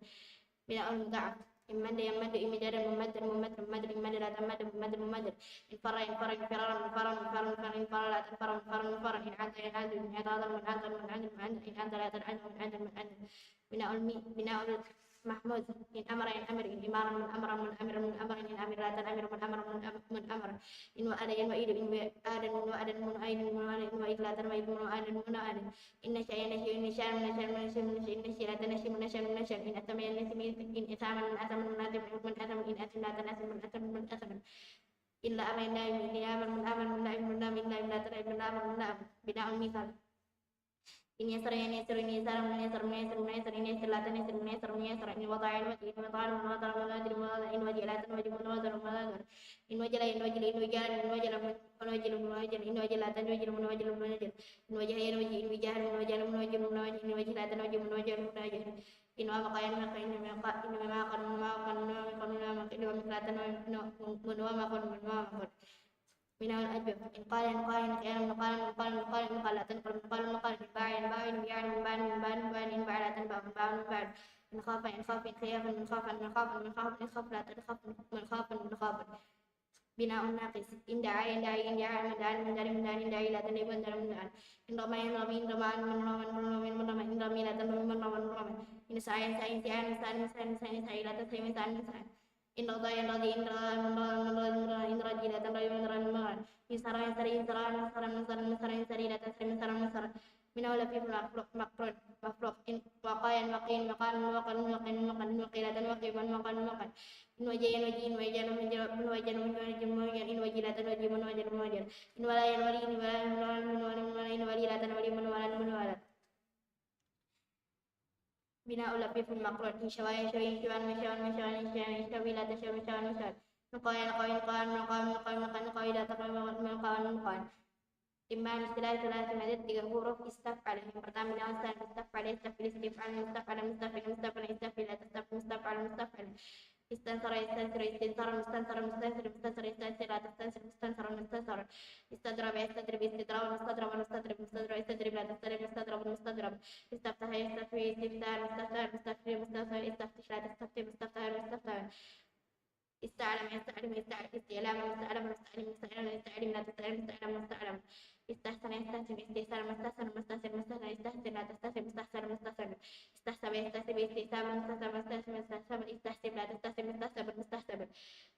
Bina'ul mudha'af. Immadda, yammaddu, immidadan, mumaddan, mumaddan, mumaddan, immadda, la tammadda, mumaddan, mumaddan. Infarra, yanfarru, infiraran, munfarran, munfarrun, munfarrun, infarra, la tanfarru, munfarrun, munfarran. In'adda, yan'addu, in'idadan, mun'adan, mun'adan, mun'adan. In'adda, la tan'adda, mun'adan, mun'adan. Bina'ul mi-, bina'ul mahmuz. In'amara, yan'amir, in'imaran, mun'amaran, mun'amiran, mun'amarin. In'amir, la tan'amir, mun'amaran, mun'am-, mun'amar. Inwa'ada, yanwa'idu, inwi'adan, munwa'adan, mun'aidin, munwa'adan. إقلاة وإملاء ومناء. إن نشأ ينشأ إنشاء، من نشأ منشأ منشأ، إن نسي لا تنسي منشأ منشأ. إن أسم ينسمي إن أسما، من أسم مناسب، من أسم إن أسم لا تنسب، من أسم من أسم. إن لام ينلام، إن لام من لام، من لام من لام، إن لام لا تلام، إن لام من لام. بناء المثال. إن يسر ينيسر، إن يسار من يسر، من يسر من يسر، إن يسر لا تنيسر، من يسر من يسر. إن وضع ينوضع، إن وضع من وضع، من وضع من وضع، إن وجل لا تنوجل، من وضع من وضع. إن وجل ينوجل، إن وجال من وجل، من وجل من وجل. إن وجل لا تنوجل، من وجل من وجل. إن وجه ينوجه، إن وجاه من وجل، من وجل من وجل. إن وجه لا تنوجل، من وجل من وجل. إن ومق ينمق، إن ومق، إن وماق، إن وماق، إن وماق، إن وماق لا تنوجل، من وماق، من وماق. بناء الأجوبة. إن قال، إن قال، إن قيل، إن قال، إن قال، إن قال، إن قال، إن قال، إن قال. إن باع، إن باع، إن بيع، إن بان، إن بان، إن بان. إن باع لا تنباع، إن باع، إن بان. إن خاف، إن خاف، إن خياف، إن خاف، إن خاف، إن خاف، إن خاف لا تنخاف، من خاف، من خاف. بناء الناقص. إن دعا، إن دعي، إن دعا، من دعا، من دعا، من دعا. إن دعي لا تنباع، إن دعا، من دعا. إن رمى، إن رمي، إن رمى، من رمى، من رمى، من رمى. إن رمي لا تنباع، من رمى، من رمى. إن سعى، إن سعي، إن سعى، من سعى، من سعى، إن سعى لا تنباع، من سعى، من سعى. إن رضى، إن رضي، إن رضى، من رضى، من رضى، من رضى، إن رضي لا تنرضي، من رضى، من رضى. إن سرى، إن سري، إن سرى، من سرى، من سرى، إن سري لا تنسري، من سرى، من سرى. بناء الأفعال مفعول، مفعول، مفعول. إن وقال، ينوقي، إن وقال، إن وقال، إن وقال، إن وقال، إن وقي لا تنوقي، من وقال، من وقال. إن وجي، ينوجي، إن وجن، إن وجن، إن وجن، إن وجن. إن وجي لا تنوجي، من وجن، من وجن. إن ولا، ينولي، إن ولا، إن ولا، إن ولا، إن ولا، إن ولي لا تنولي، من ولا، من ولا. بناء الأفعال مفعول. إن شوى، ينشوي، إن شوان، من شوان، من شوان، إن شوي، إن شوي لا تنشوي، من شوان، من شوان. إن قوى، ينقوي، إن قوان، من قوان، من قوان، من قوان، إن قوي لا تقوي، من قوان، من قوان. Lima istilah ثلاثي مدد tiga huruf istaf'ala. Yang pertama binaun, istaf'ala, istaf'il, istaf'al, mustaf'ala, mustaf'il, mustaf'ala, istaf'ila, tastaf'il, mustaf'ala, mustaf'ala. Istansara, yastansir, istinsara, mustansara, mustansir, mustansir, istansir, la tastansir, mustansara, mustansara. Istadraba, yastadrib, istidraba, mustadraba, mustadrib, mustadrib, istadrib, la tastadrib, mustadraba, mustadraba. Istaftaha, yastaftahi, istiftahan, mustaftahan, mustaftahi, mustaftahan, istaftih, la tastaftih, mustaftahan, mustaftahan. Ista'lama, yasta'lim, ista'lim, isti'lama, musta'lama, musta'lim, musta'lama, ista'lim, la tasta'lim, musta'lama, musta'lama. Istahsana, yastahsin, istihsana, mustahsana, mustahsin, mustahsana, istahsin, la tastahsin, mustahsana, mustahsana. Istahsaba, yastahsibu, istihsaba, mustahsaba, mustahsin, mustahsaba, istahsib, la tastahsib, mustahsaba, mustahsaba.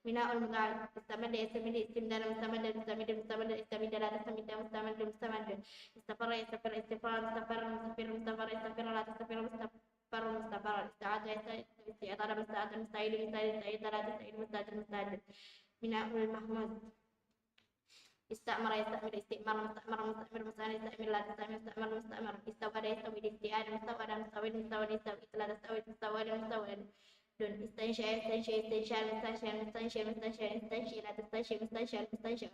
Bina'ul mudhari'. Istamadda, yastamiddu, istimdada, mustamadda, mustamiddu, mustamada, istamidda, la tastamidda, mustamadda, mustamadda. Istafarra, yastafarra, istifarra, mustafarra, mustafarra, istafarra, la tastafarra, mustafarra. Farrun, mustafar. Ista'adha, yasta'idhu, isti'adha, musta'adha, musta'idhu, musta'idhu, ista'idha, la tasta'idhu, musta'adha, musta'adha. Bina'ul mahmuz. Ista'mara, yasta'mir, isti'mar, musta'mar, musta'mir, musta'mir, ista'mir, la tasta'mir, musta'mar, musta'mar. Istaw'ada, yastaw'id, isti'ada, mustaw'ada, mustaw'id, mustaw'id, istaw'id, la tastaw'id, mustaw'ada, mustaw'ada. Dun. Istansha, yastansha, istinsha, mustansha, mustansha, mustansha, istanshi, la tastanshi, mustansha, mustansha.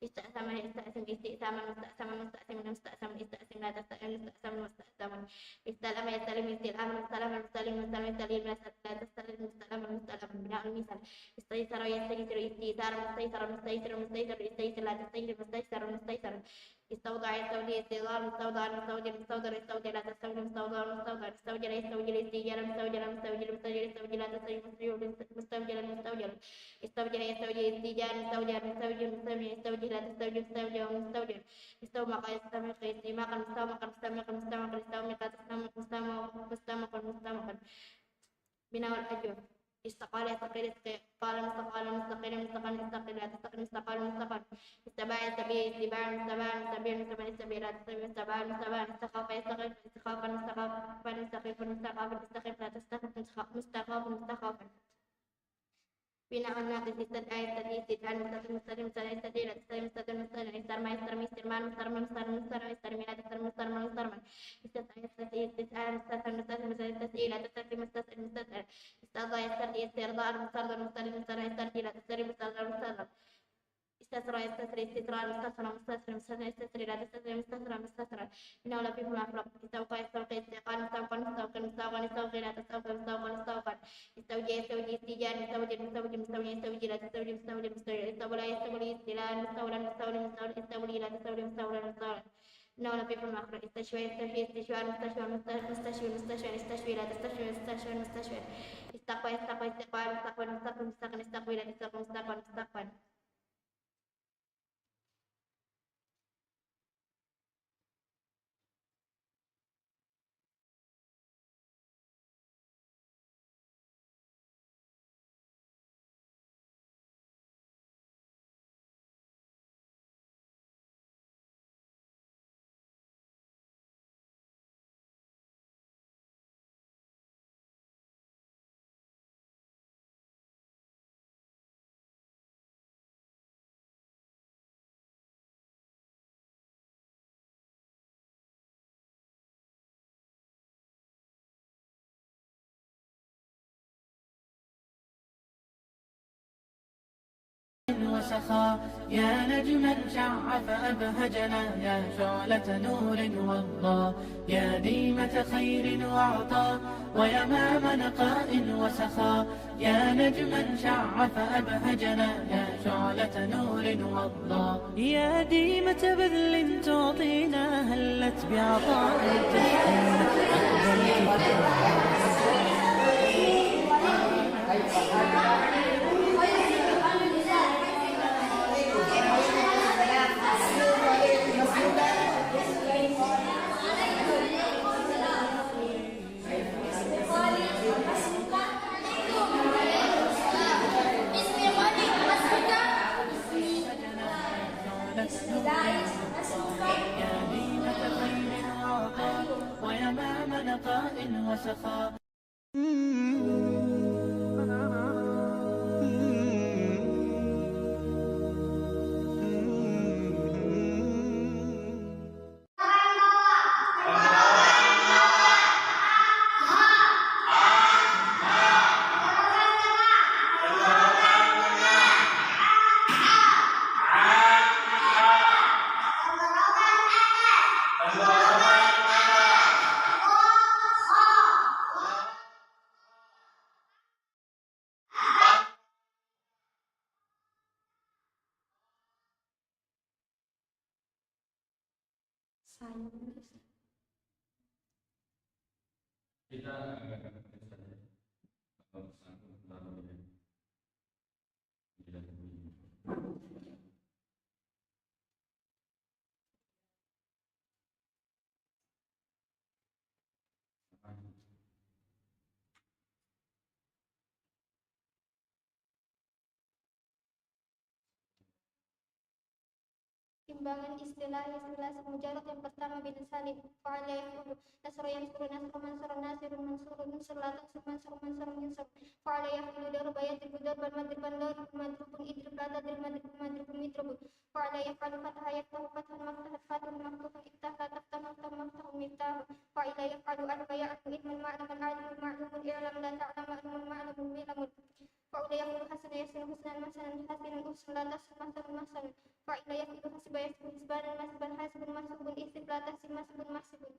Ista'sama, yasta'sim, isti'saman, musta'saman, musta'simin, musta'saman, ista'sim, la tasta'sim, musta'saman, musta'saman. Istalama, yastalim, istilaman, mustalaman, mustalim, mustalim, istalim, la tasta'lim, mustalaman, mustalaman. Bina'ul misal. Istaysara, yastaysiru, istisaran, mustaysara, mustaysir, mustaysir, istaysir, la tastaysim, mustaysar, mustaysar. Istawda'a, yastawdi, istidar, mustawda'an, mustawdi, mustawdar, istawdi, la tastawdi, mustawdar, mustawdar. Istawjala, yastawjil, istijaran, mustawjalan, mustawjil, mustawjir, istawjil, la tastawjil, mustawjil, mustawjalan, mustawjal. Istawjaha, yastawjih, istijahan, mustawjahan, mustawjih, mustawjih, istawjih, la tastawjih, mustawjah, mustawjah. Istawmaqa, yastawmiq, istimakan, mustawmaqan, mustawmiqan, mustawmaqan, istawmiq, la tastawmiq, mustawmaq, mustawmaqan, mustawmaqan. Bina'ul ajwaf. Istaqala, yastaqil, istiqalan, mustaqalan, mustaqilan, mustaqalan, istaqil, la tastaqil, mustaqal, mustaqal. Istaba'a, yastabi, istibahan, mustabahan, mustabihan, mustabihan, istabi, la tastabi, mustabahan, mustabahan. Istakhafa, yastakhif, istikhafan, mustakhafan, mustakhifan, mustakhafan, istakhif, la tastakhif, mustakha-, mustakhafan, mustakhafan. Bina'un naqis. Istad'a, yastad'i, istid'an, mustad'in, mustad'in, mustad'in, istad'i, la tastad'i, mustad'in, mustad'in. Istarma, yastarmi, istirman, mustarman, mustarman, mustarman, istarmi, la tastarmi, mustarman, mustarman. Istas'a, yastas'i, istis'an, mustas'an, mustas'in, mustas'in, istas'i, la tastas'i, mustas'in, mustas'an. Istarda, yastardi, istirdan, mustardan, mustardan, mustardan, istardi, la tastardi, mustardan, mustardan. Istasra, yastasri, istisran, mustasran, mustasrin, mustasrin, istasri, la tastasri, mustasran, mustasran. Innahu lafi mafraq. Istawqa, yastawqi, istiqan, mustawqan, mustawqin, mustawqan, istawqi, la tastawqi, mustawqan, mustawqan. Istawji, yastawji, istijan, mustawjin, mustawjin, mustawjin, istawji, la tastawji, mustawjin, mustawjin. Istawla, yastawli, istilan, mustawlan, mustawlin, mustawlin, istawli, la tastawli, mustawlan, mustawlan. Innahu lafi mafraq. Istashwa, yastashwi, istishwan, mustashwan, musta-, mustashwin, mustashwan, istashwi, la tastashwi, mustashwan, mustashwan. Istaqwa, yastaqwi, istiqwan, mustaqwan, mustaqwin, mustaqin, istaqwi, la tastaqwi, mustaqwan, mustaqwan. سخا، يا نجما شع فأبهجنا، يا شعلة نور وضا، يا ديمة خير وعطاء، ويمام نقاء وسخا، يا نجما شع فأبهجنا، يا شعلة نور وضا، يا ديمة بذل تعطينا، هلت بعطاء تسقينا، أقبلت فأهدينا. ويمام نقاء وسخاء. Sayang, guys. Kita agak saja. Kalau sanggup, taruh di Timbangan istilah, istilah mujarrad yang pertama bin salim. Fa'ala yaf'ulu. Nasara yansuru, nasru mansara, nasirun mansuru, unsur la tansur, mansara mansarun yunsar. Fa'ala yaf'ulu daraba yadribu darban madriban daribun madrubun idrib la tadrib madribun madribun idribun. Fa'ala yaf'alu fataha yaftahu fathan maftahat fathun maftuhun iftah la taftah maftah maftahun miftahun. Fa'ila yaf'alu alima ya'lamu ilman ma'laman alimun ma'lumun i'lam la ta'lam ma'lumun ma'lamun mi'lamun. Fa'ula yaf'ulu hasuna yahsunu husnan mahsanan hasinun uhsun la tahsun mahsanun mahsanun. Fa'ila yaf'ilu hasiba yahsibu hisbanan mahsiban hasibun mahsubun ihsib la tahsib mahsibun mahsibun.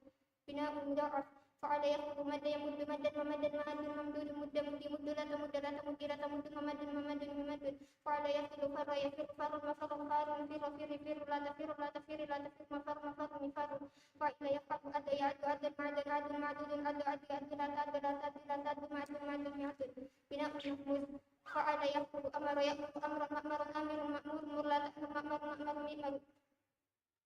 Bina'un mudha'af. Fa'ala yaf'ulu madda yamuddu maddan mamadan ma'addun mamdudun mudda muddi muddu la tamudda la tamuddi la tamuddu mamadun mamadun mimadun. Fa'ala yaf'ilu farra yafirru farrun mafarrun farun firra firri firru la tafirru la tafirri la tafirru mafarru mafarru mifarru. Fa'ila yaf'alu adda ya'addu addan ma'addan a'addun ma'dudun addu addi addu la ta'adda la ta'addi la ta'addu ma'addu ma'addu mi'adun. Bina'un mahmuz. Fa'ala yaf'ulu amara ya'muru amran ma'maran amirun ma'murun mur la ta'mur ma'marun ma'marun mi'marun.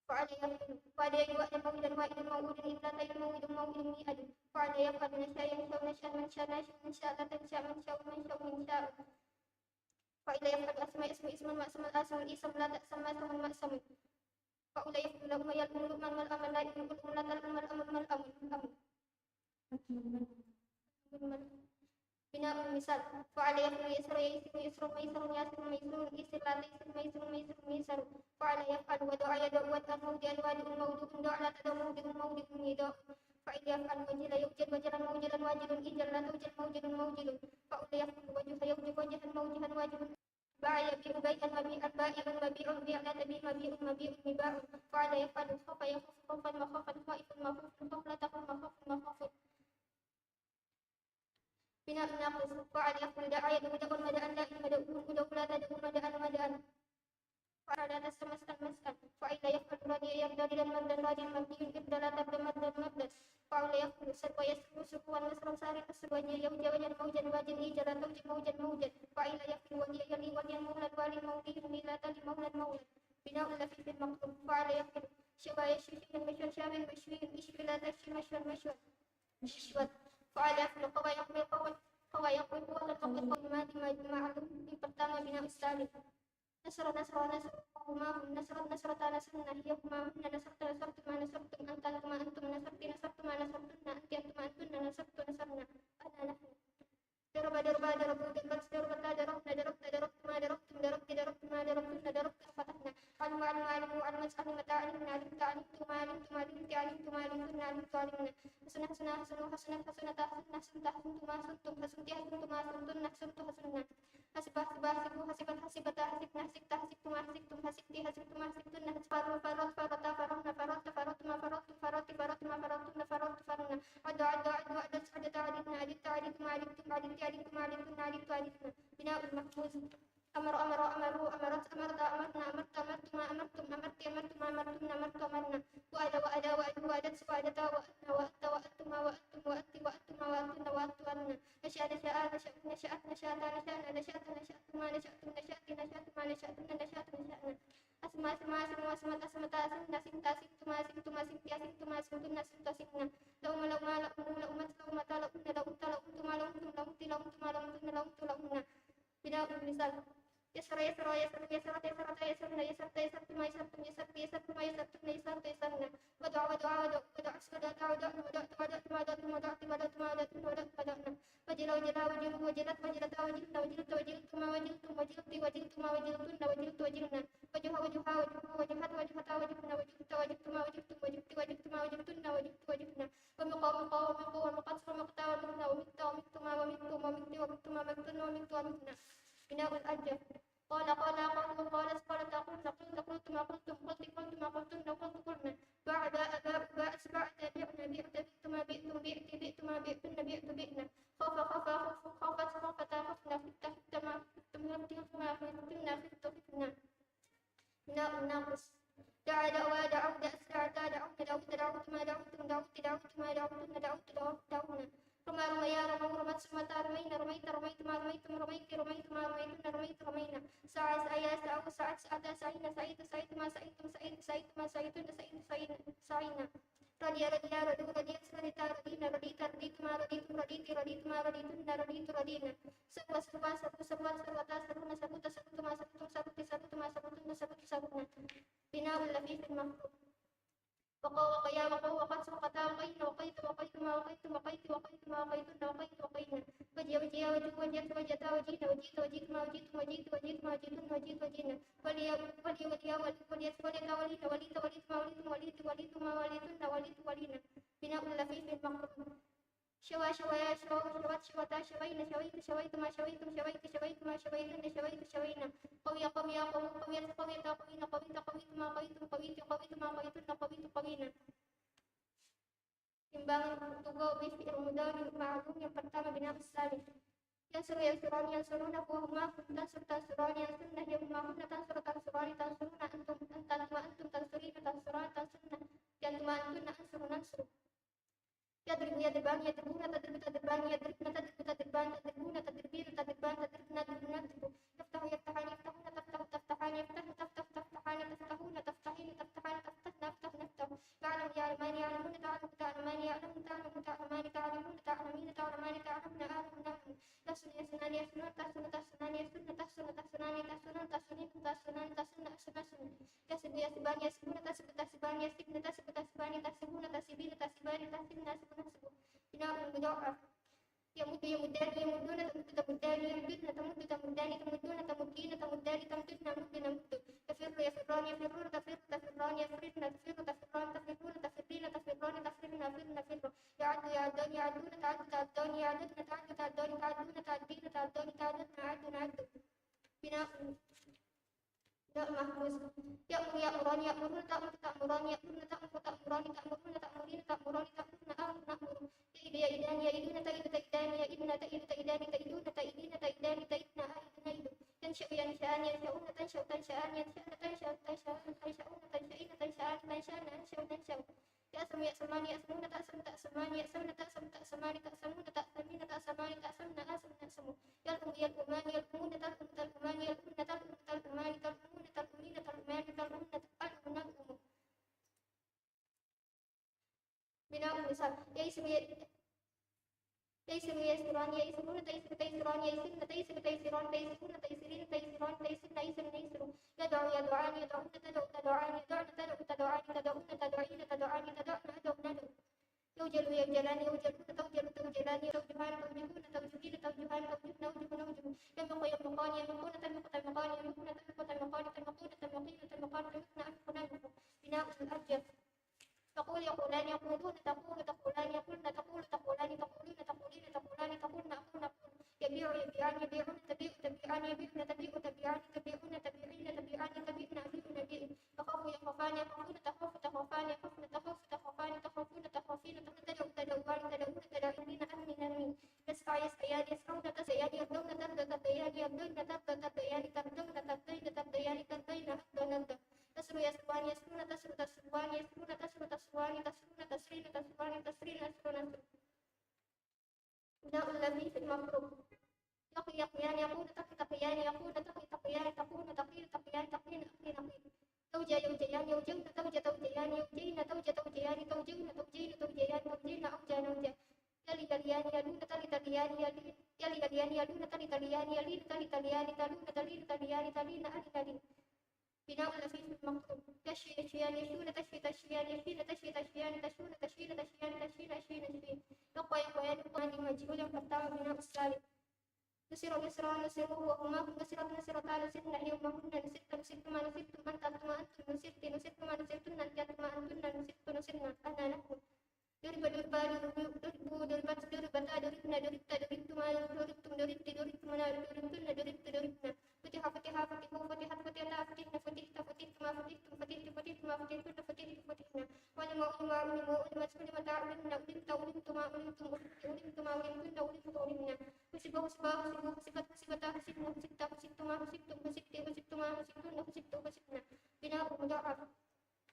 Fa'ala yaf'ulu. Fa'ala yuwa'da maw'idan wa'idun maw'udun idh la ta'id maw'idun maw'idun mi'adun. Fa'ala yaf'alu nasha'a yansha'u nash'an mansha'an nash'un minsha'in la tansha' mansha'un mansha'un minsha'un. Fa'ila yaf'alu asma yasmu isman ma'saman asamun isam la ta'sam ma'samun ma'samun. Fa'ula yaf'ulu la'uma yal'umu lu'man mal'aman la yal'umu ul'umun la tal'um mal'amun mal'amun amun. Bina'ul misal. Fa'ala yaf'ulu yas'aru ya'siru yus'run maysarun ya'sirun maysurun isir la taysir maysurun maysurun misaru. Fa'ala yaf'alu wada'a yada'u wad'an mawdi'an wadi'un mawdu'un da'a la tada'u mawdi'un mawdi'un mida'un. Fa'ila yaf'alu wajala yawjal wajalan mawjalan wajilun ijal la tawjal mawjalun mawjilun. Fa'ula yaf'alu wajuha yawjuhu wajahan mawjuhan wajihun. Ba'a yabi'u bai'an mabi'an ba'i'un mabi'un bi'a la tabi' mabi'un mabi'un miba'un. Fa'ala yaf'alu khafa yakhafu khawfan makhafan khaifun makhufun khaf la takhaf makhafun makhafun. Bina'un naqis. Fa'ala yaf'ulu da'a yad'u da'wan mada'an da'in mada'un ud'u la tad'u mada'an mada'an. Fa'ala tas'al mas'al mas'an. Fa'ila yaf'alu radiya yarda ridan mardan radin mardiyun irda la tarda mardan mardan. Fa'ula yaf'ulu sarwa yasruhu surwan nasran sarin asr wajiya yawja wajan mawjan wajin ija la tawji mawjan mawjan. Fa'ila yaf'ulu waliya yali waliyan maulan walin mawliyun mila tali maulan maulan. Bina'ul lafifil maqlub. Fa'ala yaf'ulu shawa yashwi shawyan mashwan shawin mashwiyun ishwi la tashwi mashwan mashwan. Mashwan. Fa'ala yaf'ulu qawa yaqwi qawan qawa yaqwi quwwatan faqad qawl madi ma'lum. Yang pertama bina'us salim. Nasara nasra nasrahuma hum nasrat nasrata nasrna hiya huma hunna nasarta nasartuma nasartum anta antuma antum nasarti nasartuma nasartunna anti antuma antunna nasartu nasarna ana nahnu. Daraba darba darabu darbat darbata darabna darabta darabtuma darabtum darabti darabtuma darabtunna darabtum fatahna. Alima alima alimu alimata alimata alimna alimta alimtuma alimtum alimti alimtuma alimtunna alimtu alimna. Hasuna hasuna hasunu hasunat hasunata hasunna hasunta hasuntuma hasuntum hasunti hasuntuma hasuntunna hasuntu hasunna. حسب، حسبا، حسبه، حسبت، حسبتا، حسبن، حسبت، حسبتما، حسبتم، حسبت، حسبتن، حسبت، فرض، فرضت، فرضتا، فرضن، فرضت، فرضتما، فرضتم، فرضت، فرضتما، فرضتن، فرضت، فرضن، عد، عدوا، عدت، عدتا، عدتن، عدت، عدتما، عدتم، عدت، عدتما، عدتن، عدت، عدتن. بناء المحفوظ. أمر، أمرا، أمروا، أمرت، أمرتا، أمرن، أمرت، أمرتما، أمرتم، أمرت، أمرتما، أمرتن، أمرت، أمرن. وعد، وعدا، وعدوا، وعدت، وعدتا، وعدن، وعدت، وعدتما، وعدتم، وعدت، وعدتما، وعدتن، وعدت، وعدن. نشأ، نشآ، نشأن، نشأت، نشاتا، نشأنا، نشأت، نشأتما، نشأتم، نشأت، نشأتما، نشأتن، نشأت، نشأن. أسم، أسما، أسمو، أسمت، أسمتا، أسمن، أسمت، أسمتما، أسمتم، أسمت، أسمتن، أسمت، أسمن. لؤم، لؤما، لؤمو، لؤمت، لؤمتا، لؤمن، لؤمت، لؤمتما، لؤمتم، لؤمت، لؤمتما، لؤمتن، لؤمت، لؤمن. بناء المثال. يسر، يسرا، يسرن، يسرت، يسرتا، يسرن، يسرت، يسرتما، يسرتم، يسرت، يسرتما، يسرتن، يسرت، يسرن. ودع، ودعا، ودعوا، ودعت، ودعتا، ودعن، ودعت، ودعتما، ودعتم، ودعت، ودعتما، ودعتن، ودعت، ودعن. وجل، وجلا، وجلوا، وجلت، وجلتا، وجلن، وجلت، وجلتما، وجلتم، وجلت، وجلتن، وجلت، وجلن. وجه، وجها، وجهوا، وجهت، وجهتا، وجهن، وجهت، وجهتما، وجهتم، وجهت، وجهتما، وجهتن، وجهت، وجهن. ومق، ومقا، ومقوا، ومقت، ومقتا، ومقن، ومقت، ومقتما، ومقتم، ومقت، ومقتما، ومقتن، ومقت، ومقتن. بناء الأبجد. قال، قلا، قالوا، قالت، قالتا، قلن، قلت، قلتما، قلتم، قلت، قلتما، قلتن، قلت، قلن. باع، باء، باء، باعت، بعتا، بعن، بعت، بعتما، بعتم، بعت، بعتما، بعتن، بعت، بعن. خاف، خفا، خفوا، خافت، خافتا، خفن، خفت، خفتما، خفتم، خفت، خفما، خفتن، خفت، خفن. بناء الناقص. دعا، دعوا، دعوا، دعت، دعتا، دعون، دعوت، دعوتما، دعوتم، دعوت، دعوتما، دعوتن، دعوت، دعوت، دعون. رمى، رميا، رموا، رمت، رمتا، رمين، رميت، رميتما، رميتم، رميت، رميتما، رميتن، رميت، رمين. سعى، سعيا، سعوا، سعت، سعتا، سعين، سعيت، سعيتما، سعيتم، سعيت، سعيتما، سعيتن، سعيت، سعين، سعين. رضي، رضيا، رضوا، رضيت، رضتا، رضين، رضيت، رضيتما، رضيتم، رضيت، رضيتما، رضيتن، رضيت، رضين. سروا، سروا، سروا، سروا، سروتا، سرون، سروت، سروتما، سروتم، سروت، سروتما، سروتن، سروت، سروتن. بناء اللفيف المفروض. وقوا، وقيا، وقوا، وقت، وقتا، وقين، وقيت، وقيتما، وقيتم، وقيت، وقيتما، وقيتن، وقيت، وقين. وجي، وجيا، وجوا، وجت، وجتا، وجين، وجيت، وجيتما، وجيتم، وجيت، وجيتما، وجيتن، وجيت، وجين. ولي، ولي، وليا، ولي، وليت، وليتا، ولين، وليت، وليتما، وليتم، وليت، وليتما، وليتن، وليت، ولين. بناء اللفيف المقرون. شوا، شوايا، شووا، شوت، شوتا، شوين، شويت، شويتما، شويتم، شويت، شويتما، شويتن، شويت، شوين. قوي، قويا، قووا، قويت، قويتا، قوين، قويت، قويتما، قويتم، قويت، قويتما، قويتن، قويت، قوين. Timbangan tuga bi fi'il mudhari ma'lum yang pertama bina'us salih. Yansuru, yansurani, yansuruna, huwa, huma, hum, tansur, tansurani, yansurna, hiya, huma, hunna, tansuru, tansurani, tansuruna, antum, antuma, antum, tansurina, tansurani, tansurna, antuma, antunna, ansuru, nansuru. Yadribu, yadribani, yadribuna, tadribu, tadribani, yadribna, tadribu, tadribani, tadribuna, tadribina, tadribani, tadribna, adribu, nadribu. Yaftahu, yaftahani, yaftahuna, taftahu, taftahani, yaftahna, taftah, taftahani, taftahuna, taftahina, taftahani, taftahna, aftah, naftahu. Ya'lamu, ya'lamani, ya'lamuna, ta'lamu, ta'lamani, ya'lamna, ta'lamu, ta'lamani, ta'lamuna, ta'lamina, ta'lamani, ta'lamna, a'lamu, na'lamu. Yahsunu, yahsunani, yahsununa, tahsunu, tahsunani, yahsunna, tahsunu, tahsunani, tahsunun, tahsunina, tahsunani, tahsunna, ahsunu, ahsunu. Yahsibu, yahsibani, yahsibuna, tahsibu, tahsibani, yahsibna, tahsibu, tahsibani, tahsibuna, tahsibina, tahsibani, tahsibna, ahsibu, nahsibu. Bina'un mudha'af. Yamuddu, yamuddani, yamudduna, tamuddu, tamuddani, yamudna, tamuddu, tamuddani, tamudduna, tamuddina, tamuddani, tamdunna, amuddu, namuddu. Yafirru, yafirrani, yafirruna, tafirru, tafirrani, yafirrina, tafirru, tafirrani, tafirruna, tafirrina, tafirrani, tafirna, afirru, nafirru. Ya'addu, ya'addani, ya'adduna, ta'addu, ta'addani, ya'adduna, ta'addu, ta'addani, ta'adduna, ta'addina, ta'addani, ta'addanna, a'addu, na'addu. Bina'un. Bina'ul mahfuz. Ya'muru, ya'murani, ya'muruna, ta'muru, ta'murani, ya'murna, ta'muru, ta'murani, ta'muruna, ta'murina, ta'murani, ta'murna, a'muru, na'muru. Ya'idu, ya'idani, ya'iduna, ta'idu, ta'idani, ya'idna, ta'idu, ta'idani, ta'iduna, ta'idina, ta'idani, ta'idna, a'idu, na'idu. Yansha'u, yansha'ani, yansha'una, tansha'u, tansha'ani, yansha'na, tansha'u, tansha'una, tansha'ina, tansha'ani, tansha'na, ansha'u, nansha'u. Ya'samu, ya'samani, ya'samuna, ta'samu, ta'samani, ya'samna, ta'samu, ta'samani, ta'samuna, ta'samina, ta'samani, ta'samna, a'samu, na'samu. Yal'umu, yal'umani, yal'umuna, tal'umu, tal'umani, yal'umna, tal'umu, tal'umani, tal'umuna, tal'umina, tal'umani, tal'umna, al'umu, nal'umu. Bina'un nisab. Ya'isiru, ya-, ya'isiru, ya'isirani, ya'isiruna, ta'isiru, ta'isirani, ya'isirna, ta'isiru, ta'isirani, ta'isiruna, ta'isirina, ta'isirani, ta'isirna, a'isiru, na'isiru. Yad'u, yad'ani, yad'una, tad'u, tad'ani, yad'na, tad'u, tad'ani, tad'una, tad'ina, tad'ani, tad'una, ad'u, nad'u. Yaujalu, yaujalani, yaujaluna, taujalu, taujalani, taujuhani, taujuhuna, taujuhina, taujuhani, taujuhna, aujuhu, naujuhu. Yamhiqu, yamhiqani, yamhiquna, tamhiqu, tamhiqani, yamhiquna, tamhiqu, tamhiqani, tamhiquna, tamhiqina, tamhiqani, tamhiqna, amhiqu, namhiqu. Bina'ul abjad. Yaqulu, yaqulani, yaquluna, taqulu, taqulani, yaqulna, taqulu, taqulani, taquluna, taqulina, taqulani, taqulna, aqulu, naqulu. Yabi'u, yabi'ani, yabi'una, tabi'u, tabi'ani, يسرون، تسر، تسروان، يسرون، تسر، تسروان، تسرون، تسرين، تسران، تسرين، أسر، نسر. بناء اللفيف المفروغ. يقي، يقيان، يقون، تقي، تقيان، يقون، تقي، تقيان، تقون، تقين، تقيان، تقين، أقي، نقي. زوجى، يوجيان، يوجون، زوجى، توجيان، يوجين، زوجى، توجيان، توجون، توجين، توجيان، توجين، أوجى، نوجى. يلي، يليان، يلون، تلي، تليان، يلين، يلي، يليان، يلون، تلي، تليان، يلين، تلي، تليان، تلون، تلين، تليان، تلين، ألي، نلين. بناء اللفيف المقطوع. يشوي، يشويان، يشون، تشوي، تشويان، يشين، تشوي، تشويان، تشون، تشين، تشيان، تشين، أشين، أشين. يقوى، يقويان، يقوى. ماضي مجهول، pertama، بناء الثالث. نصر، نصران، نصروه، هما هم. نصرت، نصرتا، نصرن، هي، هما هن. نصرت، نصرتما، نصرتم أنت، أنتما، أنتن. نصرت، نصرتما، نصرتن، أنت، أنتما، أنتن. نصرت، نصرنا، أنا، نحن. ضرب، ضربا، ضربوا، ضربت، ضربتا، ضربن، ضربت، ضربتما، ضربتن، ضربتن، ضربتن، ضربتن. فتح، فتحا، فتحوا، فتحت، فتحتا، فتحن، فتحت، فتحتما، فتحتم، فتحت، فتحتما، فتحتن، فتحت، فتحنا. علم، علما، علموا، علمت، علمتا، علمن، علمت، علمتما، علمتم، علمت، علمتما، علمتن، علمت، علمنا. حسب، حسبا، حسبوا، حسبت، حسبتا، حسبن، حسبت، حسبتما، حسبتم، حسبت، حسبتما، حسبتن، حسبت، حسبنا. بناء مضاعف.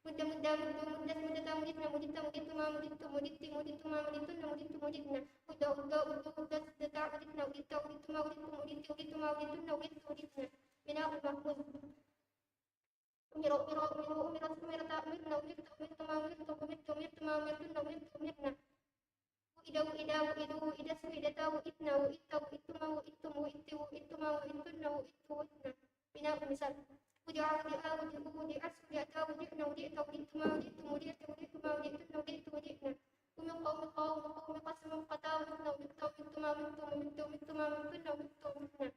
مد، مدا، مدوا، مدت، مدتا، مدتن، مدت، مدتما، مدتم، مدت، مدتما، مدتن، مدت، مدتنا. مد، مدا، مدوا، مدت، مدتا، مدتن، مدت، مدتما، مدتم، مدت، مدتما، مدتن، مدت، مدتنا. بناء المحفوظ. أمر، أمرا، أمروا، أمرت، أمرتا، أمرن، أمرت، أمرتما، أمرتم، أمرت، أمرتما، أمرتن، أمرت، أمرنا. وئد، وئدا، وئدوا، وئدت، وئدتا، وئدن، وئدت، وئدتما، وئدتم، وئدت، وئدتما، وئدتن، وئدت، وئدنا. بناء المثال. وضع، وضعا، وضعوا، وضعت، وضعتا، وضعن، وضعت، وضعتما، وضعتم، وضعت، وضعتما، وضعتن، وضعت، وضعنا. ومق، ومقا، ومقو، ومقت، ومقتا، ومقن، ومقت، ومقتما، ومقتم، ومقت، ومقتما، ومقتن، ومقت، ومقنا.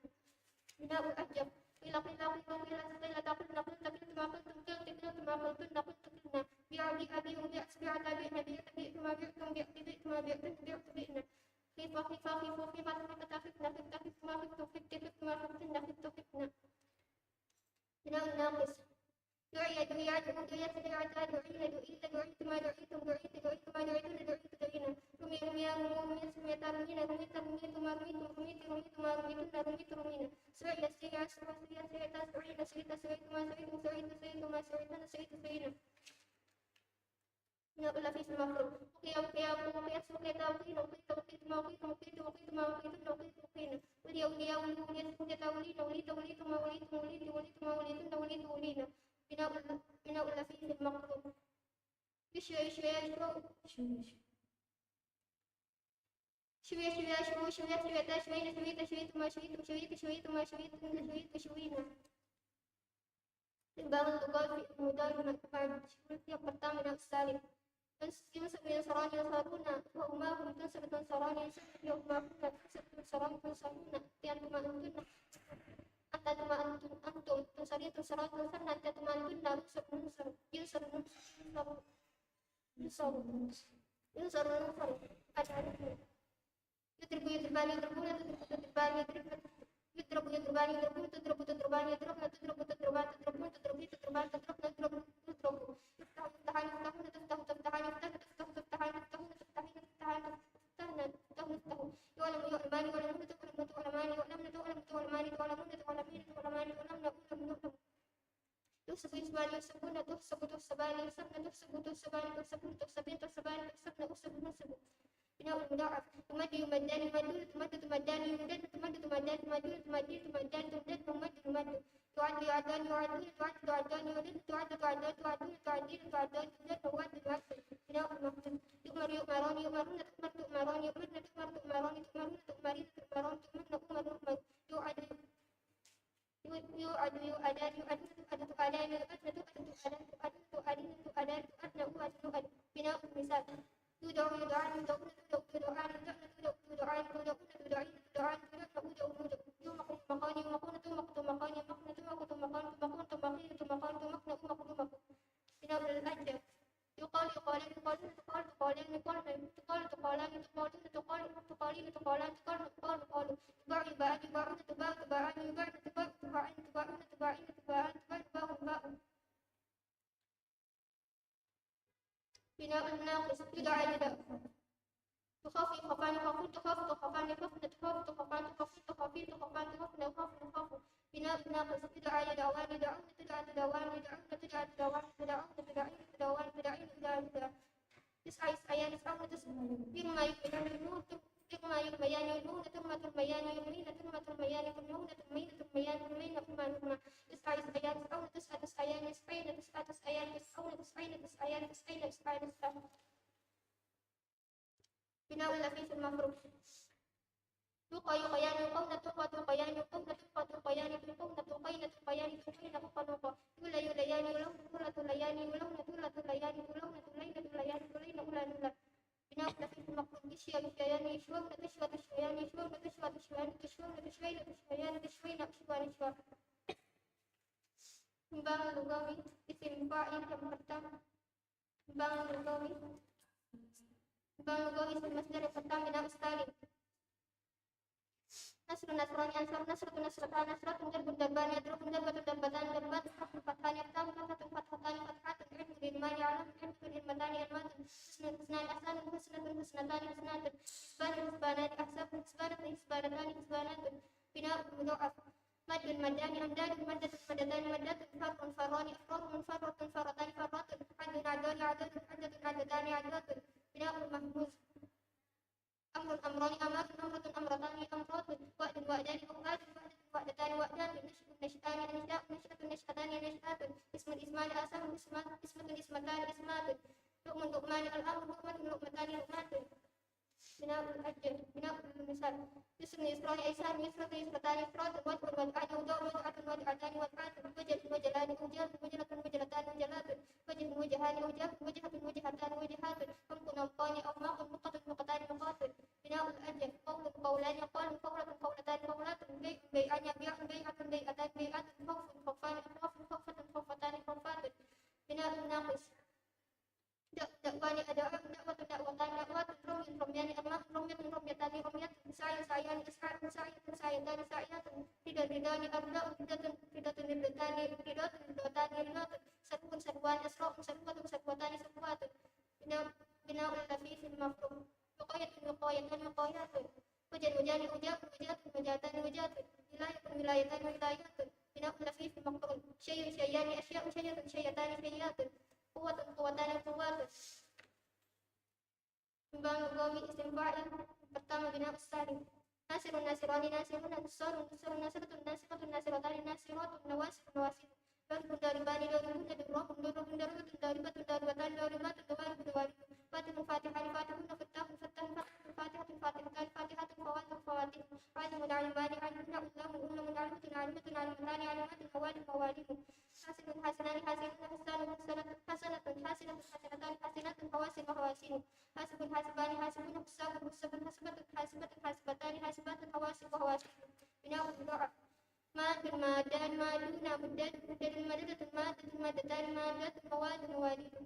بناء الأبجد. قيل، قيلا، قيلوا، قيلت، قيلتا، قلن، قلت، قلتما، قلتم، قلت، قلتما، قلتن، قلت، قلنا. بع، بئ، بيعوا، بعت، بعتا، بعن، بعت، بعتما، بعتم، بعت، بعتما، بعتن، بعت، بعنا. خف، خفا، خفوا، خفت، خفتا، خفن، خفتما، خفتم، خفت، خفتما، خفتن، خفت، خفنا. بناء الناقص. دعي، دعيا، دعيت، دعينا، دعيتما، دعيتن، دعيت، دعيتما، دعيتن، دعيت، دعينا. رمي، رميا، رموا، رميت، رميتا، رمينا، رميت، رميتما، رميتم، رميت، رميتن، رميت، رمينا. سعي، سعيا، سعوا، سعيت، سعيتا، سعين، سعيت، سعيتما، سعيتم، سعيت، سعيتما، سعيتن، سعيت، سعينا. بناء اللفيف المفروغ. وقي، وقيا، وقيت، وقيتا، وقين، وقيت، وقيتما، وقيتم، وقيت، وقيتما، وقيتن، وقيت، وقينا. ولي، وليا، ولوا، وليت، وليتا، ولين، وليت، وليتما، وليتم، وليت، وليتما، وليتن، وليت، ولينا. بناء ال-، بناء اللفيف المقطوع. يشوي، يشويا، يشووا، شوي، شويا، شووا، شويت، شويتا، شوين، شويت، شويتما، شويتم، شويت، شويتما، شويتن، شويت، شوينا. الباء الغائبة في المضارع المجزوم، هي pertama dan الثالث. ينصب، ينصران، ينصرون، هما هم. تنصر، تنصران، ينصرن، هما هن. تنصر، تنصران، تنصرون، أنت، أنتما، أنتن. أنت، أنتما، أنتن، أنتم. تنصرين، تنصران، تنصرن، أنت، أنتما، أنتن. ننصر، ننصر، ينصر، ننصر، ينصر، ينصر، ننصر، أنا، نحن. يضرب، يضربان، يضربون، تضرب، تضربان، يضربن، يضرب، يضربان، يضربون، تضرب، تضربان، يضربن، تضرب، تضربين، تضربان، تضربن، يضرب، يضرب. يفتح، يفتحان، يفتحون، تفتح، تفتحان، يفتحن، تفتح، تفتحان، يفتحون، تفتحين، تفتحان، تفتحن، تفتحوا، يفتحوا. يعلم، يعلمان، يعلمون، تعلم، تعلمان، يعلمن، تعلم، تعلمان، تعلمون، تعلمين، تعلمان، يعلمن، أعلم، نعلم. يحسب، يحسبان، يحسبون، تحسب، تحسبان، يحسبن، تحسب، تحسبان، تحسبون، تحسبين، تحسبان، تحسبن، أحسب، نحسب. بناء المضاعف. يمد، يمدان، يمدون، تمد، تمدان، يمددن، تمد، تمدان، تمدون، تمدين، تمدان، تمددن، يمد، يمد. يعد، يعدان، يعدون، تعد، تعدان، يعددن، تعد، تعدان، تعدون، تعدين، تعدان، تمدن، يعد، يعد. بناء المقصود. يؤمر، يؤمران، يؤمرن، تؤمر، تؤمران، يؤمرن، تؤمر، تؤمران، تؤمرون، تؤمرين، تؤمران، تؤمرن، أؤمر، أؤمر. يعد، يو-، يوعد، يوعدان، يوعدون، توعد، توعدان، يوعدن، توعد، توعدون، توعدين، توعدان، توعدن، أوعد، نوعد. بناء المثال. يودع، يودعان، يودعون، تودع، تودعان، يودعن، تودع، تودعان، تودعون، تودعين، تودعان، تودعن، أودع، نودع. يومق، يومقان، يومقون، تومق، تومقان، يومقن، تومق، تومقان، تومقون، تومقين، تومقان، تومقن، أومق، نومق. بناء الأبجد. يقال، يقالان، يقالون، تقال، تقالان، يقالن، تقال، تقالان، تقالون، تقال، تقالين، تقالان، تقالن، قالوا، قالوا. يباع، يباعان، يباعون، تباع، تباعان، يباعن، تباع، تباعن، تباعون، تباعين، تباعان، تباع، يباع، يباعون. بناء الناقص. يدعى، يدعى. تخافي، خفان، خفون، تخاف، تخافان، خفن، تخاف، تخافان، تخفون، تخافين، تخافان، تخفن، خفن، خفو. بناء ناقص. يدعى، يدعوان، يدعون، تدعى، تدعوان، يدعون، تدعى، تدعوان، تدعون، تدعين، تدعوان، تدعين، يدعى، يدعى. يسعى، يسعيان، يسعون، تس-، يرمى، يرميان، يرمون، تر-، يرمى، يرميان، يرمون، ترمى، ترميان، ترمين، ترمى، ترميان، ترمون، ترمين، ترميان، ترمين، يرمى، يرمى. يسعى، يسعيان، يسعون، تسعى، تسعيان، يسعين، تسعى، تسعيان، يسعون، تسعين، تسعيان، تسعين، يسعى، يسعى. بناء اللفيف المفروش. يوقى، يوقيان، يوقون، توقى، توقيان، يوقون، توقى، توقيان، توقون، توقين، توقيان، توقين، أوقى، نوقى. يولى، يوليان، يولون، تولى، توليان، يولون، تولى، توليان، تولون، تولين، توليان، تولين، أولى، نولى. بناء اللفيف المقلوب. يشيى، يشييان، يشوون، تشوى، تشويان، يشوون، تشوى، تشويان، تشوون، تشوين، تشويان، تشوى، نشوى. Kembang lugawi, isim fa'il yang pertama. Kembang lugawi. Kembang lugawi isim masdar yang pertama, bina'us salim. Nasrun, nasrani, ansar, nasratun, nasratan, nasratun, darbun, darbani, adrobun, darbatun, darbatani, darbatun, fathun, fathani, aftahun, fathatun, fathatani, fathatun, ilmun, ilmani, alamun, ilmatun, ilmatani, almatun, husnun, husnani, ahsanun, husnatun, husnatani, husnatun, hisbanun, hisbanani, ahsabun, hisbanatun, hisbanatani, hisbanatun. Bina'ul mudha'af. Maddun, maddani, amdadun, maddatun, maddatani, maddatun, farrun, farrani, afrarun, farratun, farratani, farratun, addun, addani, addatun, addatun, addatani, addatun. Bina'ul mahmuz. Amrun, amrani, amarun, amratun, amratani, amratun, wa'dun, wa'dani, aw'adun, wa'datun, wa'datani, wa'datun, nash'un, nash'ani, ansha'un, nash'atun, nash'atani, ansha'atun, ismun, ismani, asharun, isma-, ismatun, ismatani, asmatun, lu'mun, lu'mani, al'amru, lu'matun, lu'matani, lu'matun. Bina'ul ajal, bina'ul misal. Yusrun, yusrani, aisarun, yusratun, yusratani, yusratun, waj'un, waj'ani, awja'un, waj'atun, waj'atani, waj'atun, wajalun, wajalani, awjalun, wajalatun, wajalatani, wajalatun, wajhun, wajhani, awjahun, wajhatun, wajhatani, wajhatun, anfun, anfani, anmaqun, anmaqatun, anmaqatani, anmaqatun. Bina'ul ajal. Qawlun, qawlani, aqwalun, qawlatun, qawlatani, qawlatun, bay'un, bay'ani, abya'un, bay'atun, bay'atani, bay'atun, khawfun, khawfani, akhwafun, khawfatun, khawfatani, khawfatun. Bina'un naqis. Da-, da'wani, ada'un, da'watun, da'watani, da'watun, ramyun, ramyani, arma'un, ramyatun, ramyatani, ramyatun, sa'yun, sa'yani, is'a'un, sa'yatun, sa'yatani, sa'yatun, ridan, ridani, arda'un, ridatun, ridatun, ridatani, ridatun, ridatani, ridatun, sarwun, sarwani, asra'un, sarwatun, sarwatani, sarwatun. Bina-, bina'ul lafifil mafruq. Wiqayatun, wiqayatani, wiqayatun. Wajan, wajani, wajahun, wajhatun, wajhatani, wajhatun. Wilayatun, wilayatani, wilayatun. Bina'ul lafifil maqrun. Syai'un, syai'ani, asya'un, syai'atun, syai'atani, syai'atun. Quwwatun, quwwatani, quwwatun. Kembang lugawi isim fa'il pertama bina'us salim. Nasirun, nasirani, nasiruna, nusarun, nusarun, nasiratun, nasiratun, nasiratani, nasiratun, nawasirun, nawasirun. Daribun, daribani, daribuna, durrabun, durrabun, daribatun, daribatun, daribatani, daribatun, dawaribun, dawaribun. Fatihun, fatihani, fatihuna, fattahun, fattahun, fatihatun, fatihatani, fatihatun, fawatihun, fawatihun. Alimun, alimani, alimuna, ullamun, ullamun, alimatun, alimatun, alimatani, alimatun, awalimun, awalimun. Hasinun, hasinani, hasinuna, husanun, husanatun, hasanatun, hasinatun, hasinatani, hasinatun, hawasinun, hawasinun. Hasibun, hasibani, hasibuna, husabun, husabun, hasibatun, hasibatun, hasibatani, hasibatun, hawasibun, hawasibun. Bina'ul mudha'af. Madun, madan, maduna, mudadun, mudadun, madadatun, madatun, madatani, madatun, mawadun, mawadidun.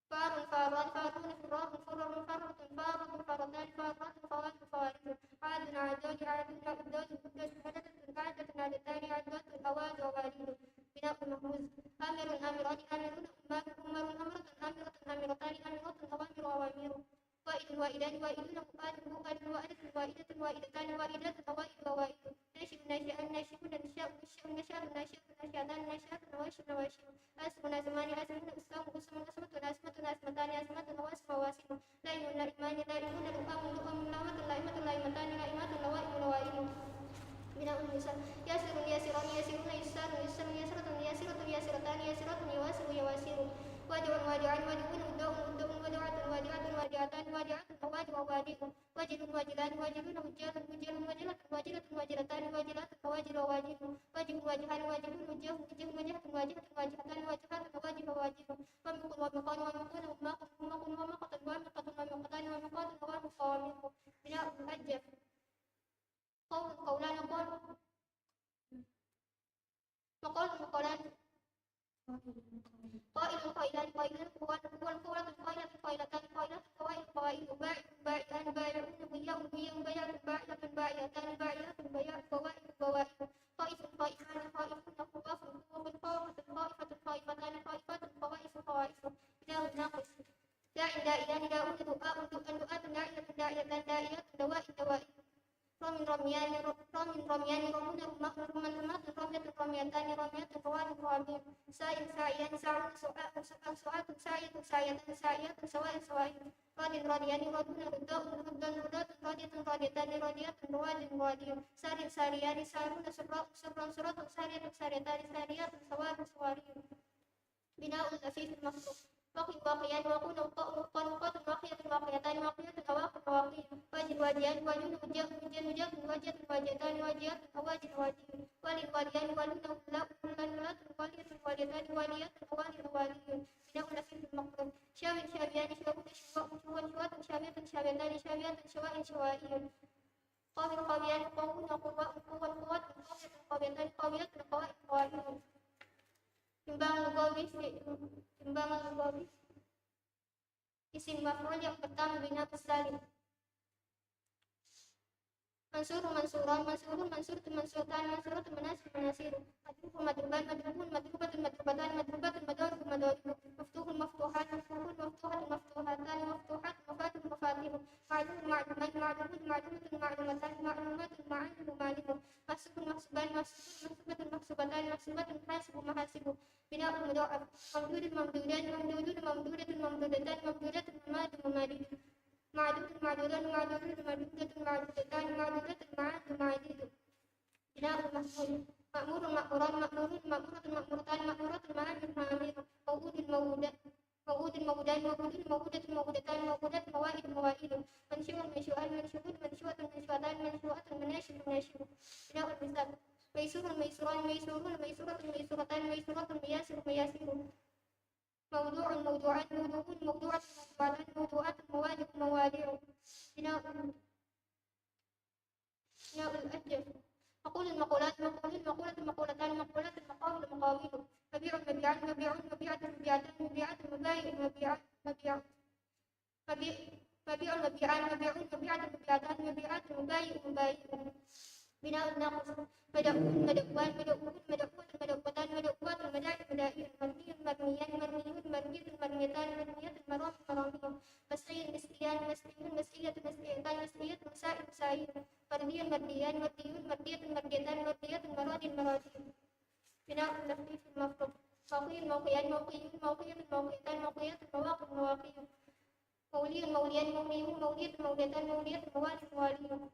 Farun, farani, faruna, furarun, furarun, farratun, farratun, farratani, farratun, fawaridun, fawaridun. Adun, adani, aduna, uddadun, uddadun, adadatun, adadatun, adatani, adadatun, awadu, awadidu. Bina'ul mahmuz. Amirun, amirani, amiruna, ummarun, ummarun, amratun, amiratun, amiratani, amiratun, awamiru, awamiru. Wa'idun, wa'idani, wa'iduna, wa'adun, wa'adun, wa'idatun, wa'idatani, wa'idatun, awa'idu, awa'idun. Nasyi'un, nasyi'ani, nasyi'una, nasyi'un, nasyi'atun, nasyi'atun, nasyi'atani, nasyi'atun, nawasyi'un, nawasyi'un. Asimun, asimani, asimuna, usamun, usamun, asmatun, asmatun, asmatani, asmatun, awasimun, awasimun. Laimun, laimani, laimuna, lu'amun, lu'amun, laimatun, laimatun, laimatani, laimatun, lawaimun, lawaimun. Bina'ul misal. Yasirun, yasirani, yasiruna, yusarun, yusarun, yasiratun, yasiratun, yasiratani, yasiratun, yawasiru, yawasiru. Wadi'un, wadi'ani, wadi'una, uddaun, uddaun, wadi'atun, wadi'atun, wadi'atani, wadi'atun, awadi'u, awadi'u. Wajilun, wajilani, wajiluna, wujjalun, wujjalun, wajilatun, wajilatun, wajilatani, wajilatun, awajilu, awajilu. Wajihun, wajihani, wajihuna, wujjahun, wujjahun, wajahatun, wajahatun, wajahatani, wajahatun, awajihu, awajihu. Wamiqun, wamiqani, wamiquna, ummaqun, ummaqun, wamiqatun, wamiqatun, wamiqatani, wamiqatun, awamiqu, awamiqu. Bina'ul ajal. Qaulun, qaulani, qaulun. Maqalun, maqalani. Qailun, qailani, qailun. Quwwatun, quwwatun, qailatun, qailatani, qailatun, qawaidu, qawaidu. Ba'i'un, ba'i'ani, ba'i'una, buyya'un, buyya'un, bay'atun, ba'i'atun, ba'i'atani, ba'i'atun, bay'a'un, bawa'idu, bawa'idu. Qaifun, qaifani, qaifuna, quwafun, quwafun, qafatun, qaifatun, qaifatani, qaifatun, qawaifu, qawaifu. Bina'un naqis. Da'in, da'iyani, da'una, du'a'un, du'an, du'atun, da'in, داعية داعيات، دواء دوائي. رام راميان، رام راميان، رامون رماء، رمان رماة، رامية راميتان، راميات رواد روامي. ساع ساعيان، ساعون سعاء، سعاء سعاة، ساعية ساعيتان، ساعيات سواء سوائي. راد راديان، رادون رداء، ردان رداة، رادية راديتان، راديات رواد روادي. سار ساريان، سارون سراء، سران سراة، سارية ساريتان، ساريات سوار سواري. بناء لفيف مفتوح. واق واقيان، واقون وقاء، وقان وقاة، واقية واقيتان، واقيات أواق أواقي. واج واديان، واجون وجاء، وجان وجاة، واجية واجيتان، واجيات أواج أواجي. وال واليان، والون ولاء، ولان ولاة، والية واليتان، واليات أوال أوالي. بناء لفيف مقلوب. شاو شاويان، شاوون شواء، شوان شواة، شاوية شاويتان، شاويات شوائي شوائي. قاو قاويان، قاوون قواء، قوان قوات، قاوية قاويتان، قاويات قوائي قوائي. Timbangan lugawi, fi-, timbangan lugawi. Isim maf'ul yang pertama bina'us salim. Mansur, mansuran, mansurun, mansuratun, mansuratan, mansuratun, manasir, manasir. Madrubun, madruban, madrubun, madrubatun, madrubatan, madrubatun, madaribun, madaribun. Maftuhun, maftuhan, maftuhun, maftuhatun, maftuhatan, maftuhatun, mafatihun, mafatihun. Ma'lumun, ma'luman, ma'lumun, ma'lumatun, ma'lumatan, ma'lumatun, ma'alim, ma'alimun. Mahsubun, mahsuban, mahsubun, mahsubatun, mahsubatan, mahsumatun, hasibun, mahasibun. Bina'un mudha'af. Mamdudun, mamdudan, mamdudun, mamdudatun, mamdudatan, mamdudatun, mamadun, mamadidun. Ma'dudun, ma'dudan, ma'dudun, ma'dudatun, ma'dudatan, ma'dudatun, ma'adun, ma'adidun. Bina'ul mahmud. Ma'murun, ma'muran, ma'murun, ma'muratun, ma'muratani, ma'muratun, ma'amirun, ma'amirun. Maw'udun, maw'uda-, maw'udun, maw'udani, maw'udun, maw'udatun, maw'udatani, maw'udatun, mawa'idun, mawa'idun. Manshu'un, manshu'an, manshu'un, manshu'atun, manshu'atani, manshu'atun, manashun, manashun. Bina'ul misal. Maisurun, maisurani, maisurun, maisuratan, maisuratan, maisurun, mayasirun, mayasirun. Mawdu'un, mawdu'an, mawdu'un, mawdu'atun, mawdu'atan, mawdu'atun, mawadi'un, mawadi'un. Bina'ul, bina'ul ajaf. Maqulun, maqulan, maqulun, maqulatun, maqulatani, maqulatun, maqawilun, maqawilun. Mabi'un, mabi'an, mabi'un, mabi'atun, mabi'atan, mabi'atun, mabayi'un, mabi'an, mabi'an. Mabi-, mabi'un, mabi'an, mabi'un, mabi'atun, mabi'atan, mabi'atun, mabayi'un, mabayi'un. Bina'un naqis. Mada'un, mada'wan, mada'uhun, mada'uwatun, mada'uwatan, mada'uwatun, mada'in, mada'iyun. Marmiyun, marmiyan, marmiyun, marmiyatun, marmiyatan, marmiyatun, maramin, maramiyun. Mas'iyun, mas'iyan, mas'iyun, mas'iyatun, mas'iyatan, mas'iyatun, masa'in, masa'iyun. Mardiyun, mardiyan, mardiyun, mardiyatun, mardiyatan, mardiyatun, maradin, maradiyun. Bina'ul lafifil mafruq. Mawqi'un, mawqi'an, mawqiyun, mawqiyatun, mawqiyatan, mawqiyatun, mawaqin, mawaqiyun. Mawliyun, mawliyan, mawliyun, mawliyatun, mawliyatan, mawliyatun, mawalin, mawaliyun.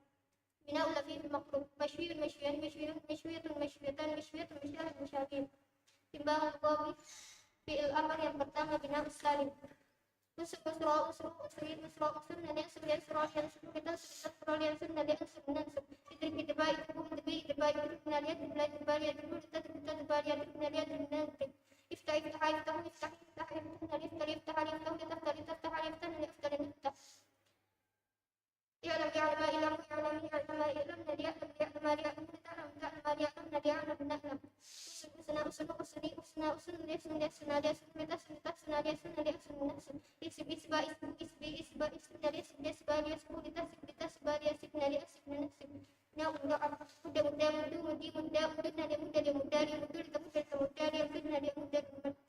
Bina'ul lafifil maqrub. Mashwiyun, mashwiyan, mashwiyun, mashwiyatun, mashwiyatan, mashwiyatun, mashahid, mashahidin. Timbangan lugawi, fi'il amr yang pertama bina'us salim. Unsur, usra, unsru, unsri, unsra, unsurna, liansur, liansura, liansuru, litansur, litansura, liansurna, liansur, linansur. Idrib, idriba, idribu, idribi, idriba, idribna, liadribna, idriba, liadribu, litadrib, litadriba, liadribna, liadribna, idrib. Iftah, iftaha, iftahu, iftahi, iftaha, iftahna, liyaftah, liyaftahu, litafta, litaftaha, liyaftana, liyaftana, liftah. I'lam, i'lama, i'lamu, i'lami, i'lama, i'lamna, liya'lam, liya'lama, liya'lamu, lita'lam, lita'lama, liya'lamna, liya'lam, na'lam. Usun, usna, usunu, usuni, usna, usun, lisun, liasuna, liasun, litasun, litasuna, liasuna, liasun, linasun. Isib, isba, isbu, isbi, isba, isibna, liasib, liasba, liasbu, litasib, litasba, liasibna, liasibna, nasib. Na'un, na'am. Mudda, mudda, muddu, muddi, mudda, muddunna, liyamudda, liyamudda, liyamuddu, litamudda, litamudda, liyamudda, liyamudda,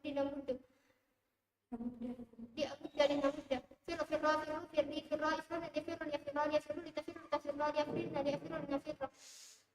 linamuddu. Liamudda, linamudda. Firra, firra, firru, firri, firra, ifirna, liyafirru, liyafirra, liyafirru, litafirru, litafirra, liyafirna, liyafirru, linafirra.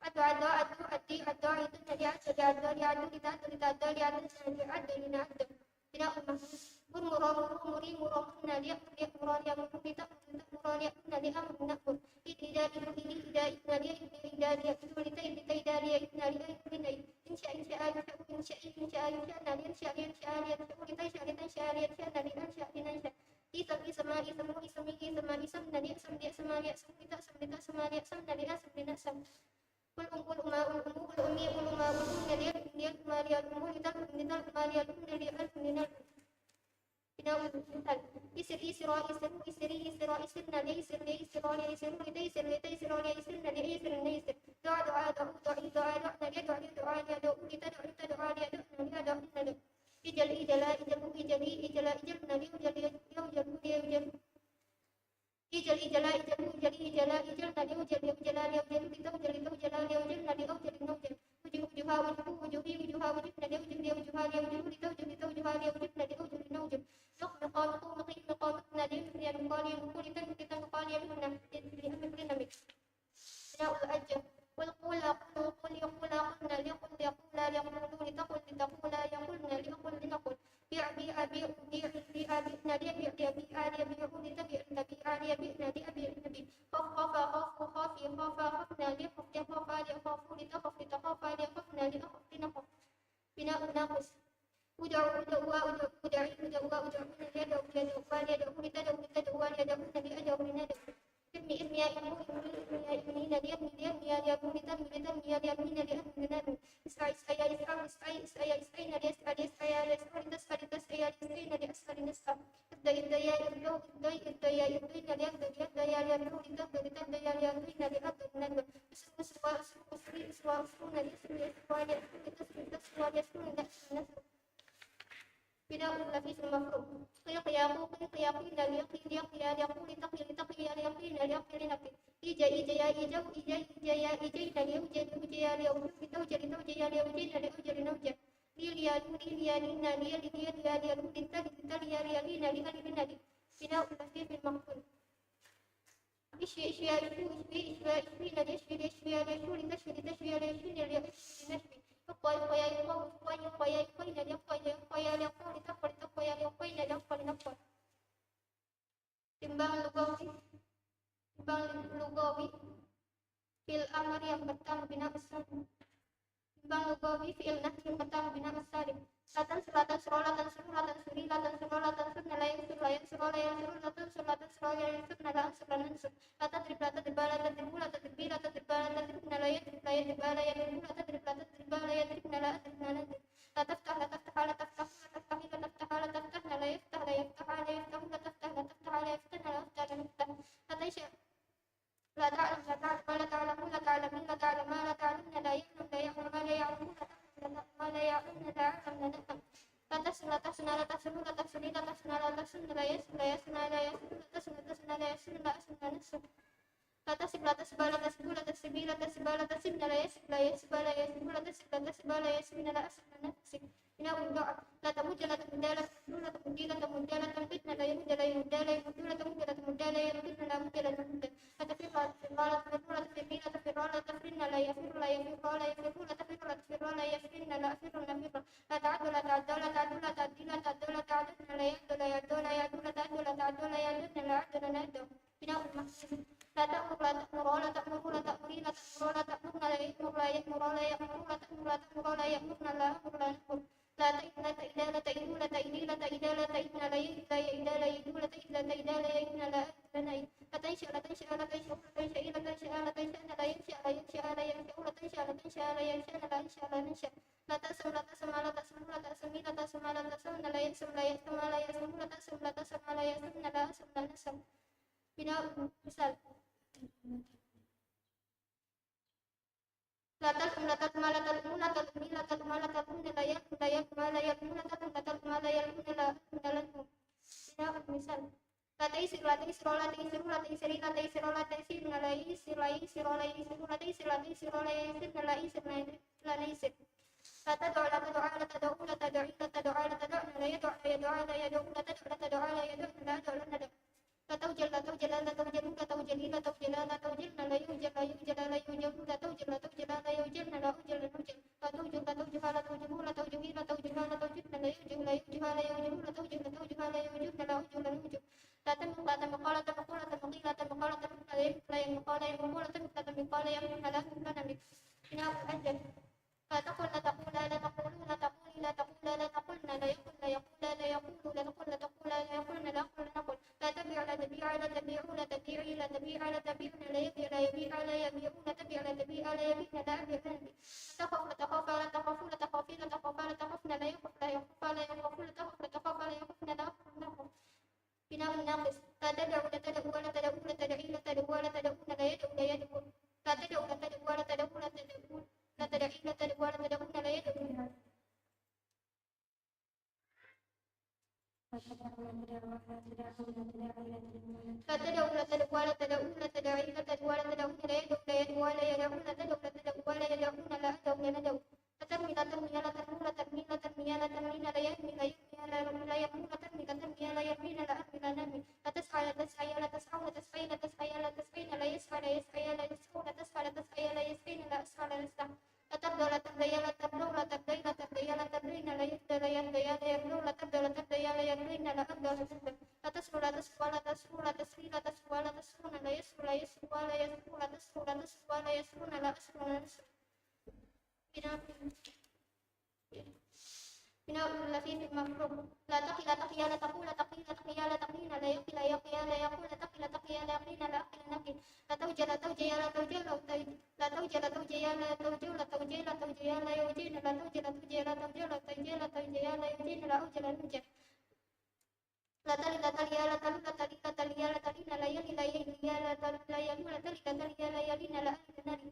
Adda, adda, addu, addi, adda, idunna, liadda, liadda, liadu, litadda, litadda, liadunna, liadda, linaadda. Bina'ul mahmud. Mur, mura, muru, muri, mura, murna, liya'mur, liya'mura, liyamuru, lita'mur, lita'mura, liya'murna, liya'mur, lina'mur. Id, ida, idu, idi, ida, idna, liya'id, liya'ida, liya'iduna, lita'id, lita'ida, liya'idna, liya'id, lina'id. Insha, insha'a, insha'u, insha'i, insha'a, insha'na, liyansha, liyansha'a, liyansha'a, liyansha'a, litansha'a, liyansha'a, liyansha'a, linansha. Isam, isama, isamu, isami, isama, isamna, liyasam, liyasama, liyasamu, lita'sam, lita'sama, liya'samna, liya'sam, lina'sam. Ul'um, ul'uma, ul'umu, ul'umi, ul'uma, ul'umna, liyal'um, liyal'uma, liyal'umu, lital'um, lital'uma, liyal'umna, liyal'um, linal'um. Bina'ul misal. Isir, isra, isru, isri, isra, isirna, liyaisir, liyaisra, liyaisiru, litaisir, litaisra, liyaisirna, liyaisirna, isir. Da'a, da'a, da'u, da'i, da'a, da'na, liyada'a, liyada'a, liyada'u, litada'a, litada'a, liyada'na, liyada'unna, da'. Ijal, ijala, ijalu, ijali, ijala, ijalna, liyaujal, liyaujalu, liyaujalu. Ijal, ijala, ijalu, ijali, ijala, ijalna, liyaujal, liyaujala, liyaujalu, litaujal, litaujala, liyaujalna, liyaujal, linaujal. Ujuh, ujuha, ujuhu, ujuhi, ujuha, ujibna, liyaujib, liyaujuha, liyaujibu, litaujib, litaujuha, liyaujibna, liaujib, linaujib. Nuq, nuqa, nuqu, nuqi, nuqa, nuqna, liyuqib, يقلي، يقلي، يقلي، تنقلي، تنقلي، يمنع، لأمر النمط. بناء الأجر. قل، قولا، قلوا، قلي، قولا، قلنا، ليقل، ليقولا، ليقولوا، لتقل، لتقولا، ليقلن، لأقل، لنقل. بع، بيع، بيعوا، بيعي، بيعا، بيعن، ليبع، ليبيعا، ليبيعوا، لتبع، لتبيعا، ليبئن، لأبئن، لبئ. خف، خفا، خفوا، خفي، خفا، خفنا، ليخف، ليخافا، ليخافوا، لتخف، لتخافا، ليخفن، لأخف، لنخف. بناء ناقص. ادع، ادعوا، ادعوا، ادعي، ادعوا، ادعون، ليدعوا، ليدعوا، ليدعوا، لتدعوا، لتدعوا، ليدعون، لأدعوا، لندعوا. ارم، ارميا، ارموا، ارمي، ارميا، ارمين، ليرمي، ليرميا، ليرمون، ترمي، لترميا، ليرمين، ليرمن، لنرمي. اسع، اسعيا، اسعوا، اسعي، اسعيا، اسعين، ليسع، ليسعيا، ليسعوا، لتسع، لتسعيا، ليسعين، لأسع، لنسع. ارض، ارضيا، ارضوا، ارضي، ارضيا، ارضين، ليرض، ليرضيا، ليرضوا، لترض، لترضيا، ليرضين، لأرض، لنرض. اسروا، اسروا، اسروا، اسري، اسروا، اسرون، ليسروا، ليسروا، لتسروا، لتسروا، ليسرون، لأسروا، لنسروا. بناء النفي في المفعول. قيق، ياقو، قيق، ياقين، ليقي، ليقيا، ليقول، لتقي، لتقيا، ليقين، لأقي، لنقي. إيج، إيجيا، إيجوا، إيجي، إيجيا، إيجين، ليوج، ليوجيا، ليوجين، لتوج، لتوجيا، ليوجين، لأوج، لنوج. ليليا، لولي، ليالين، ليلي، ليليا، ليلون، لتلي، لتليا، ليلين، لألي، لنلي. بناء النفي في المفعول. اشف، اشفيا، اشفوا، اشفي، اشفيا، اشفين، ليشفي، ليشفيا، ليشفوا، لتشفي، لتشفيا، ليشفين، لأشفي، لنشفي. اقوى، اقويا، اقووا، اقوى، اقويا، اقوين، ليقوى، ليقويا، ليقوا، لتقوى، لتقويا، ليقوين، لأقوى، لنقوى. Timbang lugawi. Timbang lugawi. Fi'il amar yang pertama bina'us salim. Timbang lugawi fi'il nahi yang pertama bina'us salim. La tansur, la tansuru, la tansuru, la tansuri, la tansurna, la tansurna, la yansur, la yansuru, la yansuru, la tansur, la tansuru, la yansurna, la ansur, la nansur. La tadrib, la tadriba, la tadribu, la tadribi, la tadriba, la tadribna, la yadrib, la yadriba, la yadribu, la tadrib, la tadriba, la yadribna, la adrib, la nadrib. La taftah, la taftaha, la taftahu, la taftahi, la taftaha, la taftahna, la yaftah, la yaftaha, la yaftahu, la taftah, la taftaha, la yaftanna, la aftah, la naftah. La tansya, la ta'lam, la ta'lama, la ta'lamu, la ta'lamin, la ta'lama, la ta'lamna, la ya'lam, la ya'lama, la ya'lamu, la ta'lam, la ta'lama, la ya'lamna, la a'lam, la na'lam. La tahsun, la tahsuna, la tahsunu, la tahsuni, la tahsuna, la tahsunna, la yahsun, la yahsuna, la yahsunu, la tahsun, la tahsuna, la yahsunu, la ahsun, la nahsun. La tahsib, la tahsiba, la tahsibu, la tahsibi, la tahsiba, la tahsibna, la yahsib, la yahsiba, la yahsibu, la tahsib, la tahsiba, la yahsibna, la ahsib, la nahsib. Bina'ud du'a. La tamudda, la tamudda, la tamuddu, la tamuddi, la tamudda, la tamdudna, la yamudda, la yamudda, la yamuddu, la tamuddu, la tamudda, la yamdudna, la amudda, la namudda. La tafirra, la tafirra, la tafirru, la tafirri, la tafirra, la tafirrinna, la yafirru, la yafirra, la yafirru, la tafirru, la tafirra, la yafirrinna, la afirra, la nafirra. La ta'addu, la ta'addu, la ta'addi, la ta'addu, la ta'addudna, la ya'addu, la ya'addu, la ya'addu, la ta'addu, la ta'addu, la ya'addunna, la a'addu, la na'addu. Bina'ul mahzuf. La ta'mur, la ta'mura, la ta'muru, la ta'muri, la ta'mura, la ta'murna, la ya'mur, la ya'mura, la ya'muru, la ta'mur, la ta'mura, la ya'murna, la amur, la na'mur. La ta'id, la ta'ida, la ta'idu, la ta'idi, la ta'ida, la ta'idna, la ya'id, la ya'ida, la ya'idu, la ta'id, la ta'ida, la ya'idna, la a'id, la na'id. La tansya, la tansya'a, la tansyahu, la tansya'i, la tansya'a, la tansha'na, la yansha'a, la yansha'a, la yansha'u, la tansha, la tansha'a, la yansha'na, la ansha, la nansha. La ta'sam, la ta'sama, la ta'samu, la ta'sami, la ta'sama, la ta'samna, la ya'sam, la ya'sama, la ya'samu, la ta'sam, la ta'sama, la ya'samna, la asam, la nasam. Bina'ul misal. La tal'um, la tal'uma, la tal'umu, la tal'umi, la tal'uma, la tal'umna, la yal'um, la yal'uma, la yal'umu, la tal'um, la tal'uma, la yal'umna, la al'umna, la nal'um. Bina'ul misal. La taisir, la taisiro, la taisiru, la taisiri, la taisiro, la taisirna, la yaisir, la yaisiro, la yaisiru, la taisir, la taisiro, la yaisirna, la isir, la naisir. La tad'u, la tad'a, la tad'u, la tad'i, la tad'a, la tad'na, la yad'u, la yad'a, la yad'u, la tad'u, la tad'a, la yad'una, la ad'u, la nad'u. La taujal, la taujala, la taujalu, la taujali, la taujala, la taujilna, la yaujal, la yaujala, la yaujalu, la taujal, la taujala, la yaujalna, la aujal, la naujal. La taujur, la taujuha, la taujuhu, la taujuhi, la taujuha, la taujudna, la yaujuh, la yaujuha, la yaujuhu, la taujuh, la taujuha, la yaujurna, la aujuh, la naujuh. La tamik, la tamiqa, la tamiqu, la tamiqi, la tamiqa, la tamikna, la yamik, la yamiqa, la yamiqu, la tamik, la tamiqa, la yamikna, la amik, la namik. Bina'ul adad. La taqul, la taqula, la taqulu, la taquli, la taqula, la taqulna, la yaqul, la yaqula, la yaqulu, la taqul, la taqula, la yaqulna, la aqul, la naqul. La tabi', la tabi'a, la tabi'u, la tabi'i, la tabi'na, la yabi', la yabi'a, la yabi'u, la tabi', la tabi'a, la yabi'na, la abi', la nabi'. La takhaf, la takhafa, la takhafu, la takhafi, la takhafa, la takhafna, la yakhaf, la yakhafa, la yakhafu, la takhaf, la takhafa, la yakhafna, la akhaf, la nakhaf. Bina'un naqis. La tad'u, la tad'uwa, la tad'u, la tad'i, la tad'uwa, la tad'una, la yad'u, la yad'u. La tad'u, la tad'uwa, la tad'u, la tad'u, la tad'i, la tad'uwa, la tad'una, la yad'u. La tad'u, la tad'uwa, la tad'u, la tad'i, la tad'uwa, la tad'una, la yad'u, la yad'uwa, la yad'u, la tad'u, la tad'uwa, la yad'una, la ad'u, la nad'u. La tarmi, la tarmiya, la tarmu, la tarmi, la tarmiya, la tarmina, la yarmi, la yurmiya, la, la yarmu, la tarmi, la tarmiya, la yarmina, la armi, la narmi. La tas'a, la يرضى يا لا يرضو، لا ترضى لا ترضى يا لا يرضين، لا أرضى لا ترضى، لا تسرو لا تسرو لا تسرو، لا تسري لا تسرو لا تسرون، لا يسرو لا يسرو لا يسرو، لا تسرو لا تسرو لا يسرون، لا أسرو. بناء، بناء اللفيف المفروغ. لا تقي لا تقيا لا تقو لا تقي لا تقيا لا تقين، لا يقي لا يقيا لا يقو لا تقي لا تقيا لا يقين، لا أقي لا نقي. لا توجى لا توجيا لا توجو لا توج-، لا توجى لا توجيا لا توجو لا توجي لا توجيا لا يوجين، لا توجى لا توجيا لا توجو لا توجي لا توجيا لا يوجين، لا أوجى لا نوجى. لا تلي لا تليا لا تلو لا تلي لا تليا لا تلين، لا يلي لا يليا لا تلو لا يلو، لا تلي لا تليا لا يلين، لا ألي لا نلي.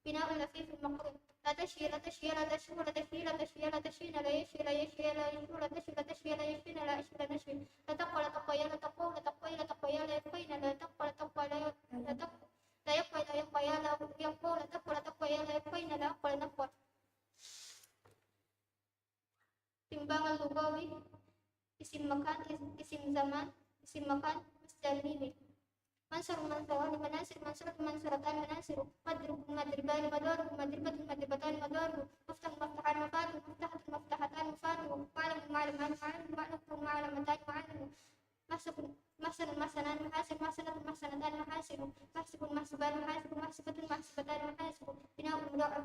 بناء اللفيف المقروض. لا تشي لا تشيا لا تشو لا تشي لا تشيا لا تشين، لا يشي لا يشيا لا يشو لا تشو لا تشيا لا يشين، لا أشي لا نشي. لا تقوى لا تقويا لا تقو لا تقوي لا تقويا لا يقوين، لا تقوى لا تقوى لا لا تقوى لا يقوى لا يقويا لا يقو، لا تقوى لا تقويا لا يقوين، لا أقوى لا نقوى. Timbangan lugawi, isim makan, is-, isim zaman, isim makan, masdar mimi. منصر منصران مناصر، منصرة منصرتان مناصر، مضرب مضربان مضارب، مضربة مضربتان مضارب، مفتاح مفتاحان مفاتح، مفتاحة مفتاحتان مفاتح، معلم معلمان معالم، معنف معلمتان معالم، محسب محسن محسنان محاسب، محسنة محسنتان محاسب، محسب محسبان محاسب، محسبة محسبتان محاسب. بناء مضاعف.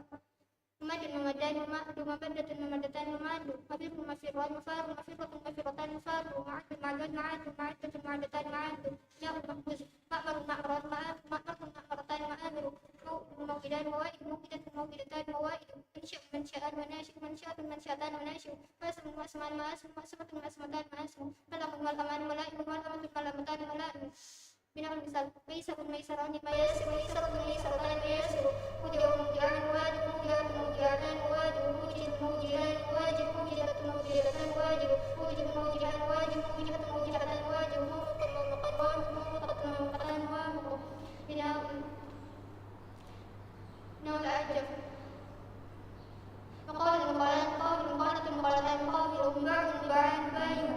ممد ممدان ممد، ممدة ممدتان ممد، مفر مفران مفار، مفرة مفرتان مفار، معد معدان معاد، معدة معدتان معاد. بناء مهموز. مأمر مأمران مآمر، مأمرة مأمرتان مآمر، مو-، موئدان موائد، موئدة موئدتان موائد. منشأ منشأان مناشئ، منشأة منشأتان مناشئ. مأسم مأسمان مآسم، مأسمة مأسمتان مآسم. ملأم ملأمان ملائم، ملأمة ملأمتان ملائم. بناء المثال. ميسر ميسران مياسر، ميسرة ميسرتان مياسر، موجع موجعان مواجع، موجعة موجعتان مواجع، موجز موجزان مواجز، موجزة موجزتان مواجز، موجب موجبان مواجب، موجبة موجبتان مواجب، مومق مومقان مومق، مومقة مومقتان موامق. بناء نوع الأعجب. مقاول مقالان مقاول، مقالة مقالتان مقاول، مباع مباعان مباين،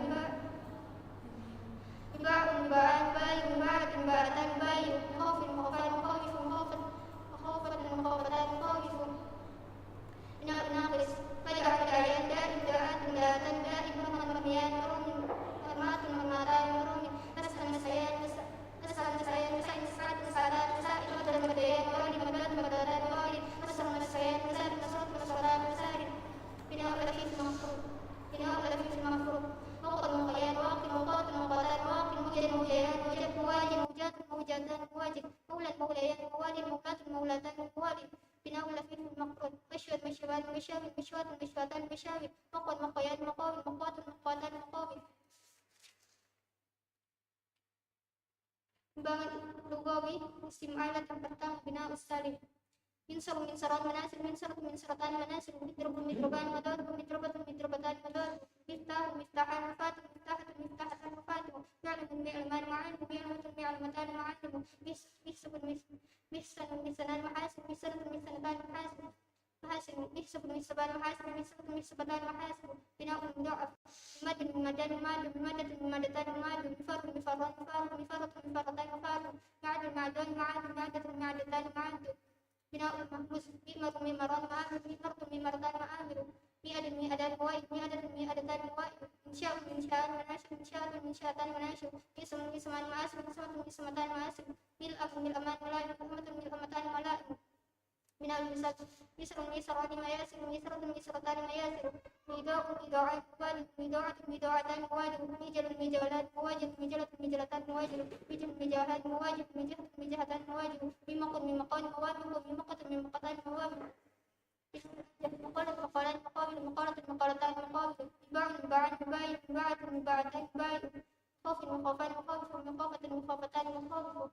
مباع مباع مباعان مباين، مباعة مباعتان مباين، مخوف مخوفان مخوف، مخوفة مخوفة مخوفتان مخاوف. بناء ناقص. مدعى مدعيان داء، مدعاة مدعاتان داء، مرمى مرميان مرم، مرماة مرماتان مرم. مسح مسحيان مسح مسأل مسألان مسائل، مسألة مسألتان مسائل، مبدل مبدليان مراد، مبدلة مبدلتان مراد، مسر مسريان مسار، مسرة مسرتان مسار. بناء اللفيف المفروغ. بناء اللفيف المفروغ. موقع موقعيان مواقع، موقعة موقعتان مواقع، موجا موجيان موجب، مواجا موجات موجاتان مواجب، مولى موليان موال، مولاة مولاتان موال. بناء اللفيف المقرون. مشوى مشوان مشاوي، مشواة مشواتان مشاوي، مقوى مقويان مقاوي، مقواة مقواتان مقاوي. Timbangan lugawi, isim alat yang pertama, bina'us salim. Minsaru minsaran manasir, minsaratun minsaratani manasir, midrubun midrubani madaribun, midrubatun midrubatani madaribun, miftahu miftahan mafatih, miftahatun miftahatan mafatih, mi'limun mi'liman ma'alimun, mi'limatun mi'limatani ma'alimun, mis-, mihsabun mis-, mihsanun mihsanan mahasib, mihsanatun mihsanatani mahasib. Mahasib, mihsabun mihsaban mahasib, mihsabatun mihsabatan mahasib. Bina'un mudha'af. Mimadun mimadan mimadu, mimadatun mimadatan mimadu, mifarun mifarran mifaru, mifaratun mifarratan mifaru. Ma'adun ma'adan ma'adu, mi'adatun mi'adatani ma'adu. Bina'un mahmuz. Mi'marun mi'maran ma'amir, mi'maratun mi'maratan ma'amir. Mi'adun mi'adan mawa'id, mi'adatun mi'adatan mawa'id. Minsya'un minsya'an manasyu, minsya'atun minsya'atan manasyu. Mi'samun mi'saman ma'asyu, mi'samatun mi'samatan ma'asyu. Mil'amun mil'aman mala'im, mil'amatun mil'amatan mala'im. Bina'ul misal. Misrun misrani mayasir, misratun misratani mayasir. Midha'un midha'an mubali, midha'atun midha'atan mubali. Mijalun mijalan mubajil, mijalatun mijalatan mubajil. Mijun mijahan mubajil, mijahatun mijahatan mubajil. Mimaqun mimaqan mubamiqu, mimaqatun mimaqatan mubamiq. Maqalan maqalan maqabil, maqalatun maqalatan maqabil. Miba'un miba'an mubayin, miba'atun miba'atan mubayin. Khawfun mukhawfan mukhawifun, mukhawfatun mukhawfatan mukhawifun.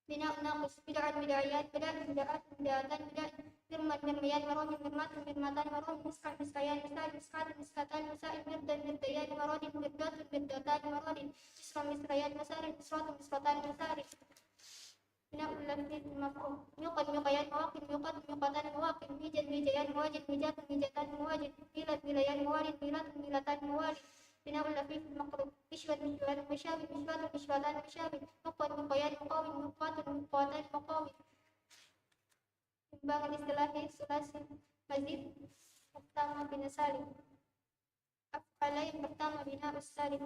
Bina'un naqis. Bida'an bida'iyat, bida'in bida'atun bida'atan bida'in. Mirman mirmiyan maromin, mirmatun mirmatan maromin. Mis'an mis'ayan mis'al, mis'atun mis'atan mis'ain. Mirdan mirdayan marodin, mirdatun mirdatani marodin. Misran misrayan masarin, misratun misratani masarin. Bina'ul lafzil maf'ul. Miqan miqayan mawaqin, miqatun miqatan mawaqin. Mijan mijayan mawajin, mijatun mijatan mawajin. Milan milayan mawalin, milatun milatan mawalin. Bina'ul lafzil maqrub. Mishwan mishwan mashawi, mishwatun mishwatan mashawi. Muqwan muqwayan muqawin, muqwatun muqwatan muqawin. Timbangan istilahi sulasi mazid, muhtammal bin salim. Yang pertama, bina'us salib.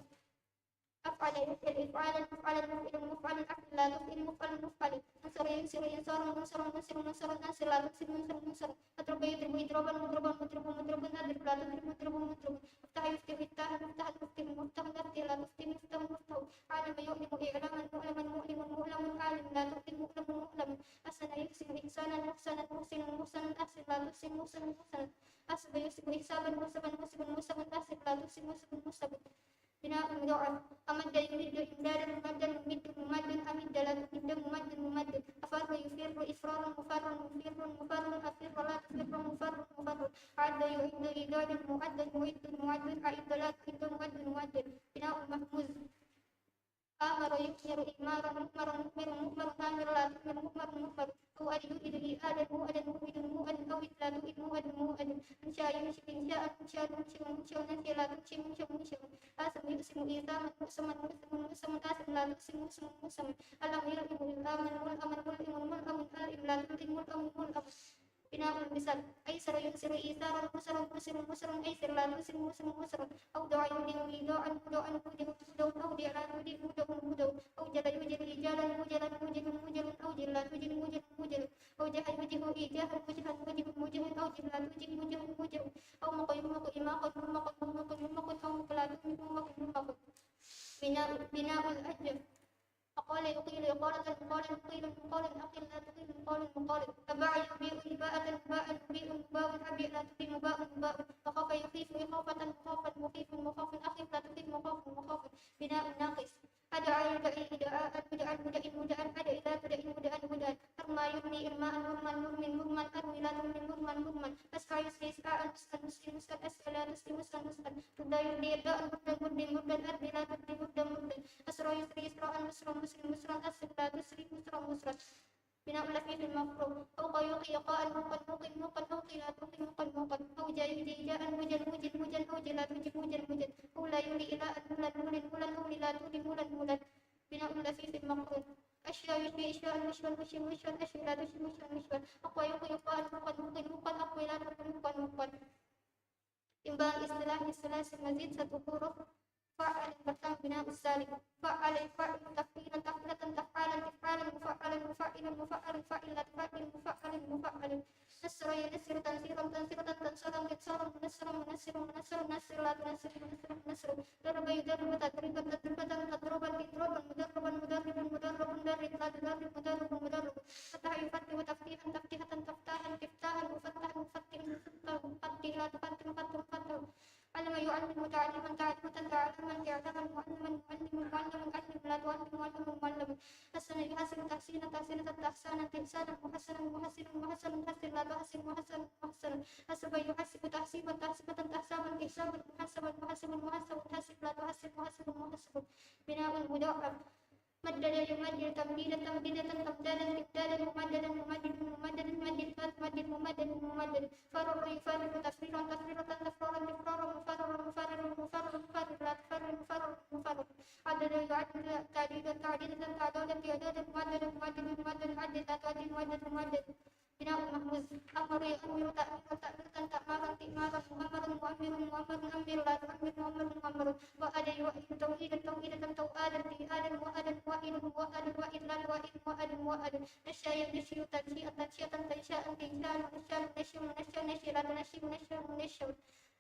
Af'ala yuf'il if'alan, muf'alan muf'ilun, muf'alun af'il, la tuf'il, muf'alun muf'alun. Ansara yunsiru insaran, unsaran munsiru nunsaran, ansir la tunsir nunsaran munsaran. Adraba yudribu idraban, mudraban mudribun mudribun, adrib la tudrib mudribun mudribun. Aftaha yuftihu iftahan, muftahan muftihun muftahun, aftih la tuftih muftahun muftahun. Alama yu'limu i'laman, mu'laman mu'limun mu'lamun, alim la tu'lim mu'lamun mu'lamun. Ahsana yuhsinu ihsanan, muhsanan muhsinun muhsanun, ahsin la tuhsin muhsinun muhsanun. Ahsaba yuhsibu ihsaban, muhsaban muhsibun muhsabun, ahsib la tuhsib muhsibun muhsabun. Bina'ul mudha'af. Amadda yumiddu imdadan, mumaddan mumiddu, mumaddun amidda la tumidda, mumaddun mumaddun. Afarra yufirru ifraran, mufarrun mufirrun, mufarrun afirra la tufirra, mufarrun mufarrun. A'adda yu'iddu i'dadan, mu'addan mu'iddun, mu'addun a'idda la tu'idda, mu'addun mu'addun. Bina'ul mahmuz. Amara yu'miru i'maran, u'maru nu'miru, mu'maru amir la tu'mir, mu'maru mu'maru. Au'ada yu'idu i'adan, u'adan u'idun, mu'adun au'id la tu'id, mu'adun mu'adun. Ansha'a yunshi'u insha'an, unshi'an unshi'u, unshi'un anshi'u la tunshi'u, unshi'un unshi'un. Asama yu'simu isaman, u'saman mu'samun, mu'samun asim la tu'sim, mu'samun mu'samun. Alama yul'imu il'aman, mul'aman mul'imun, mul'amun al'im la tul'im, mul'amun mul'amun. Bina'ul misal. Aisara yunsiru isaran, usara musiru musrun, aisir la tusir musrun musrun. Awda'a yudi'u ida'an, uda'an tudi'u tuda'un, awdi' la tudi'u uda'un uda'un. Awjala yujilu ijalan, ujalan mujilu mujalun, awjil la tujil mujalun mujalun. Awjaha yujihu ijahan, ujahan mujihu mujahun, awjih la tujih mujahun mujahun. Awmaqa yummaku imaqan, ummaqan mummaqun yummaqun, awmiq la tu'miq ummaqun yummaqun. Bina-, bina'ul ajwaf. Aqala yuqilu iqalatan, muqalan muqilan, muqalan aqil la tuqil, muqalun muqalun. Aba'a yubi'u iba'atan, muba'an mubi'un, muba'un abi' la tubi', muba'un muba'un. Wa khafa yukhifu ikhafatan, mukhafan mukhifun, mukhafun akhif la tukhif, mukhafun mukhafun. Bina'un naqis. Ada'a yuda'i ida'an, uda'an uda'in, uda'an ada'i la tuda'in, uda'an uda'an. Arma yurmi irma'an, urman nurmin, murman armi la turmin, murman murman. As'a yus'i is'a'an, us'an us'i mus'an, as'i la tus'i mus'an mus'an. Rudda yurdi irda'an, burdan burdin, murdan ardi la turdi, murdan murdan. Asra yusri isra'an, usra musri musran, asri la tusri, usra musran. Bina'ul lafifil mafruq. Auqa yuqi iqa'an, muqan muqin, muqan auqi la tuqi, muqan muqan. Auja yuji ija'an, mujan mujin, mujan auji la tuji, mujan mujan. Aula yuli ila'an, ulan ulin, ulan auli la tuli, ulan ulan. Bina'ul lafifil maqrun. Asya yushwi isya'an, mushwan ushim, mushwan asyi la tushim, mushwan mushwan. Aqwa yuqwi iqwa'an, muqwan muqin, muqwan aqwi la tuqin, muqwan muqwan. Timbang istilah, istilah mazid satu huruf. Fa'al yang pertama bina'us salib. Fa'ala yufa'il taf'ilan, taf'ilatan, taf'alan, if'alan, mufa'alan, mufa'ilun, mufa'alun, fa'il la tufa'il, mufa'alun, mufa'alun. Nasra yunassiru tansiran, tansiratan, tansaran, tinsaran, munassara, munassirun, munassarun, nassir la tunassir, munassirun, munassirun. Daraba yudarribu tadriban, tadribatan, tadruban, tidruban, mudarraban, mudarribun, mudarrabun, darrib la tudarrib, mudarrabun, mudarrabun. Fataha yufatihu taftihan, taftihatan, taftahan, tiftahan, mufattahan, mufattihun, mufattahun, fattih la tufattih, mufattahun, mufattahun. Allama yu'allimu ta'liman, ta'limatan, ta'laman, i'laman, mu'allaman, mu'allimun, mu'allamun, allim la tu'allim, mu'allamun, mu'allamun. Hassana yuhassibu tahsinan, tahsinatan, tahsanan, ihsanan, muhassanun, muhassinun, muhassanun, hassin la tuhassin, muhassanun, muhassanun. Hasaba yuhassibu tahsiban, tahsibatan, tahsaban, ihsaban, muhasaban, muhasibun, muhasabun, hasib la tuhassib, muhasibun, muhasabun. Bina'ul mudha'af. Maddada yumaddidu tamdidan, tamdidatan, tamdadan, timdadan, mumaddadan, mumaddidun, mumaddadan, maddid la tumaddid, mumaddadan, mumaddadan. Farrara yufarriru tafriran, tafriratan, tafraran, tifraran, mufarraran, mufarrirun, mufarrarun, mufarrir la tufarrir, mufarrarun, mufarrarun. Addada yu'addidu ta'didan, ta'didatan, ta'dadan, ti'dadan, mu'addadan, mu'addidun, mu'addadun, addid la tu'addid, mu'addad, mu'addad. Bina'ul mahmuz. Amara yu'ammiru ta'miran, ta'miratan, ta'maran, ti'maran, mu'ammarun, mu'ammirun, mu'ammarun, ammir la tu'ammir, mu'ammarun, mu'ammarun. Wa'ada yuwa'widu taw'idan, taw'idatan, taw'adan, ti'adan, wa'adan, wa'idun, wa'adan, wa'id la tuwa'id, wa'adun, wa'adun. Nasya'a yunassyi'u tansyi'an, tansyiyatan, tansya'an, tinsya'an, munashsha'un, munashshirun, munashsha'un, nashyi' la tunashsyi', munashsha'un, munashsha'un.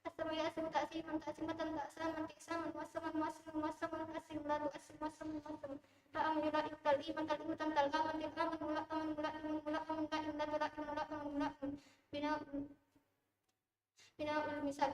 Asama yu'assimu ta'siman, ta'simatan, ta'saman, ti'saman, mu'assaman, mu'assimun, mu'assamun, assim la tu'assim, mu'assamun, mu'assamun. Ta'amu yula'imu tal'iman, tal'imatan, tal'aman, til'aman, mula'aman, mula'imun, mula'amun, la'im la tula'im, mula'amun, mula'amun. Bina'ul, bina'ul misal.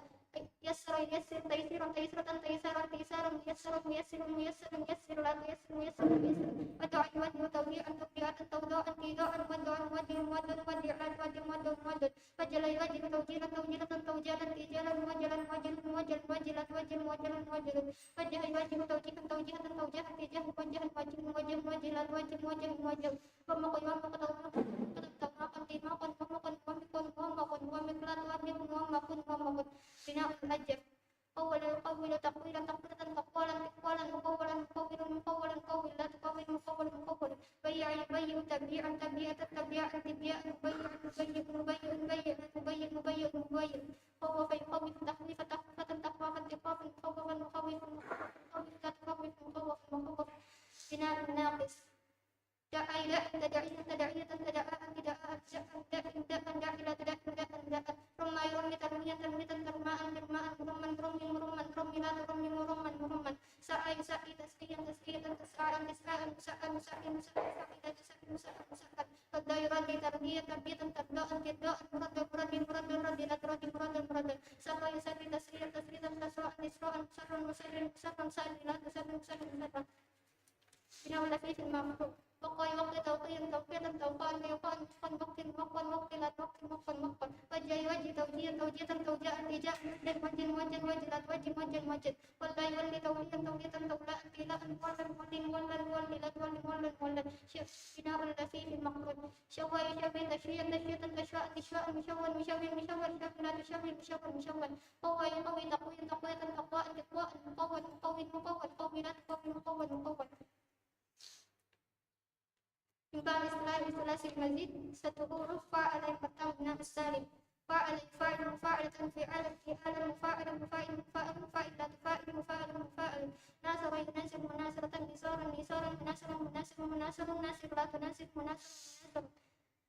Yassara yuyassiru taysiran, taysiratan, taysaran, ti'saran, muyassarun, muyassirun, muyassarun, yassir la tuyassir, muyassarun, muyassarun. Wada'a yuwaddi'u tawdi'an, tawdi'atan, tawda'an, tida'an, muwadda'an, muwaddi'un, muwaddan, muwaddi' la tuwaddi', muwaddan, muwaddan. Wajjala yuwajjilu tawjilan, tawjilatan, tawjalan, tijalan, muwajjalan, muwajjilun, muwajjal, muwajjil la tuwajjil, muwajjalun, muwajjalun. Wajjaha yuwajjihu tawjihan, tawjihatan, tawjahan, tijahan, muwajjahan, muwajjihun, muwajjahun, muwajjilan, tuwajjil, muwajjahun, muwajjahun. Wammaqu yuwammaqu, tawmaqu, tawmaqan, timaqan, tamaqan, muwammiqan, muwammaqun, muwammiq la tuwammiq, muwammaqun, muwammaqun. Bina'ul ajaf. Qawwala yuqawwilu taqwilan, taqwilatan, taqwalan, tiqwalan, muqawwalan, muqawwilun, muqawwalan, qawwil la tuqawwil, muqawwalun, muqawwalun. Bayya'a yubayyi'u tabyi'an, tabyi'atan, tabya'an, tibya'an, mubayyi'an, mubayyi'un, mubayyi'un, bayyi'an, mubayyi'un, mubayyi'un, mubayyi'un. Khawwafa yukhawwifu takhwifan, takhwifatan, takhwafan, tikhwafan, مخوف، مخوف، لا تخوف، مخوف، مخوف. بناء ناقص. دعا، دع، تدعي، تدعية، تدعاء، تدعاء، دع، دع، دع، دع، دع، دع. رمى، يرمي، ترمية، ترمية، ترماء، ترماء، مرما، مرم، مرما، مرم، لا ترم، مرما، مرما. سعى، يسعي، تسعية، تسعية، تسعاء، تسعاء، مسعى، مسعي، مسعى، مسعى، لا تسعي، مسعى، مسعى. رد، يرد، ترضية، ترضية، ترضاء، ترضاء، مرد، مرد، مرد، رد، لا ترد، مرد، مرد. سر، يسر، تسرية، تسرية، تسراء، تسراء، مسر، مسر، مسرا، سر، لا تسر، مسر، مسرا. بناء اللفيف المعقول. وقى، يوقي، توقيا، توقية، توقاء، ويوقاء، وقفا، وقف، وقفا، وقف، لا توقف، وقفا، وقفا. وجه، يوجه، توجيها، توجية، توجاء، التجاء، مجدا، مجدا، وجها، وجها، لا توجه، مجدا، مجدا. ولى، يولي، توليا، تولية، تولاء، التلاء، مولى، مولي، مولى، مولي، لا تولي، مولى، مولى. ش-، بناء اللفيف المعقول. شوى، يشوي، تشوية، تشوية، تشواء، تشواء، مشوى، مشوي، مشور، شوي، لا تشوي، مشور، مشور. قوى، يقوي، تقوية، تقوية، تقواء، تقواء، مقوى، مقوي، مقوى، قوي، لا تقوي، مقوى، مقوى. من باب اصطلاح ثلاثي المزيد، ستة حروف، فاء على yang pertama بناء السالم. فاعل، فاعل، فاعلة، فعالا، فعالا، مفاعل، مفاعل، مفاعل، مفاعلة، فاعل، مفاعل، مفاعل. ناصر، يناصر، مناصرة، نصارا، نصارا، مناصرا، مناصر، مناصر، ناصر، لا تناصر، مناصر، مناصر.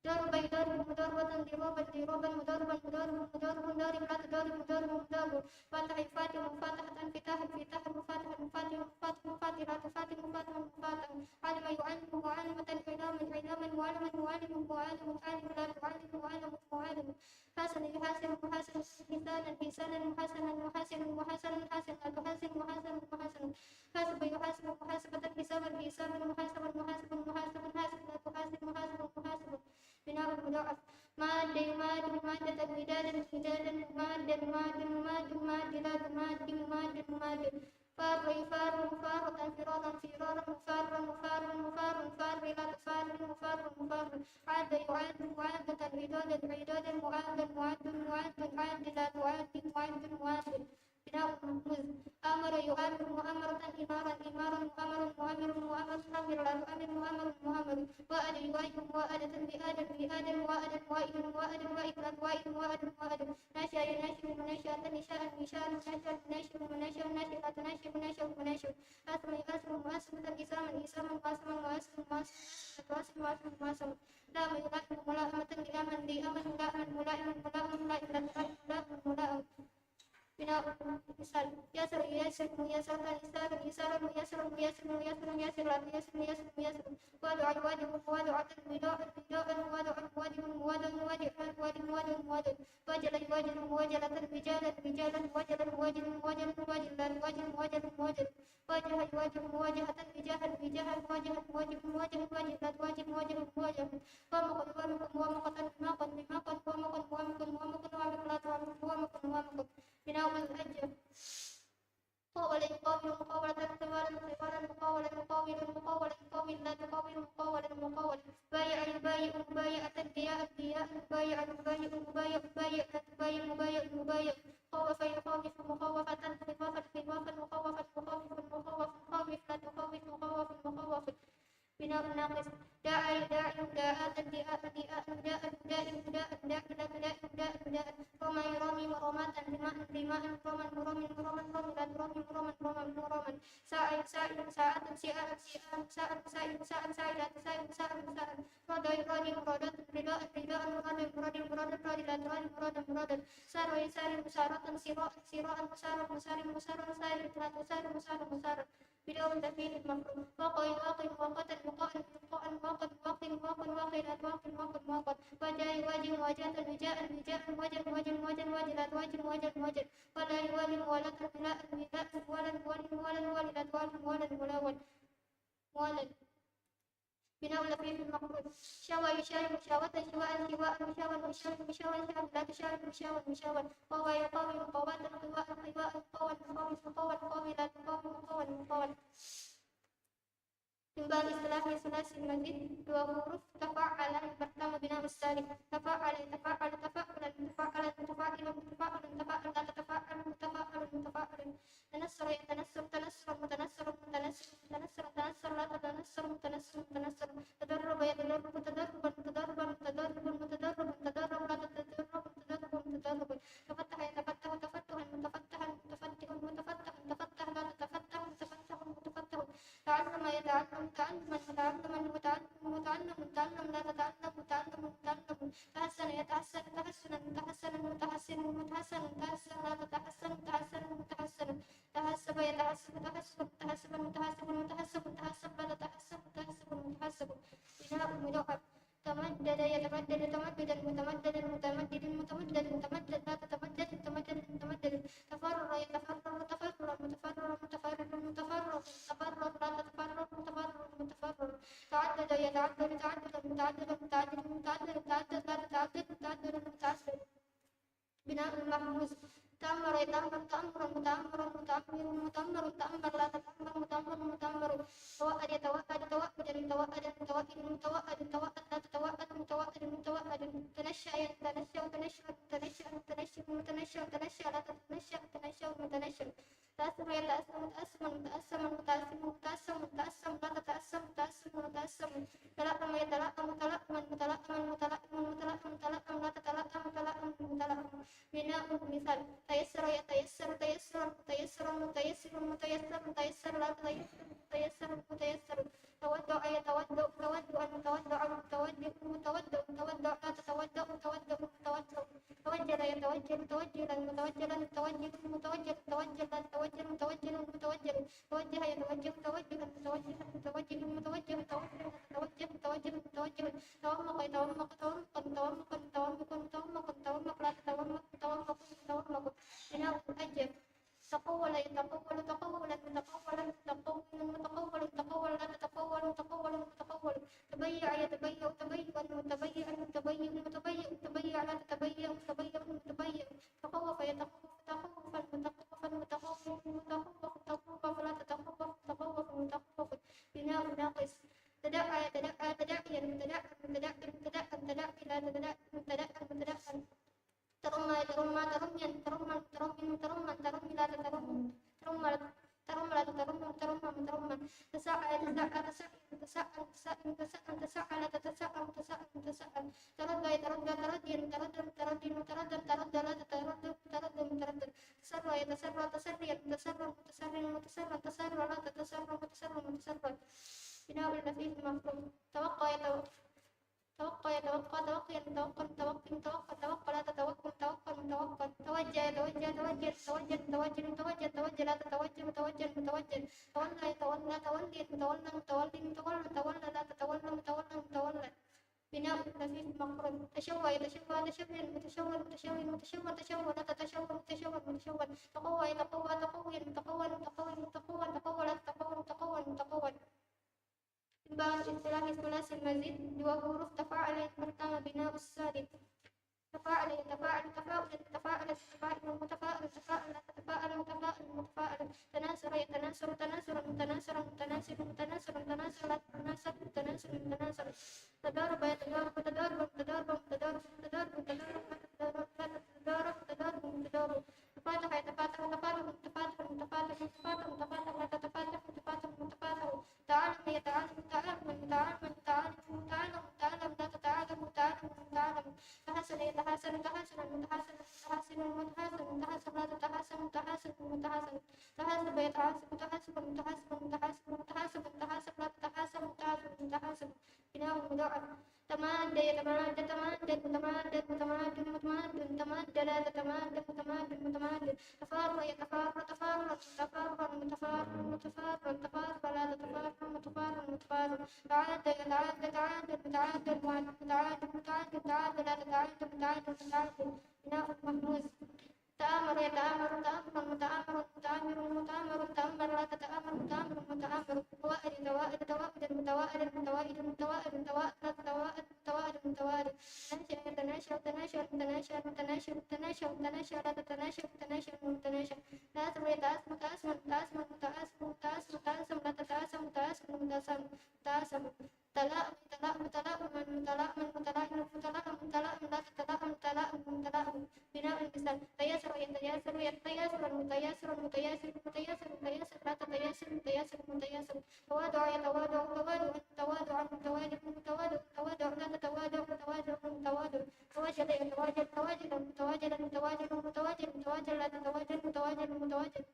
ضرب، يضرب، مضاربة، ضرابا، ضرابا، مضاربا، مضارب، مضارب، ضارب، لا تضارب، مضارب، مضارب. فتح، يفتح، مفاتحة، انفتاحا، انفتاحا، مفاتحا، مفاتحة، مفاتحة، لا تفاتح، مفاتحا، مفاتحة. علم، يعلم، معالمة، إعلاما، إعلاما، معلما، معالم، معالم، عالم، لا تعلم، معلم، معالم. حاسن، يحاسن، محاسنة، حسانا، حسانا، محاسنا، محاسن، محاسنا، حاسن، لا تحاسن، محاسن، محاسن. حاسب، يحاسب، محاسبة، حسابا، حسابا، محاسبا، محاسبا، محاسبا، حاسب، لا تحاسب، محاسبا، محاسبا. بناء المضاعف. ماد، يماد، مادة، مدادا، مدادا، ممادا، مماد، مماد، لا تماد، مماد، مماد. فار، يفار، مفارة، فرارا، فرارا، مفارا، مفار، مفار، فار، لا تفار، مفار، مفار. عاد، يعاد، معادة، عدادا، عدادا، معادا، معد، معد، عاد، لا تعاد، معد، معاد. بناء مض. آمر، يؤامر، مؤامرة، إمارا، إمارا، مؤامر، مؤامر، مؤامر، آمر، لا تؤامر، مؤامر، مؤامر. وأد، يوائد، مواءدة، وئادا، وئادا، وائدا، موائد، موائد، لا توائد، موائد، موائد. ناشئ، يناشئ، مناشئة، نشاء، نشاء، مناشئ، مناشئ، ناشئ، لا تناشئ، مناشئ، مناشئ. آثم، يآثم، مؤاثمة، إثاما، إثاما، مؤاثما، مؤاثما، مؤاثما، لا تؤاثم، مؤاثما، مؤاثما. لام، يلائم، ملائمة، لئاما، لئاما، ملائما، ملائما، ملائما، لا تلائم، ملائما، ملائما. بناء مثال. يسر، ييسر، ميسرة، يسارا، يسارا، ميسرا، ميسرا، ميسرا، ياسرا، لا تياسر، ميسرا، ميسرا. وادع، يوادع، موادعة، وداعا، وداعا، موادعا، موادع، موادعا، موادع، لا توادع، موادع، موادع. واجل، يواجل، مواجلة، وجالا، وجالا، واجلا، مواجلا، واجلا، لا تواجل، مواجلا، مواجلا. واجه، يواجه، مواجهة، وجاها، وجاها، مواجها، مواجه، مواجه، واجه، لا تواجه، مواجلا، مواجلا. وامق، يوامق، موامقة، وماقا، وماقا، وامقا، موامقا، وامقا، لا توامق، وامقا، وامقا. بناء الأجر. قاول، يقاول، مقاولة، قوالا، قوالا، مقاولا، مقاول، مقاولا، يقاول، لا تقاول، مقاولا، مقاولا. بايع، يبايع، مبايعة، بياء، بياء، مبايعا، مبايع، مبايع، مبايع، لا تبايع، مبايع، مبايع. خوف، يخوف، مخوفة، خوافا، خوافا، مخوفا، مخوف، مخوف، خوف، لا تخوف، مخوف، مخوف. بناء ناقص. داعي، داع، داعاة، دعاء، دعاء، داء، داء، داء، داء، لا تداء، داء، داء. رمى، يرمي، مرماة، رماء، رماء، مرما، مرما، مرما، لا ترمي، مرما، مرما، مرما. ساع، يساع، ساعة، سعاء، سعاء، ساع، سعاء، ساع، لا تساع، ساع، ساع. راد، يراد، مراداة، رداء، رداء، مراد، مراد، مراد، راد، لا تراد، مراد، مراد. سار، يسار، مساراة، سراء، سراء، مسار، مسار، مسار، سار، لا تسار، مسار، مسار. بدون ضمير مفعول. وقع، يواقع، مواقاة، وقاء، وقاء، واقع، واقع، واقع، واقع، لا تواقع، واقع، واقع. واجه، يواجه، مواجهة، وجاء، وجاء، مواجه، مواجه، مواجه، واجه، لا تواجه، مواجه، مواجه. ولا، يوالي، موالاة، ولاء، ولاء، موالى، موالي، موالى، موالي، لا توالا، موالى، موالى، موالى. موالى. بناء اللفيف المعقول. شوى، يشاوي، مشاوة، شواء، شواء، مشاوى، مشاوي، مشاوى، شاوي، لا تشاوي، مشاوى، مشاوى. قوى، يقوي، مقاواة، قواء، قواء، مقاومة، مقاوة، قوي، لا تقاوم، مقاوة، مقاوة. من باب اصطلاح ثلاثي المزيد، dua huruf, تفعل، yang pertama بناء السالم. تفعل، يتفعل، تفعلا، متفعلا، متفاعلا، متفاعل، تفعل، لا تتفاعل، متفاعل، متفاعل. تنصر، يتنصر، تنصرا، متنصرا، متنصرا، متنصرا، تنصر، لا تتنصر، متنصرا، متنصرا. تدرب، يتدرب، تدربا، متدربا، متدربا، متدربا، تدرب، لا تتدرب، متدربا، متدربا. تفتح، يتفتح، تفتحا، متفتحا، متفتحا، متفتحا، يتعلم تعلما، متعلما متعلم، متعلم تعلم، لا تتعلم تعلما، متعلم. تحسن يتحسن تحسنا، متحسنا متحسن، متحسن تحسن، لا تتحسن تحسنا، متحسنا. تحسب يتحسب تحسبا، متحسبا متحسب، متحسب تحسب، لا تتحسب تحسب، متحسب. بناء مضاعف. تمدد يتمدد تمددا، متمددا متمدد، متمدد متمدد، لا تتمدد متمدد متمدد. تفرر يتفرر تفررا، متفررا متفرر، متفرر تفرر، لا تتفرر متفرر متفرر. تعدد يتعدد تعددا، متعددا متعدد، متعدد متعدد، لا تتعدد متعدد متعدد. بناء مهموز. تأمر يتأمر تأمرا، متأمرا متأمر، متأمر تأمر، لا تتأمر متأمر متأمر. توأد يتوأد توأدا، متوأدا متوأد، متوأد توأد، لا تتوأد متوأد متوأد. تنشأ يتنشأ تنشأ، متنشأ متنشأ، متنشأ تنشأ، لا تتنشأ تنشأ متنشأ. تأثم يتأثم تأثما، متأثما متأثما، متأثما متأثما، لا تتأثم تأثما متأثما. تلأم يتلأم تلأما، متلأما متلأما، متلأما تلأما، لا تتلأم تلأما متلأما. بناء مثال. تيسر يتيسر تيسرا، متيسرا متيسرا، متيسر متيسر، لا تتيسر متيسر متيسر. توضأ يتوضأ توضؤا، متوضئا متوضئ، متوضئ متوضئ، لا تتوضأ متوضئ متوضئ. توجل يتوجل توجلا، متوجلا متوجل، متوجل توجل، لا تتوجل متوجل متوجل. توجه يتوجه توجها، متوجها متوجه، متوجه توجه، لا تتوجه متوجه متوجه. تومق يتومق تومقا، متومقا متومق، متومق تومق، لا تتومق متومق متومق. بناء أجف. تقول يتقول تقولا، متقولا متقول، متقول تقول، لا تتقول متقول متقول. تبيع يتبيع تبيعا، متبيعا متبيع، متبيع تبيع، لا تتبيع متبيع متبيع. تخوف يتخوف تخوفا، متخوفا متخوف، متخوف تخوف، لا تتخوف متخوف متخوف. بناء ناقص. تدعى يتدعى تدعيا، متدعى متدعى متدعى، تدعي لا تتدعى متدعى متدعى. ترمى يترمى ترميا، مترمى مترمى مترمى، ترمي لا تترمى، ترمى لا تترمى، مترمى مترمى. تسعى يتسعى تسعيا، متسعى متسعى، متسعى متسعى، لا تتسعى متسعى متسعى. تردى يتردى ترديا، متردى متردي، متردى متردى، لا تتردى متردى متردى. تسرى يتسرى تسريا، متسرى متسري، متسرى تسرى، لا تتسرى متسرى متسرى. بناء لفيف مفروض. توقى يتوقى توقى يتوقى توقيا، متوقى متوقي، متوقى توقى، لا تتوقى متوقى متوقى. توجه يتوجه توجه، متوجه متوجه، متوجه توجه، لا تتوجه متوجه متوجه. تولى يتولى توليا، متولى متولي، متولى تولى، لا تتولى متولى متولى. بناء لفيف مفروض. تشوى يتشوى تشويا، متشوى متشوي، متشوى تشوى، لا تتشوى متشوى متشوى. تقوى يتقوى تقويا، متقوى متقوي، متقوى تقوى، لا تتقوى متقوى متقوى. Timbang istilah sulasi mazid, dua huruf tafa'ala yang pertama bina'us salib. Tafa'ala yatafa'alu tafa'ulan, tafa'ala mutafa'ilun mutafa'alun, tafa'ala tatafa'alu mutafa'ilun mutafa'alun. Tanasara yatanasuru tanasuran, mutanasara mutanasirun mutanasirun, tanasara la tatanasaru mutanasirun mutanasirun. Tadaraba yatadarabu tadaraban, mutadaraban mutadarabu, mutadaraban mutadarabu, la tatadarabu, la tatadarabu mutadarabu. Tafataha yatafatahu tafatahan, mutafatahan mutafatahan, mutafatahan mutafatahu, tafatahan mutafatahu. تعالم يتعالم تعالما، متعالما متعالم، متعالم متعالم، لا تتعالم متعالم متعالم. تحاسن يتحاسن تحاسنا، متحاسنا متحاسن، متحاسن لا تتحاسن متحاسن متحاسن. تحاسب يتحاسب تحاسبا، متحاسبا متحاسب، متحاسب لا تتحاسب متحاسن متحاسن. بناء مضاعف. تمادى يتمادى تمادى، متمادى متمادى، متمادى لا تتمادى متمادى متمادى. تفار يتفار تفارا، متفارا متفارا، متفارا تفار، لا تتفار متفارا متفارا. تعادى يتعادى تعادى، متعادى متعادى، متعادى متعادى، لا تتعادى متعادى متعادى. بناء مهموز. تآمر يتآمر تآمرا، متآمر متآمر، متآمر لا تتآمر متآمر متآمر. توائد يتوائد توائدا، متوائدا متوائدا، متوائد توائد، لا تتوائد متوائد متوائد. تناشأ يتناشأ تناشئا، متناشئا متناشئا، متناشأ متناشئا، لا تتناشأ متناشئا متناشئا. تآثم يتآثم تآثما، تآثما متآثما، متآثما تآثما، لا تتآثم متآثما متآثما متآثما. تلائم يتلائم تلائما، متلائما متلائما، متلائما لا تتلائم متلائما متلائما. بناء المثال. تياسر يتياسر يتياسرا، متياسرا متياسرا، متياسرا لا تتياسر متياسرا متياسرا. تواضع يتواضع تواضعا، متواضعا متواضعا، متواضع لا تتواضع متواضعا متواضعا. تواجد يتواجد تواجدا، متواجدا متواجدا، متواجدا لا تتواجد متواجدا متواجدا.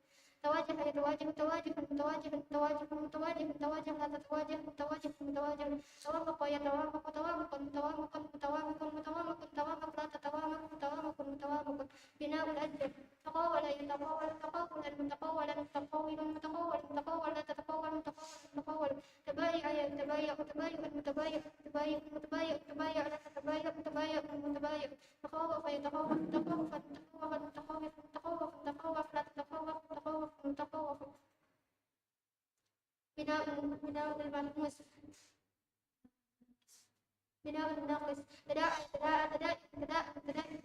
تواجه واجه، تواجه، متواجه، تواجه، متواجه، متواجه، لا تتواجه، متواجه، متواجه. توامق، يتوامق، توامقا، توامقا، متوامق، متوامق، توامق، لا تتوامق، توامق، متوامق. بناء الأجداد. تقاول، يتقاول، تقاولا، متقاولا، متقاول، متقاول، متقاول، لا تتقاول، متقاول، متقاول. تبايع، يتبايع، تبايعا، متبايع، متبايع، متبايع، تبايع، لا تتبايع، متبايع، متبايع. تخوف، يتخوف، تخوفا، تخوفا، متخوف، متخوف، تخوف، لا تتخوف، متخوف، متخوف. بناء، بناء الملموس. بناء الناقص. تداعى، تداعى، تداعي، تداء،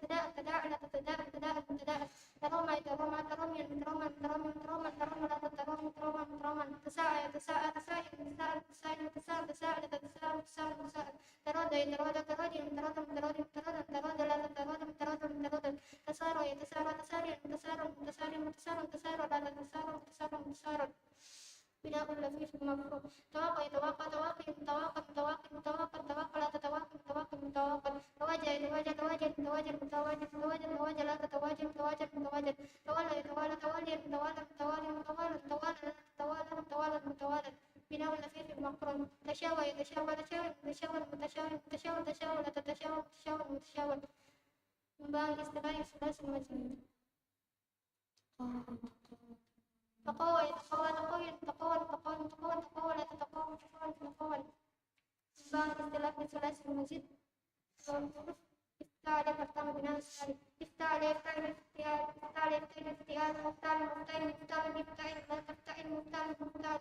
تداء، تداعى، لا تتداعى، تداء، تداء. تروما، يتروما، تروميا، متروما، متروميا، متروما، تروما، لا تتروما، متروما، متروما. تساعى، يتساعى، تساعيا، متساءل، متسائل، متساءل، لا تتساءل، متساءل، متساءل. ترادى، يترادى، تراديا، مترادى، متراديا، مترادى، لا تترادى، مترادى، مترادى. تسارى، يتسارى، تساريا، متسارى، متساريا، متسارى، متسارى، لا تتسارى، متسارى، متسارى. بناء اللفيف المفروغ. تواقى، يتواقى، تواقيا، متواقى، متواقي، متواقى، متواقى، لا تتواقى، متواقى، متواقى. تواجه، يتواجه، تواجيا، متواجه، متواجه، متواجه، تواجه، لا تتواجه، متواجه، متواجه. توالى، يتوالى، تواليا، متوالى، متوالي، متوالى، توالى، لا تتوالى، متوالى، متوالى. بناء اللفيف المقرون. تشاوى، يتشاوى، تشاوي، متشاور، متشاور، متشاور، تشاوى، لا تتشاوى، متشاور، متشاور. من باب اصطلاح ثلاثي المزيد. تقوى، يتقوى، تقويا، تتقوى، تتقوى، تتقوى، تقوى، لا تتقوى، تتقوى، تتقوى. باب اختلاف الثلاثي المزيد والحروف. افتعل، يفتعل، بناء الثالث. افتعل، يفتعل، افتعال، افتعل، يفتعل، افتعال، مفتعل، مفتعل، مفتعل، مفتعل، لا تفتعل، مفتعل، مفتعل.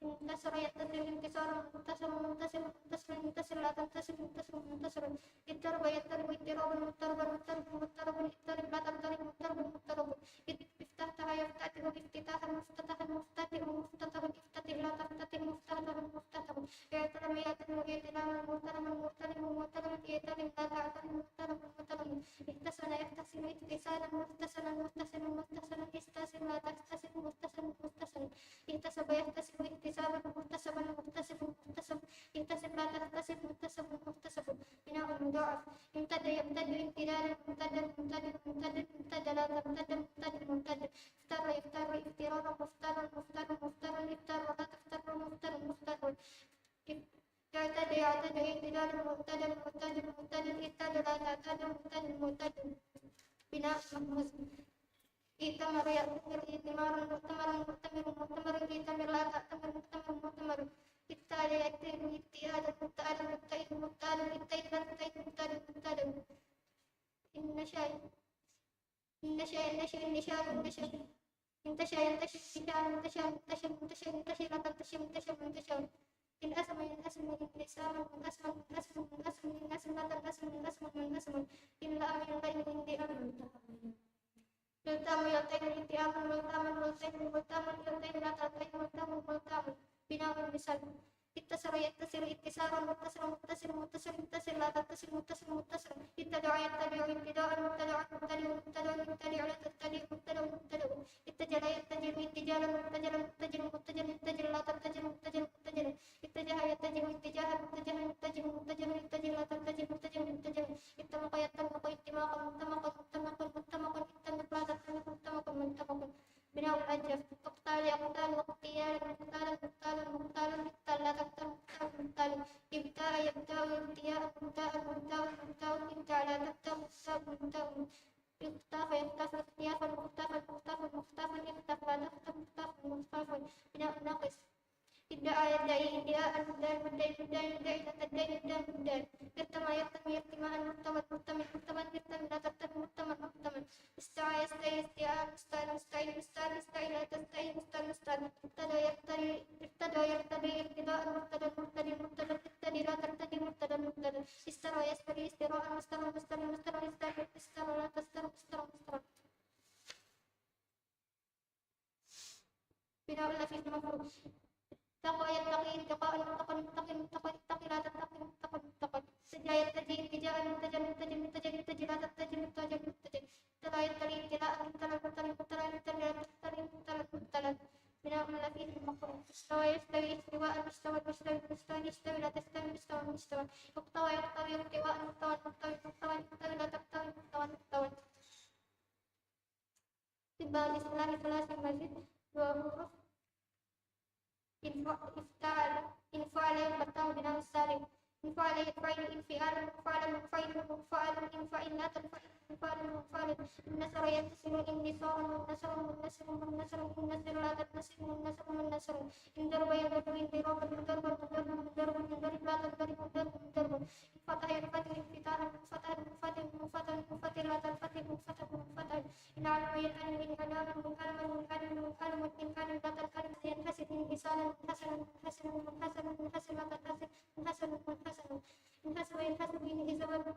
انتصر، ينتصر، انتصارا، منتصر، منتصر، منتصر، انتصر، لا تنتصر، منتصر، منتصر. اضطرب، يضطرب، اضطرابا، مضطربا، مضطرب، مضطرب، اضطرب، لا تضطرب، مضطرب، مضطرب. اف-، افتتح، يفتتح، افتتاحا، مفتتحا، مفتتح، مفتتح، افتتح، لا تفتتح، مفتتح، مفتتح. اعتلم، يعتلم، اعتلاما، معتلما، معتلما، معتلما، اعتلم، لا تعتلم، معتلما، معتلما. احتسن، يحتسن، احتسانا، محتسنا، محتسنا، محتسنا، احتسن، لا تحتسن، محتسن، محتسن. احتسب، يحتسب، احتسابا، محتسبا، محتسب، محتسب، احتسب، لا تحتسب، محتسب، محتسب. بناء المضاعف. امتد، يمتد، امتدادا، ممتدا، ممتد، ممتد، امتد، لا تمتد، ممتد، ممتد. افتر، يفتر، افترارا، مفترا، مفتر، مفتر، افتر، لا تفتر، مفتر، مفتر. اعتد، يعتد، اعتدالا، معتدا، معتد، معتد، اعتد، لا تعتد، معتد، معتد. بناء مهموز. ائتمر، يأتمر، ائتمارا، مؤتمرا، مؤتمر، مؤتمر، ائتمر، لا تأتمر، مؤتمر، مؤتمر. افتعل، يفتعل، افتعالا، مفتعلا، مفتعل، مفتعل، افتعل، لا تفتعل، مفتعل، مفتعل. انشأ، انشأ، ينشئ، انشاء، انتشأ. انتشى، ينتشئ، انتشاء، انتشى، منتشى، منتشر، انتشى، لا تنتشر، منتشر، منتشر. انأسم، ينأسم، انأساما، منأسما، منأسم، منأسم، انأسم، لا تنأسم، منأسم، منأسم. انلأم، ينلئم، انلئاما. التأم، يلتئم، التئاما، ملتاما، ملتئما، ملتاما، التئم، لا تلتئم، ملتاما، ملتاما. بناء المثال. اتسر، يتسر، اتسارا، متسرا، متسرا، متسر، متسر، لا تتسر، متسر، متسر. اتدع، يتدع، ابتداء، مبتدعا، مبتدع، مبتدع، ابتدع، لا تبتدع، مبتدع، مبتدع. اتجل، يتجل، اتجالا، مبتجلا، مبتجل، مبتجل، اتجل، لا تبتجل، مبتجل، مبتجل. اتجه، يتجه، اتجاها، متجه، متجه، مبتجه، اتجه، لا تبتجه، مبتجه، مبتجل. اتمق، يتمق، اتماقا، متمقا، متمقا، متمقا، اتمق، لا تتمق، متمقا، متمقا. بناء الأجف. اقتال، يقتال، اقتيالا، مقتالا، مقتالا، مقتالا، اقتل، لا تقتل، مقتالا، مقتالا. ابتاء، يبتاء، ابتياء، مبتاء، مبتاء، مبتاء، ابتاء، لا تبتاء، مبتاء، مبتاء. اختاف، يختاف، اختيافا، مختافا، مختافا، مختافا، اختف، لا تختف، مختافا، مختافا. بناء الناقص. ادعى، يدعي، ادعاء، مدعي، مدعي، مدعي، لا تدعي، مدعي، مدعي. ارتمى، يرتمي، ارتماء، مرتمى، مرتمى، مرتمى، ارتمي، لا ترتمي، مرتمى، مرتمى. استعى، يستعي، استعاء، مستعى، مستعي، مستعى، مستعي، لا تستعي، مستعى، مستعى. ارتدى، يرتدي، ارتدى، يرتدي، ارتداء، مرتدى، مرتدي، مرتدى، ارتدي، لا ترتدي، مرتدى، مرتدى. استرى، يستري، استراء، مسترى، مستري، مسترى، استرى، استرى، لا تسترى، مسترى، مسترى. بناء اللفيف المفروغ. اتقى، يتقي، اتقاء، متقى، متقي، متقى، اتق، لا تتق، متقى، متقى. اتجا، يتجي، اتجاء، متجا، متجا، متجا، اتجي، لا تتجي، متجا، متجا. ابتلى، يبتلي، ابتلاء، مبتلى، مبتلي، مبتلى، ابتلي، لا تبتلي، مبتلى، مبتلى. بناء اللفيف المفروغ. استوى، يستوي، استواء، استوى، تستوي، تستوي، لا تستوي، مستوى، مستوى. اقتوى، يقتوي، اقتواء، مقتوى، مقتوي، مقتوى، اقتوي، لا تقتوي، مقتوى، مقتوى. Timbang istilah-istilah sing mazid dua huruf افتعل، انفعل ينفتح بناء السالم. انفعل ينفعل انفعالا، مفعلا مفعل، مفعل انفعال لا تنفعل، مفعل مفعل. انتصر ينتصر انتصارا، منتصر منتصر، منتصر منتصر لا تنتصر، منتصر منتصر. انضرب ينضرب انضرابا، انضرب منضرب منضرب، انضرب لا تنضرب، انضرب منضرب. انفتح ينفتح انفتاحا، منفتح منفتح، منفتح منفتح لا تنفتح، منفتح منفتح. انعلم ينعلم انعلاما، منعلما منعلم، منعلم انعلم لا تنعلم. ينحسن انحسانا، منحسن منحسن، منحسن لا تنحسن، منحسن منحسن. انحسب ينحسب انحسابا،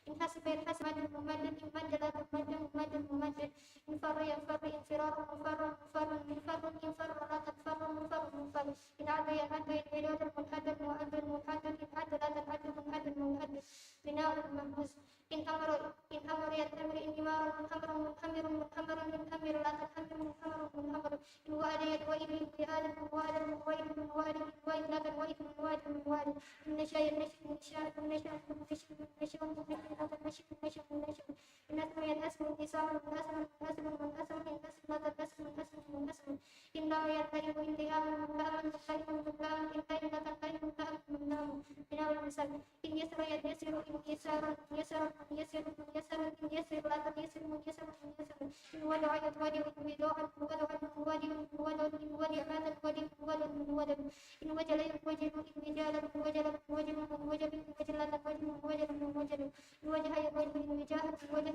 انحسب ينحسب مد ممدد، مد لا تمد، ممد ممدد. انفر ينفر انفرارا، مفر مفر، منفر انفر لا تنفر، منفر منفر. انعد ينعد انعدادا، منعد منعد، منعد انعد لا تنعد، منعد منعد. بناء المهموز. انأمر، انأمر ينأمر انأمارا، منأمر منأمر، منأمر انأمر لا تنأمر، منأمر منأمر. انوعد ينوعد انوعادا، منوعد منوعد، منوعد انوعد لا تنوعد، منوعد منوعد. انشأ ينشأ انشاءا، انشأ ينشئ انشاءا، انشأ لا تنشئ، انشأ منشأ. انأسم ينأسم انأساما، انأسم انأسم انأساما، انأسم لا تنأسم، انأسم منأسم. انلأم ينلئم انلئاما، ملأما ملائما، ملأما انلئم لا تنلئم، ملأما منلأم. بناء المثال. انيسر ينيسر انيسارا، انيسر منيسر منيسرا، انيسر لا تنيسر منيسر منيسرا. انودع ينودع انوداعا، انودع منودع منودع، انودع لا تنودع منودع منودع. انوجل ينوجل انوجالا، انوجل منوجل منوجل، انوجل لا تنوجل منوجل منوجل. انوجه ينوجه انوجاها، انوجه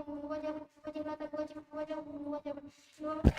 منوجه منوجل لا تنوجل منوجل منوجل. انوجه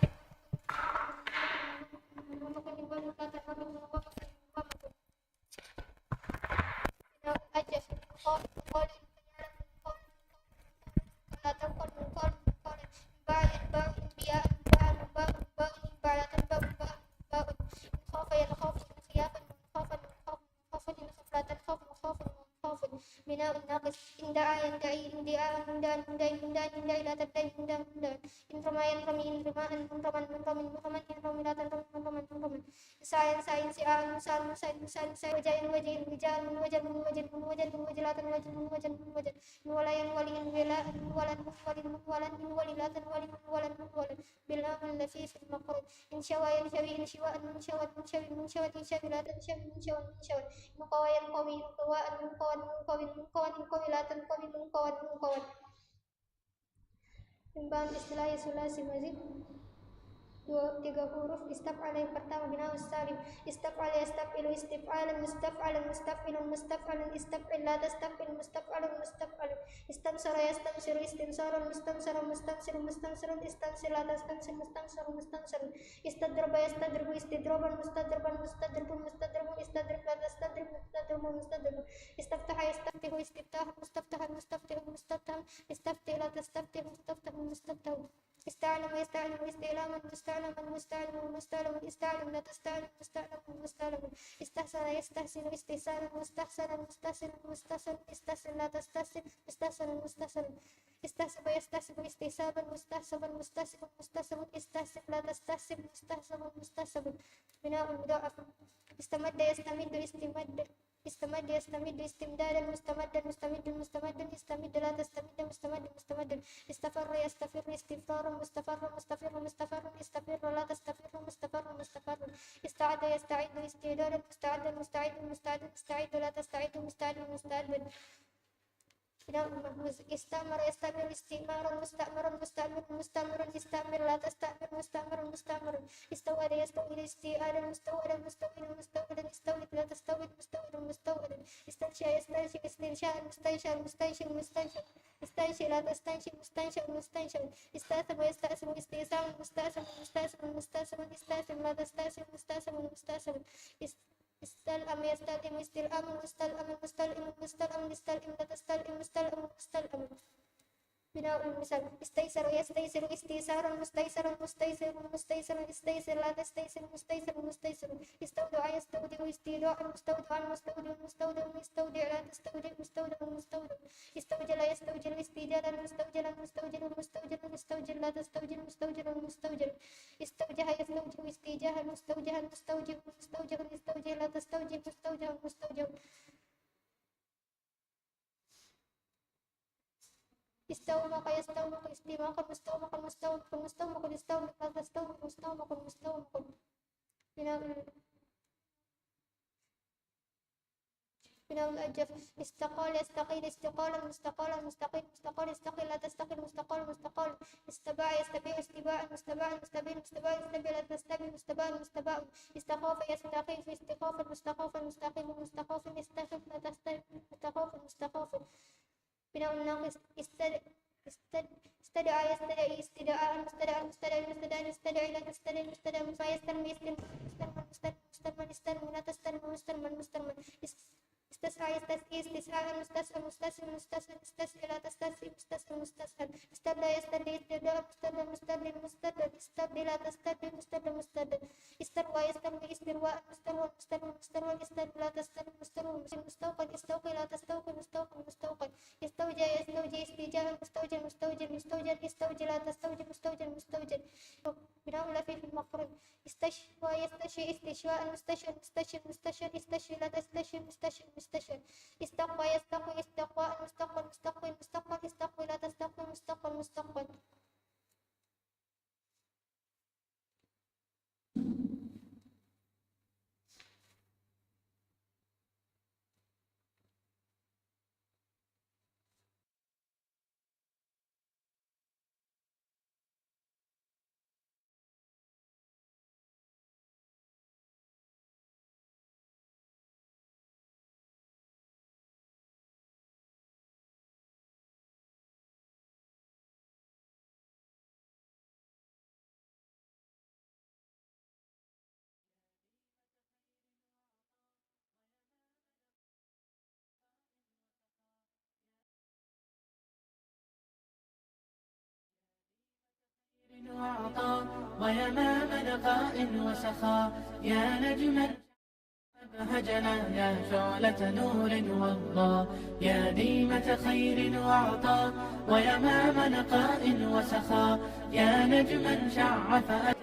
بناء الناقص. إن دعا يندعي، إن دعا يندعي، إن دعا يندعي، لا تندعي، إن دعا يندعي. إن رمى ينرمي، إن رماء، إن رمى، إن رمى، إن رمى، إن رمى، لا تنرمي، إن رمى، إن رمى. إن سعى ينسعي، إن سعى، إن سعى، إن سعى، إن سعى. إن وجه، إن وجه، إن وجاه، إن وجه، إن وجه، إن وجه، إن وجه، لا تنوجه، إن وجه، إن وجه. إن ولى ينولي، إن ولاء، إن ولى، إن ولى، إن ولى، لا تنولي، إن ولى، إن ولى. باللام اللفيف المقرون. انشوى ينشوي انشواء، منشوى منشوي منشوى، انشوي لا تنشوي، منشوى منشوى. انقوى ينقوي انقواء، منقوى منقوي منقوى، انقوي لا تنقوي، منقوى منقوى. Pembahasan istilah sulasi mazid dua, tiga huruf. Istaf'ala yang pertama bina'us salim. Istaf'ala yastaf'ilu istif'alan, mustaf'alan mustaf'ilun mustaf'alun, istaf'il la tastaf'il mustaf'alun mustaf'alun. Istansara yastansiru istinsaran, mustansara mustansiru mustansirun, istansir la tastansir, mustansar mustansirun. Istadroba yastadrobu istidroban, mustadroban mustadrobun mustadrobun, istadrib la tastadrib, mustadrobu mustadrobun. Istaftaha yastaftihu istiftahan, mustaftahan mustaftihun mustaftahun, istaftih la tastaftih, mustaftahun mustaftahun. Ista'lama yasta'limu ista'laman, musta'laman musta'limun musta'lamun, ista'lim la tasta'lim, musta'lamun musta'lamun. Istahsana yastahsinu istihsanan, mustahsanan mustahsinun mustahsanun, istahsin la tastahsin, mustahsanun mustahsanun. Istahsaba yastahsibu istihsaban, mustahsaban mustahsibun mustahsabun, istahsib la tastahsib, mustahsabun mustahsabun. Bina'ul mudha'af. Istamadda yastamiddu istimadda. Istamadda yastamiddu istimdadan, mustamaddan mustamiddun mustamaddun, istamidda la tastamidda, mustamaddan mustamaddun. Istafarra yastafirru istifraran, mustafarran mustafirrun mustafarrun, istafirra la tastafirru, mustafarrun mustafarrun. Ista'adda yasta'iddu isti'dadan, musta'addan musta'idun musta'adun, ista'idda la tasta'iddu, musta'addan musta'adun. Bina'ul mahmuz. Istamara yastamiru istimaran, musta'maran musta'mirun musta'mirun, istamir la tasta'mir, musta'marun musta'marun. Istaw'ada yastaw'idu isti'adan, mustaw'adan mustaw'idun mustaw'idan, istaw'id la tastaw'id, mustaw'idun mustaw'idun. Istanshi'a yastanshi'u istinshi'an, mustanshi'an mustanshi'un mustanshi'un, istanshi' la tastanshi', mustansha'un mustansha'un. Ista'sama yasta'simu isti'saman, musta'saman musta'samun musta'samun, ista'sim la tasta'sim, musta'samun musta'samun. Ist- Istal'ama yastal'imu istil'aman, mustal'aman mustal'imun mustal'amun, istal'im la tastal'im, mustal'amun mustal'amun. Bina'ul misal. Istaisara yasta'isiru isti'saran, musta'saran musta'sirun musta'sarun, ista'sir la tasta'sir, musta'sarun musta'sarun. Istawda'a yastawdi'u istida'an, mustawda'an mustawdi'un mustawda'un, istawdi' la tastawdi', mustawda'un mustawda'un. Istawjala yastawjilu istijalan, mustawjalan mustawjilun mustawjalun, istawjil la tastawjil, mustawjilun mustawjalun. Istawjaha yastawjihu istijahan, mustawjahan mustawjihun mustawjahun, istawjih la tastawjih, mustawjahun mustawjahun. Istawmaqa yastawmaqu istimaqan, mustawmaqan mustawmaqun mustawmaqun, istawmiq la tastawmiq, mustawmaqun mustawmaqun. Bina'ul بناء الأجف. استقال، يستقيل، استقالا، مستقالا، مستقيل، مستقال، استقل، لا تستقل، مستقال، مستقال. استباع، يستبيع، استباعا، مستباعا، مستبيع، مستبعد، استبع، لا تستبع، مستباع، مستباع. استخاف، يستخيف، استخافا، مستخافا، مستخيفا، مستخاف، استخف، لا تستخف، مستخاف، مستخاف. بناء الناقص. استد-، استد-، استدعى، يستدعي، استدعاء، مستدعى، مستدعي، مستدعى، يستدعي، لا تستدعي، مستدعى، مستدعى، يسترمي، يسترمي، مسترمى، مسترمى، يسترمي، لا تسترمي، مسترمى، مسترمى. است-، استسعى، يستسعي، استسعاء، مستسعى، مستسعي، مستسعى، استسعي، لا تستسعي، مستسعى، مستسعى. استبدى، يستبدي، استبداء، مستبدى، مستبدي، مستبدى، استبدي، لا تستبدي، مستبدى، مستبدى. استروى، يستروي، استرواء، مستروى، مستروى، مستروى، استروى، لا تستروى، مستروى، مستوقد، يستوقي، لا تستوقي، مستوقد، مستوقد. استوجع، يستوجع، استيجاء، مستوجع، مستوجع، مستوجع، استوجع، لا تستوجع، مستوجع، مستوجع. بناء لفيف مقرون. استشفى، يستشفي، استشفاء، مستشفى، مستشفى، مستشفى، استشفي، لا تستشفي، مستشفى، مستشفى. استقوى، يستقوي، استقواء، مستقوى، مستقوي، مستقوى، استقوي، لا تستقوي، مستقوى، مستقوى. وعطاء ويمام لقاء وسخاء، يا نجما أبهجنا، يا شعلة نور وضاء، يا ديمة خير وعطاء ويمام لقاء وسخاء، يا نجما شع فأ-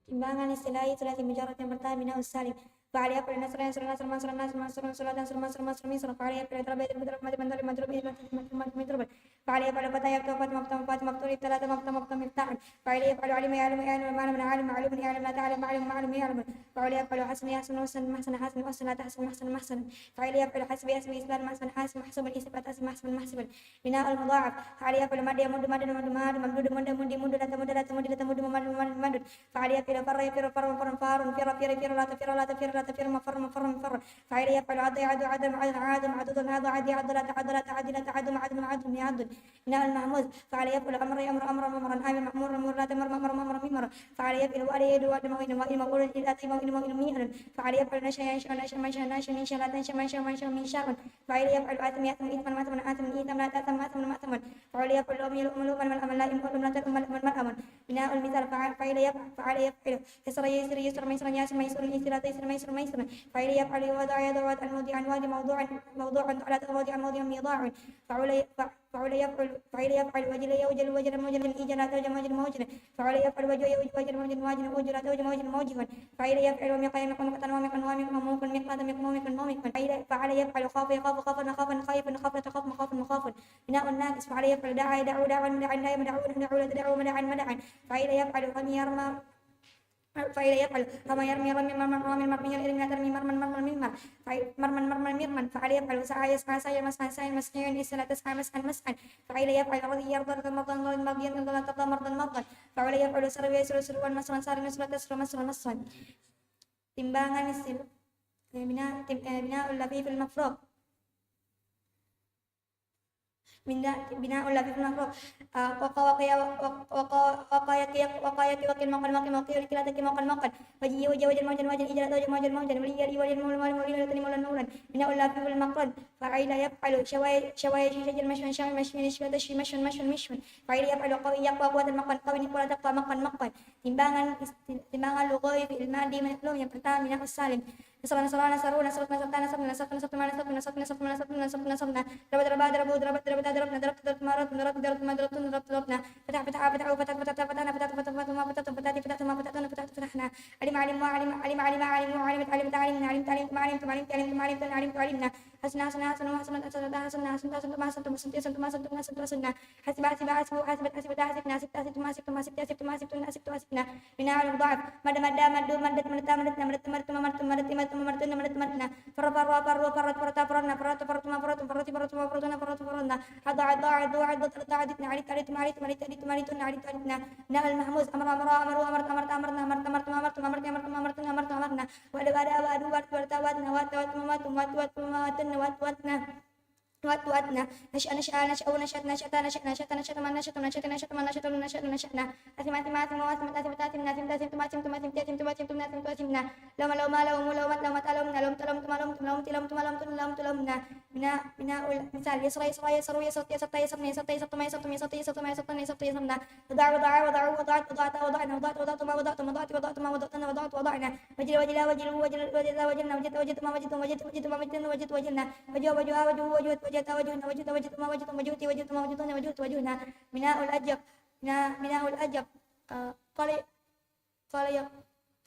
Timbangan istilahi sulasi mujarrad yang pertama bina'us salim. Fa'ala yaf'alu nasra yansuru nasran mansura nasran mansuran mansuran sulatan sura mansura mansura minsuran. Fa'ala yaf'alu daraba yadribu darban madruban madruban madruban madruban madruban. Fa'ala yaf'alu fata yaftahu fata maftahu fata maftahu iftala ta maftahu maftahu miftahan. Fa'ala yaf'alu alima ya'lamu i'laman ma'luman alimun ma'lumun i'laman la ta'lamu ma'lumun ma'lumun ya'lamun. Fa'ala yaf'alu hasuna yahsunu husnan mahsana hasnan uhsina la tahsunu mahsanan mahsanan. Fa'ala yaf'alu hasiba yahsibu hisban mahsban hasib mahsuban isib la tahsib mahsuban mahsiban. Bina'ul mudha'af. Fa'ala yaf'alu madda yamuddu maddan yamuddu maddan mamdudan muddan muddi muddu la tamudda la tamuddi la tamuddu mamaddan mamaddan mamaddan. Fa'ala yaf'ilu farra yafirru farran farran farun firra firri firru la tafirra la tafirra la tafirru mafarra mafarra mafarra. Fa'ala yaf'alu adda ya'addu addan ma'addan ma'addan ma'dudan adda addi adda la ta'adda la ta'addi la ta'addu ma'addan ma'addan ma'addan. Bina'ul mahmuz. Fa'ala yaf'alu amra ya'muru amran amran amir ma'muran ma'mura la ta'mur ma'mura ma'mura mimara. Fa'ala yaf'ilu wa'ada yad'u wa'dan maw'idan wa'idin maw'ulan ila ta'in maw'idin maw'idan mi'adan. Fa'ala yaf'alu nasha'a yansha'u nash'an mansha'an nash'an minsha'in la tansha' mansha' mansha'un minsha'un. Fa'ala yaf'alu athama ya'thamu ithman mathaman athaman ithaman la ta'tham mathaman mathaman. Fa'ala yaf'alu la'uma yal'umu lu'man mal'aman la'ima lu'lu'man mal'aman la'ima lu'lu'man. Bina'ul mithal. Fa-, fa'ala yaf-, fa'ala yaf'alu. Yasara yasiru yusran maisran yasir maisurun isira taisir maisur maisran. Fa'ala yaf'alu wada'a yada'u wad'an mawdi'an wadi' mawdu'an mawdu'an ta'ala ta'ala wadi'an mawdi'an mida'un. Fa'ala ya-, fa-, fa'ala yaf'alu, fa'ala yaf'alu wajala yawjalu wajalan mawjalan ijala tawjala mawjalan mawjalan. Fa'ala yaf'alu waju'a yawju wajan mawjan wajilan uju la tawja mawjan mawjiwan. Fa'ala yaf'alu wamiqa yamiqu miqtan wamiqan wamiqan mamuqan miqlatan miqu mawmiqan mawmiqan. Fa'ala, fa'ala yaf'alu khafa yakhafu khafan makhafan khaifan khafna takhafu makhafan mukhafun. Bina'un naqis. Fa'ala yaf'alu da'a yada'u da'wan mada'an da'ima da'u nad'u la tad'u mada'an mada'an. Fa'ala yaf'alu hami yarma. Fa'ala yaf'alu hama yarmi ramin marman ramin marmi yarmi la tarmi marman marman mirmar. Fa'i-, marman marman mirman. Fa'ala yaf'alu sa'a yas'a sa'yan mas'an sa'yan mas'an is'an la tas'a mas'an mas'an. Fa'ala yaf'alu radhiya yarda mardan mardan mardiyan irdan la tarda mardan mardan. Fa'ala yaf'alu sarwa yasru surwan masran sarin yasru la tasru masran masran. Timbangan istilah. بناء، بناء اللفيف المفروغ. بناء، بناء اللفيف المفروغ. آه، وقا، وقيا، وق-، وقا، وقايا، كيا، وقايا، كي، وكي، موقن، موقن، موقي، ولكي، لا تكي، موقن، موقن. وجي، وجا، وجا، موجا، موجا، إجا، لا، توجا، موجا، موجا، ولي، يلي، ولي، المولى، المولى، المولى، المولى، المولى. بناء اللفيف المفروغ. فعل يفعل. شوى، شوى، شي، شجر، مشمن، شمن، مشمن، تشي، مشمن، مشمن، مشمن. فعل يفعل. قوي، يقوى، قوة، مقن، قوي، قوة، تقوى، مقن، مقن. Timbangan ist-، timbangan lughawi fi'il madi majzum yang pertama bina'us salim. Nasara, nasara, nasaru, nasarut, nasarta, nasarna, nasartu, nasartuma, nasartum, nasarti, nasartuma, nasartunna, nasartu, nasarna. Daraba, daraba, darabu, darabat, darabata, darabna, darabtu, darabtuma, darabtum, darabtu, darabtuma, darabtuna, darabtu, darabtuna. Fataha, fataha, fatahu, fatahtu, fatahta, fatahna, fatahtu, fatahtumuma, fatahtum, fatahti, fatahtuma, fatahtunna, fatahtu, fatahna. Alima, alimu, alima, alima, alima, alimu, alimat, alimat, alimna, alimta, alimtuma, alimtum, alimti, alimtuma, alimtunna, alimtu, alimna. Hasuna, hasuna, hasunu, hasunat, hasunata, hasunna, hasunta, hasuntu, hasunti, hasantuma, hasantuna, hasuntu, hasunna. Hasiba, hasiba, hasibu, hasibat, hasibata, hasibna, hasibta, hasibtuma, hasibtum, hasibti, hasibtuma, hasibtunna, hasibtu, hasibna. Bina'ul mudha'af. Mada, mada, madu, madat, madata, madatna, madattum, madattumma, madattum, madattu, madattumma, madattunna, madattu, madatna. Farra, farru, farra, farrat, farrata, farranna, farratu, farratuma, farratum, farrati, farratuma, farratunna, farratu, farranna. Adha, adha, adhu, adhat, adhta, adhitna, adhit, adhituma, adhittum, adhit, adhit, adhituma, adhittunna, adhittu, adhitna. Bina'ul mahmuz. Amara, amara, amaru, amarta, amarta, amarna, amarta, amartuma, amartum, amarti, amartuma, amartunna, amartu, amarna. Wada, wada, awadu, wadu, warta, wadna, watta, wattuma, wattum, wattu, wattuma, wattunna, wattu, watna. Nasya'a, nasya'a, nasya'u, nasya'at, nasya'ta, nasya'na, nasya'ta, nasya'tuma, nasya'tum, nasya'ti, nasya'tuma, nasya'tuna, nasya'tuna, nasya'na. Asima, asima, asimu, asimat, asibat, asimna, asimta, asimtuma, asimtuma, asimti, asimtuma, asimtunna, asimtu, asimna. Lauma, lauma, laumu, laumat, laumata, laumna, laumta, laumtuma, laumtum, laumti, laumtuma, laumtunna, laumtu, laumna. Bina, bina'ul misal. Yasra, yasra, yasaru, yasrat, yasarta, yasarna, yasarta, yasartuma, yasartum, yasarti, yasartuma, yasartanna, yasartu, yasarna. Wada'a, wada'a, wada'u, wada'at, wada'na, wada'at, wada'tuma, wada'tum, wada'ti, wada'tuma, wada'tunna, wada'tu, wada'na. Wajila, wajila, wajilu, wajila, wajilata, wajilna, wajilta, wajiltuma, wajiltum, wajilti, wajiltuma, wajiltunna, wajiltu, wajilna. Wajuha, wajuha, wajuhu, wajuhat, wajahata, wajuhunna, wajilta, wajiltuma, wajiltum, wajuhti, wajiltuma, wajiltunna, wajiltu, wajilna. Bina'ul ajab. Bina, bina'ul ajab. Eh, qala, qala ya,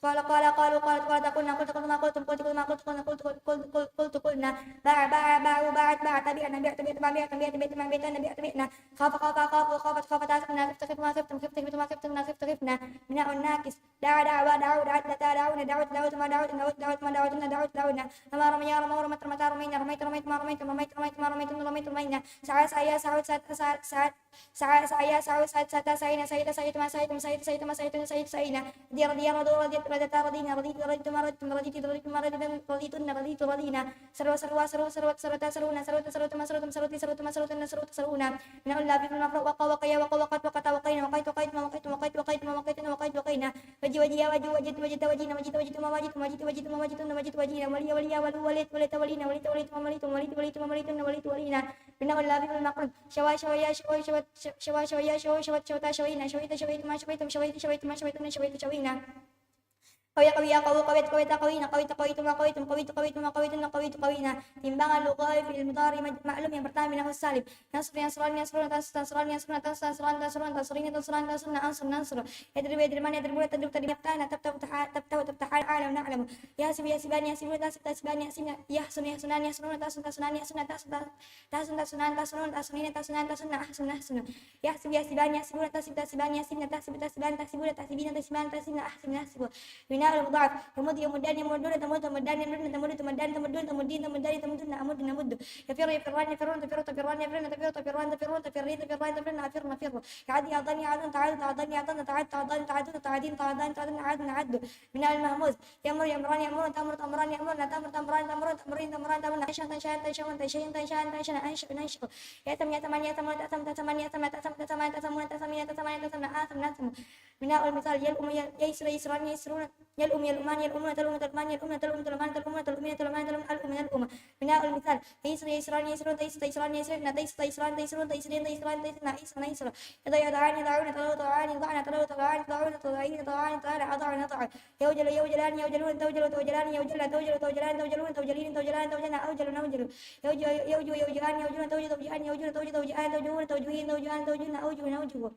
qala, qala, qalu, qalat, qala, taqulna, qulta, qultuma, qultum, qulti, qultuma, qultu, qulna, qultu, qul-, qul-, qul-, qultu, qulna. Ba'a, ba'a, ba'u, ba'at, ba'ata, bi'na, bi'ta, bi'tuma, bi'tum, bi'tuna, bi'tu, bi'na. Khafa, khafa, khafu, khafat, khafata, khifna, khifta, khifnuma, khiftunna, khifta, khifna, khiftu, khifna. Bina'un naqis. Da'a, da'wa, da'u, da'at, da'ta, da'una, da'ut, da'utuma, da'utun, da'ut, da'utuma, da'utunna, da'ut, da'una. Rama, rama, ya, rama, rama, rama, rama, ramaina, ramaita, ramaituma, ramaitun, ramaituma, ramaitun, ramaitun, ramaina. Sa'a, sa'a, ya, sa'ut, sa'at, sa-, sa-, sa'a, sa'a, ya, sa'u, sa'at, sa'ta, sa'ina, sa'ita, sa'ituma, sa'itun, sa'iti, sa'ituma, sa'itun, sa'itu, sa'ina. Radiya, radiya, radu, radiyat, radata, radina, raditu, radituma, raditum, radituna, raditu, radituma, raditunna, raditu, radina. Sarwa, sarwa, saru, sarwat, sarwata, saruna, sarwata, sarwatuma, sarwatum, sarwati, sarwatuma, sarwatunna, sarwatu, saruna. Bina'ul lafzil mafruq. Waqa, waqaya, waqa, waqat, waqata, waqaina, waqaitu, waqaituma, waqaitum, waqaitu, waqaituma, waqaituna, waqaitu, waqaina. Waji, wajiya, waju, wajit, wajita, wajina, wajita, wajituma, wajitum, wajiti, wajituma, wajituna, wajitu, wajina. Waliya, waliya, walu, walit, walita, walina, walita, walituma, walitum, walituma, walituna, walitu, walina. Bina'ul lafzil maqrun. Syawa, syawaya, syawa, syawat, sya-, syawa, syawaya, syawa, syawat, syawata, syawaina, syawaita, syawaituma, syawaitum, syawaitu, syawaitum, syawaitu, syawina. Qawiya, qawiya, qawu, qawiyat, qawita, qawina, qawita, qawituma, qawitum, qawitu, qawituma, qawitunna, qawitu, qawina. Timbangan lughawi fi'il mudhari maj-, ma'lum yang pertama bina'us salim. Yansur, yansuran, yansuruna, tansur, tansuran, yansurna, tansur, tansuran, tansurun, tansurina, tansuran, tansurna, ansur, nansur. Yadribu, yadribani, yadribuna, tadribu, tadribani, yaftahu, taftahu, taftaha-, taftahu, taftahan, a'lam, na'lamu. Yahsibu, yahsibani, yahsibuna, tahsibu, tahsibani, yahsibna, yahsunu, yahsunani, yahsuna, tahsun, tahsunani, yahsuna, tahsun, ta-, tahsun, tahsunan, tahsunun, tahsunina, tahsunan, tahsunna, ahsun, nahsunu. Yahsibu, yahsibani, yahsibuna, tahsibu, tahsibani, yahsibna, tahsibu, tahsibani, tahsibuna, tahsibina, tahsiman, tahsibna, ahsim, nahsibu. Bina'ul mudhaf. Yamudu, yamudani, yamuduna, tamudu, tamudani, yamudna, tamudu, tamuddani, tamudduna, tamuddin, tamuddani, tamudunna, amuddu, namuddu. Yafiru, yafirrani, yafirruna, tafiru, tafirrani, yafirna, tafiru, tafirrani, tafirruna, tafirrin, tafirrani, tafirna, afiru, nafiru. Ya'addu, ya'addani, ya'adduna, ta'addu, ta'addani, ya'adduna, ta'addu, ta'addani, ta'adduna, ta'addin, ta'addani, ta'addunna, a'addu, na'addu. Bina'ul mahmuz. Ya'muru, ya'murani, ya'muruna, ta'muru, ta'murani, ya'murna, ta'mur, ta'murani, ta'muruna, ta'murin, ta'murani, ta'murna, tansha'u, tansha'an, tansha'una, tansha'in, tansha'an, tansha'na, ansha'u, nansha'u. Ya'tamu, ya'tamani, ya'tamuna, ta'tamu, ta'tamani, ya'tamna, ta'tamu, ta'tamani, ta'tamuna, ta'tamina, ta'tamani, ta'tamna, atam, natamu. Bina'ul misal. Yal'umu, yal-, ya'isru, ya'israni, ya'isruna, yal'umu, yal'umani, yal'umuna, tal'umu, tal'mani, yal'umna, tal'umu, tal'mana, tal'umuna, tal'umina, tal'mana, tal'umna, al'umu, nal'umu. Bina'ul misal. Ya'isru, ya'israni, ya'isruna, ta'isu, ta'israni, ya'isrina, ta'isu, ta'israni, ta'isruna, ta'isrina, ta'israni, ta'isna, a'isa, na'isa. Yada'u, yada'ani, yada'una, tada'u, tada'ani, yada'na, tada'u, tada'ani, tada'una, tada'ina, tada'ani, tada'na, ada'u, nada'u. Yaujalu, yaujalani, yaujaluna, taujalu, taujalani, yaujalna, taujalu, taujalani, taujaluna, taujilina, taujalani, taujalna, aujalu, naujalu. Yauju, yauju, yauji'ani, yaujuna, tauju, tauji'ani, yaujuna, tauju, tauji'ani, taujuhuna, taujuhina, tauju'ani, taujunna, aujuhu, naujuhu.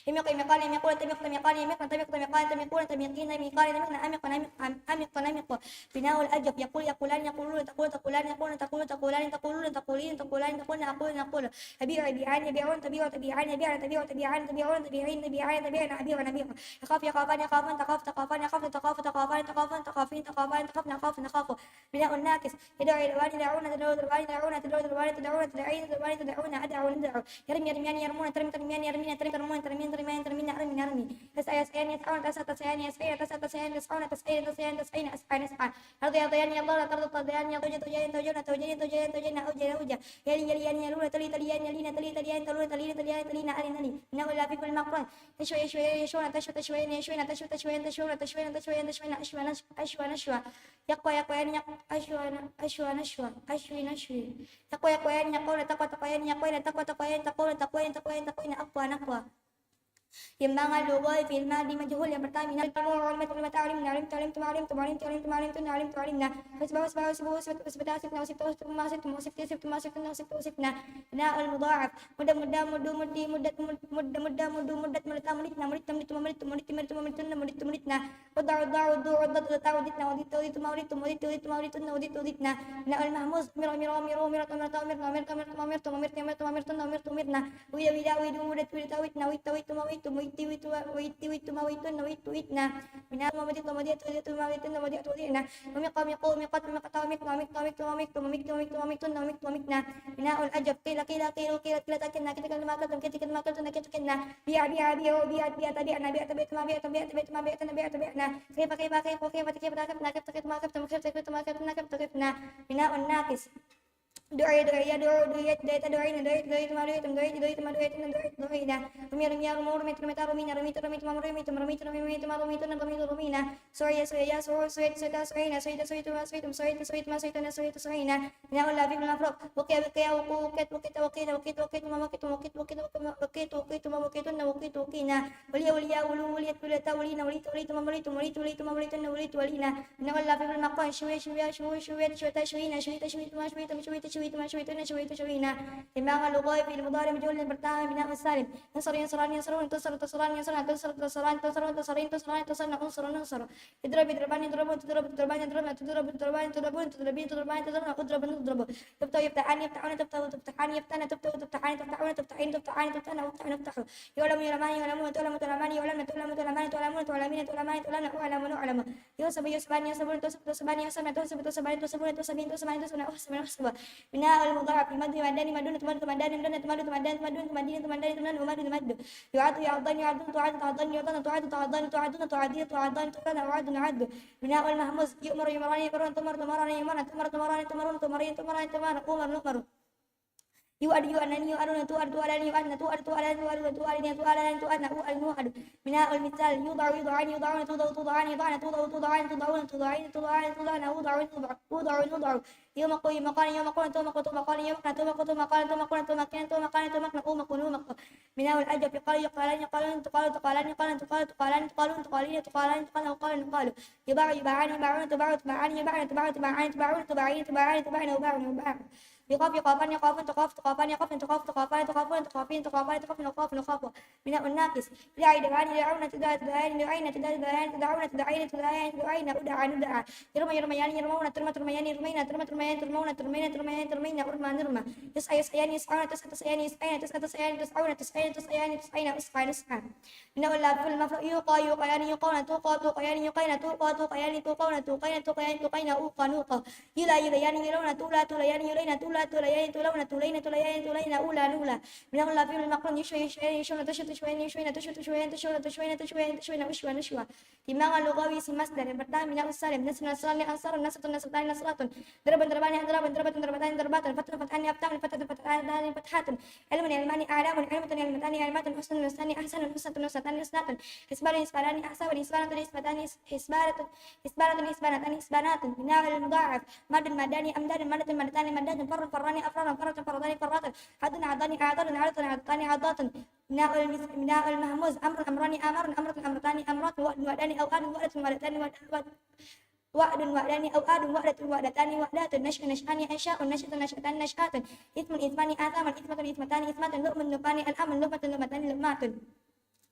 Yamiqu, yamiqani, yamiquna, tamiqu, tamiqani, yamiqna, tamiqu, tamiqani, tamiquna, tamiqina, yamiqani, tamiqna, amiqu, namiqu, am-, amiqu, namiqu. Bina'ul ajwaf. Yaqulu, yaqulani, yaquluna, taqulu, taqulani, yaqulna, taqulu, taqulani, taquluna, taqulina, taqulani, taqulna, aqulu, naqulu. Yabi'u, yabi'ani, yabi'un, tabi'u, tabi'ani, yabi'na, tabi'u, tabi'ani, tabi'una, tabi'in, tabi'ani, tabi'na, abi'u, nabi'u. Yakhafu, yakhafani, yakhafuna, takhafu, takhafani, yakhafna, takhafu, takhafani, takhafuna, takhafin, takhafani, takhafna, akhafu, nakhafu. Bina'un naqis. Yada'u, yad'uani, yad'una, tad'u, tad'uani, yad'una, tad'u, tad'uani, tad'una, tad'in, tad'uani, tad'una, ad'u, nad'u. Yarmi, yarmiani, yarmuna, tarmi, tarmiani, yarmina, tarmi, tarmuna, Termin, termin, termin, armin, armi. Yas'a, yas'ayani, yas'auna, tas'a, tas'ayani, yas'aina, tas'a, tas'ayani, tas'auna, tas'aina, tas'ayani, tas'aina, as'aina, as'aina. Tarda, yardayani, yardawna, tarda, tardayani, yardawna, tawjana, tawjana, tawjana, tawjana, aujana, auja. Yali, yaliyani, yaluna, tali, taliyani, yalina, tali, taliyani, taluna, talina, taliyani, talina, alin, ali. Innahu lafiqul maqrun. Yashwa, yashwayani, yashwauna, tashwa, tashwayani, yashwaina, tashwa, tashwayani, tashwauna, tashwayani, tashwaina, ashwa, nash-, ashwa, nashwa. Yaqwa, yaqwayani, yaq-, ashwa, na-, ashwa, nashwa, ashwi, nashwi. Taqwa, yaqwayani, yaqwauna, taqwa, taqwayani, yaqwaina, taqwa, taqwayani, taqwauna, taqwayani, taqwayani, taqwaina, aqwa, naqwa. Timbangan lughawi fi'il madhi majhul yang pertama, minal ilmu, ulimtu, ulimata, ulimna, ulimta, ulimtuma, ulimtum, ulimti, ulimtuma, ulimtunna, ulimtu, ulimna. Hasbahu, hasbaha, hasbuhu, hasibtu, hasibata, hasibna, hasibtahu, hasibtuma, hasibtum, hasibtihi, hasibtuma, hasibtunna, hasibtuhu, hasibna. Bina'ul mudha'af. Mudda, mudda, muddu, muddi, muddat, mud-, mudda, mudda, muddu, muddat, muddata, mudditna, muddittum, muddituma, muddittum, muddittu, muddittunna, muddittuminna. Udda, udda, uddu, uddat, uddata, udditna, uddittu, uddituma, uddittum, uddittu, uddituma, uddittunna, uddittu, udditna. Bina'ul mahmuz. Umira, umira, umiru, umirat, umirata, umirna, umirka, umirtum, umirtum, umirtum, umirtum, umirtunna, umirtuminna. Wida, wida, widu, widat, widata, widna, witta, wittuma, wittum, witti, wittu, witti, wittuma, wittunna, wittu, witna. Bina'ul mudha'af. Mudha'af, mudha'atu, mudha'atunna, mudha'atu, mudha'na. Umiqa, umiqu, umiqat, umiqata, umiqna, umiqta, umiqtuma, umiqtum, umiqti, umiqtuma, umiqtunna, umiqtum, umiqna. Bina'ul ajwaf. Qila, qila, qilu, qilat, qilata, qilna, qilta, qiltum, qiltum, qiltum, qiltum, qiltum, qiltum, qiltum, qiltum, qiltum, qiltum, qiltum. Bi'a, bi'a, bi'u, bi'at, bi'ata, bi'na, bi'tum, bi'tuma, bi'tum, bi'tum, bi'tuma, bi'tunna, bi'tum, bi'tunna, bi'tunna. Kaifa, kaifa, kaifu, kaifat, kaifata, kaifna, kaifta, kaifuma, kaiftum, kaifta, kaifuma, kaiftunna, kaifta, kaifna. Bina'un naqis. Du'i, du'iya, du'u, du'iyat, du'ita, du'ina, du'itu, du'ituma, du'itum, du'iti, du'ituma, du'itunna, du'itu, du'ina. Rumiya, rumiya, rumu, rumitu, rumita, rumina, rumitu, rumituma, rumitum, rumitu, rumimituma, rumitunna, rumitu, rumina. Su'iya, su'iya, su'u, su'it, su'ita, su'ina, su'ita, su'ituma, su'itum, su'iti, su'ituma, su'itunna, su'itu, su'ina. Bina'ul lafiqil mafruq. Wuqiya, wuqiya, wuqu, wuqiyat, wuqita, wuqina, wuqitu, wuqituma, wuqitum, wuqitu, wuqituma, wuqitunna, wuqitu, wuqina. Wuliya, wuliya, wulu, wuliyat, wuliyata, wulina, wulitu, wulituma, wulitum, wulitu, wulituma, wulitunna, wulitu, walina. Bina'ul lafiqil maqrun. Syuwiya, syuwiya, syuwu, syuwiyat, syuwata, syuwina, syuwita, syuwituma, syuwitum, syuwiti, syuwituma, syuwituna, syuwitu, syuwina. Timbangan lughawi fi'il mudhari majhulun yang pertama bina'us salim. Nasara, yansurani, yansarun, tasara, tansarani, yansarna, tansara, tansarani, tansarun, tansari, tansarani, tansarna, unsara, nunsara. Idrab, idrabani, idrabun, tudrabu, tudrabani, idrabna, tudrabu, tudrabani, tudrabun, tudrabi, tudrabani, tudrabna, udrabu, nudrabu. Taftahu, yaftahani, yaftahuna, taftahu, taftahani, yaftahna, taftahu, taftahani, taftauna, taftahin, taftahani, taftahna, uftahu, naftahu. Yu'lamu, yu'lamani, yu'lamuna, tu'lamu, tu'lamani, yu'lamna, tu'lamu, tu'lamani, tu'lamuna, tu'lamina, tu'lamani, tu'lamna, u'lamu, nu'lamu. Yuhsabu, yuhsabani, yuhsabuna, tuhsabu, tuhsabani, yuhsabna, tuhsabu, tuhsabani, tuhsabuna, tuhsabin, tuhsabani, tuhsabna, uhsabun, uhsabu. Bina'ul mudha'af. Yumaddu, yumaddani, yumadduna, tumaddu, tumaddani, yumdamna, tumaddu, tumaddani, tumduna, yumaddu, yumaddu. Yu'addu, yu'addani, yu'adduna, tu'addu, tu'addani, yu'adduna, tu'addu, tu'addani, tu'aduna, tu'addi, tu'addani, tu'adduna, u'addu, nu'addu. Bina'ul mahmuz. Yu'maru, yu'marani, yu'maruna, tu'maru, tu'marani, yu'marna, tu'maru, tu'marani, tu'maruna, tu'marina, tu'marna, u'maru, nu'maru. Yu'adu, yu'adani, yu'aduna, tu'adu, tu'adani, yu'adna, tu'adu, tu'adani, tu'aduna, tu'adina, tu'adani, tu'adna, u'adu, nu'adu. Bina'ul mithal. Yudha'u, yudha'ani, yudha'una, tudha'u, tudha'ani, yudha'na, tudha'u, tudha'ani, tudha'una, tudha'ina, tudha'ani, tudhana, udha'u, nudha'u, udha'u, nudha'u. Yumaqu, yumaqani, yumaquna, tumaqu, tumaqani, yumaqna, tumaqu, tumaqani, tumaquna, tumaqina, tumaqna, umaqu, numaqu. Bina'ul ajwaf. Yuqalu, yuqalani, yuqaluna, tuqalu, tuqalani, yuqalna, tuqalu, tuqalani, tuqalun, tuqalina, tuqalani, tuqalna, uqalu, nuqalu. Yuba'u, yuba'ani, yuba'una, tuba'u, tuba'ani, yuba'na, tuba'u, tuba'ani, tuba'una, tuba'ina, tuba'u, nuba'u, nuba'u. Yuqaf, yuqafani, yuqafun, tuqaf, tuqafani, yuqafna, tuqaf, tuqafani, tuqafuna, tuqafina, tuqafna, tuqafna, uqaf, nuqaf. Bina'un naqis. Yud'a, yud'ani, yud'auna, tud'a, tud'ayani, tud'aina, tud'a, tud'ayani, tud'auna, tud'aina, tud'aina, ud'a, nud'a. Yurma, yurmayani, yurmauna, turma, turmayani, yurmaina, turma, turmayani, turmauna, turmaina, turmayani, turmaina, urma, nurma. Yus'a, yus'ayani, yus'auna, tus'a, tus'ayani, yus'aina, tus'a, tus'ayani, tus'auna, tus'aina, tus'ayani, tus'aina, us'a, nus'a. Bina'ul lafiqil mafruq. Yuqa, yuqayani, yuqauna, tuqa, tuqayani, yuqaina, tuqa, tuqayani, tuqauna, tuqaina, tuqayani, tuqaina, uqa, nuqa. Yula, yulayani, yulauna, tula, tulayani, yulaina, tula, tulayani, tulauna, tulaina, tulayani, tulaina, ula, nula. Bina'ul lafiqil maqrun. Yushwa, yushwayani, yushwauna, tushwa, tushwayani, yushwaina, tushwa, tushwayani, tushwauna, tushwayani, tushwaina, ushwa, nushwa. Timbangan lughawi si masdar. Yang pertama, bina'us salim. Nasrun, nasrani, ansarun, nasratun, nasratani, nasratun. Darban, darbani, adrabun, darbatun, darbatani, darbatan. Fathun, fathani, aftahun, fathatun, fathatani, fathatun. Ilmun, ilmani, a'lamun, ilmatun, ilmatani, ilmatun. Husnun, husnani, ahsanun, husnatun, husnatani, husnatun. Hisbanun, hisbanani, ahsabun, hisbanatun, hisbatani, hisbanatun, hisbanatun, hisbanatani, hisbanatun. Bina'ul mudha'af. Maddun, maddani, amdadun, maddatun, maddatani, maddatun. Farrun, farrani, afrarun, farratun, farratani, farratun. Adun, adani, adadun, adatun, adatani, adatun. Bina'ul mis-, bina'ul mahmuz. Amrun, amrani, amarun, amratun, amratani, amratun. Wa'dun, wa'dani, au'adun, wa'datun, wa'datani, wa'd-, wa'd-, Wa'dun, wa'dani, au'adun, wa'datun, wa'datani, wa'datun. Nash'un, nash'ani, ansha'un, nash'atun, nash'atani, nash'atun. Itsmun, itsmani, atsamun, itsmatun, itsmatani, itsmatun. Lu'mun, lu'mani, al'amun, lu'matun, lu'matani, lu'matun.